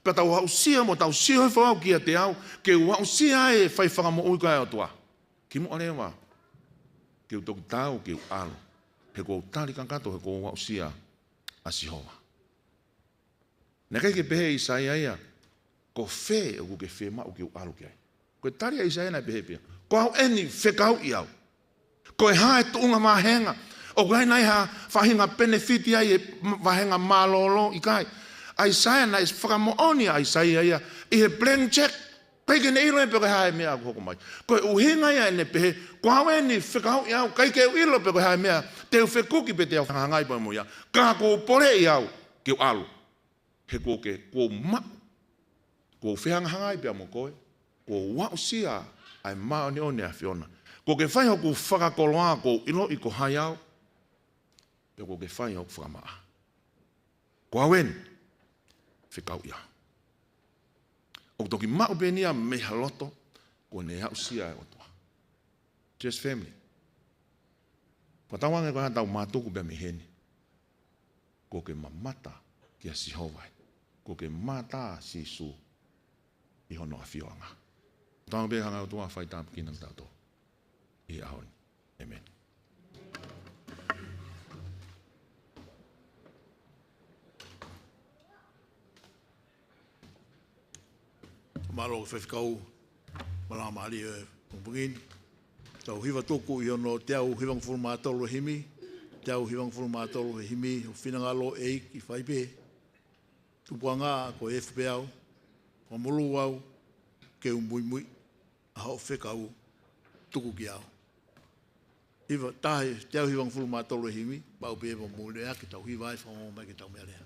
pea tau aʻusia mo tau sio hifo au kiate au, ke u aʻusia e fai fakamoʻui ko ia ʻa e ʻOtua. Kimuʻa leva, ke u toki taau ke u ʻalu, he kuo u tali kakato, he kuo u aʻusia ʻa Sihova. Naʻe ʻikai ke pehē ʻe ʻAisea ia, ko fē ʻoku ke fiemaʻu ke u ʻalu ki ai. Ko e tali ʻa ʻAisea naʻe pehē pē ia, ko au eni, fekauʻi au. Ko e hā e tuʻunga vāhenga, ʻoku ʻi ai nai ha faʻahinga penefiti ai e m-, vāhenga mālōlō, ʻikai. ʻAisea naʻe fakamoʻoni ʻa ʻAisea ia ʻi he blank check. ʻIkai ke ne ʻilo ia pe ko e hā e meʻa ʻoku hoko mai. Ko e ʻuhinga ia ʻene pehē, ko au eni, fekauʻi au, ʻikai ke u ʻilo pe ko e hā e meʻa te u fekuki pe te u fehangahangai pea mo ia. Ka kuo u poleʻi au ke u ʻalu. He kuo ke, kuo u maʻu, kuo u fehangahangai pea mo koe, kuo u aʻusia ʻa e māʻoniʻoni ʻa e ʻAfiona. Kuo ke fai hoku fakakoloa, kuo u ʻiloʻi ko hai au, pea kuo ke fai hoku fakamaʻa. Ko au eni, fekauʻi au. ʻOku toki maʻu pē eni ia mei ha loto kuo ne aʻusia ʻa e ʻOtua. Church family, ko ʻetau anga ko ē ʻetau mātuku pea mei heni, kuo ke mamata kia Sihova ē. Kuo ke mamata Sīsū ʻi hono ʻafioʻanga. Tau pē hanga ʻOtua fai tāpuekina kitautolu ʻi he ʻaho ni. ʻĒmeni. Mālō Faifekau, mālō mālie ʻa e pongipongi ni. Tau hiva tuku ʻi hono teau hivangofulu mā tolu e himi, teau hivangofulu mā tolu e himi, ʻo finangalo ʻEiki fai pē. Tupuʻanga ko e efu pē au, fakamolū au, ke u muimui, ʻa hoʻo fekau, tuku kiate au. Hiva, taha, teau hivangofulu mā tolu e himi, pau pē ʻe mo mule ake tau hiva ai, fakaongo mai ke tau meʻa lea.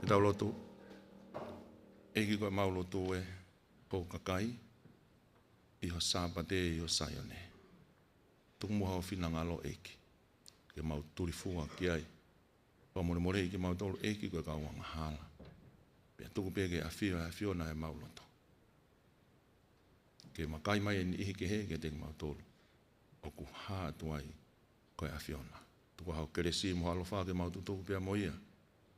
Ke tau lotu. ʻEiki, ko ʻemau lotu ē, ko e kakai ʻi ho Sāpate ʻi ho Saione. Tuku muʻa ho finangalo ʻEiki, ke mau tulifua ki ai. Fakamolemoleʻi kimautolu ʻEiki ko e kau angahala. Pea tuku pē ke ʻafio ʻa e ʻAfiona ʻi heʻemau loto, ke vakai mai e niʻihi kehe kiate kimautolu ʻoku hā atu ai ko e ʻAfiona. Tuku ho kelesi mo ho ʻaloʻofa ke mau tutuku pea mo ia.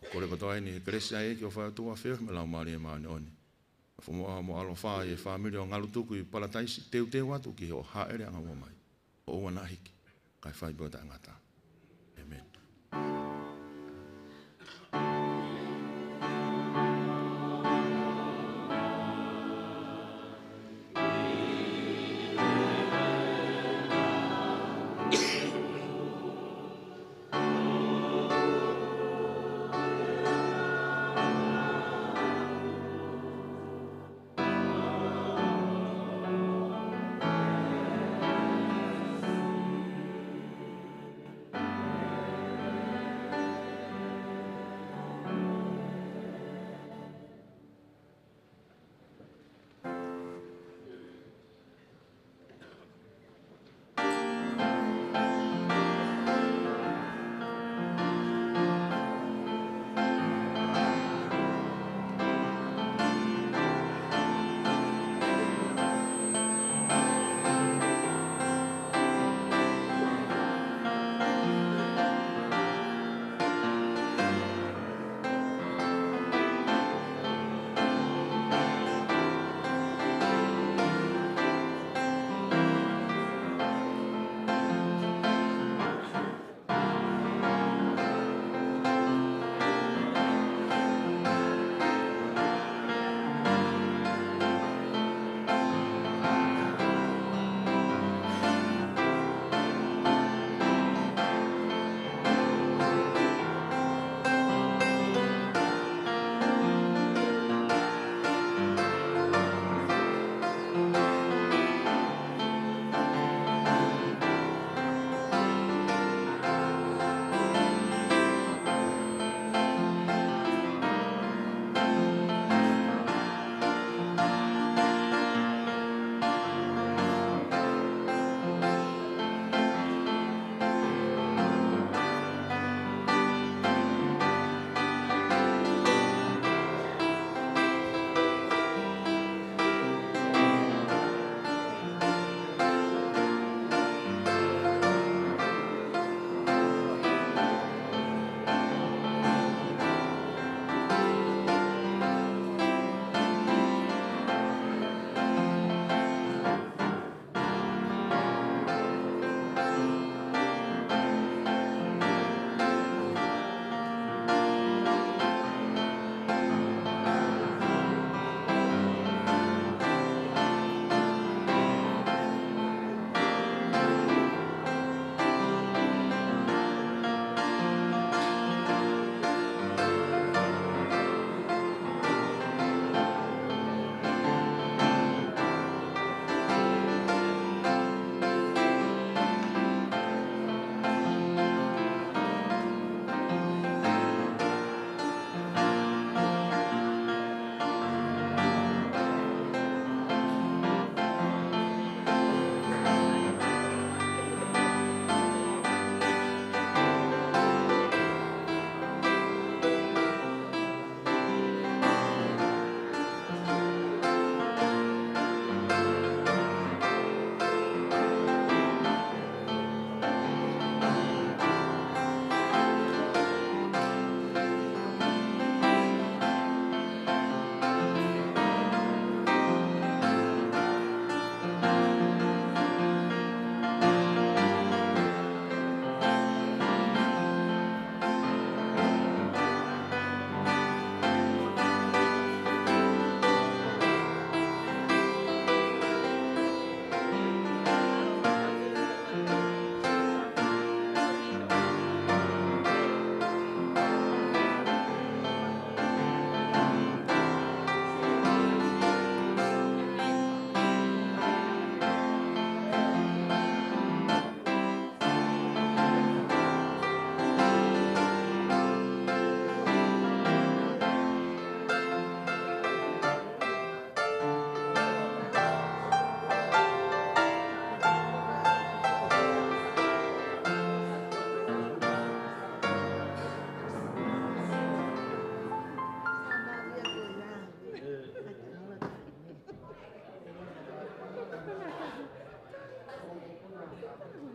ʻOku kole kotoa eni he kelesi ʻa e ʻEiki, ʻofa ʻa e ʻOtua, feohi mo e Laumālie Māʻoniʻoni, ʻo fakamoʻui mo ʻaloʻofa ʻi he fāmili ʻo ngalutuku ʻi palataiso teuteu atu ki hoʻo hāʻele ʻanga ua mai. ʻO ʻoua naʻa hiki, kae fai pē ʻo taʻengata.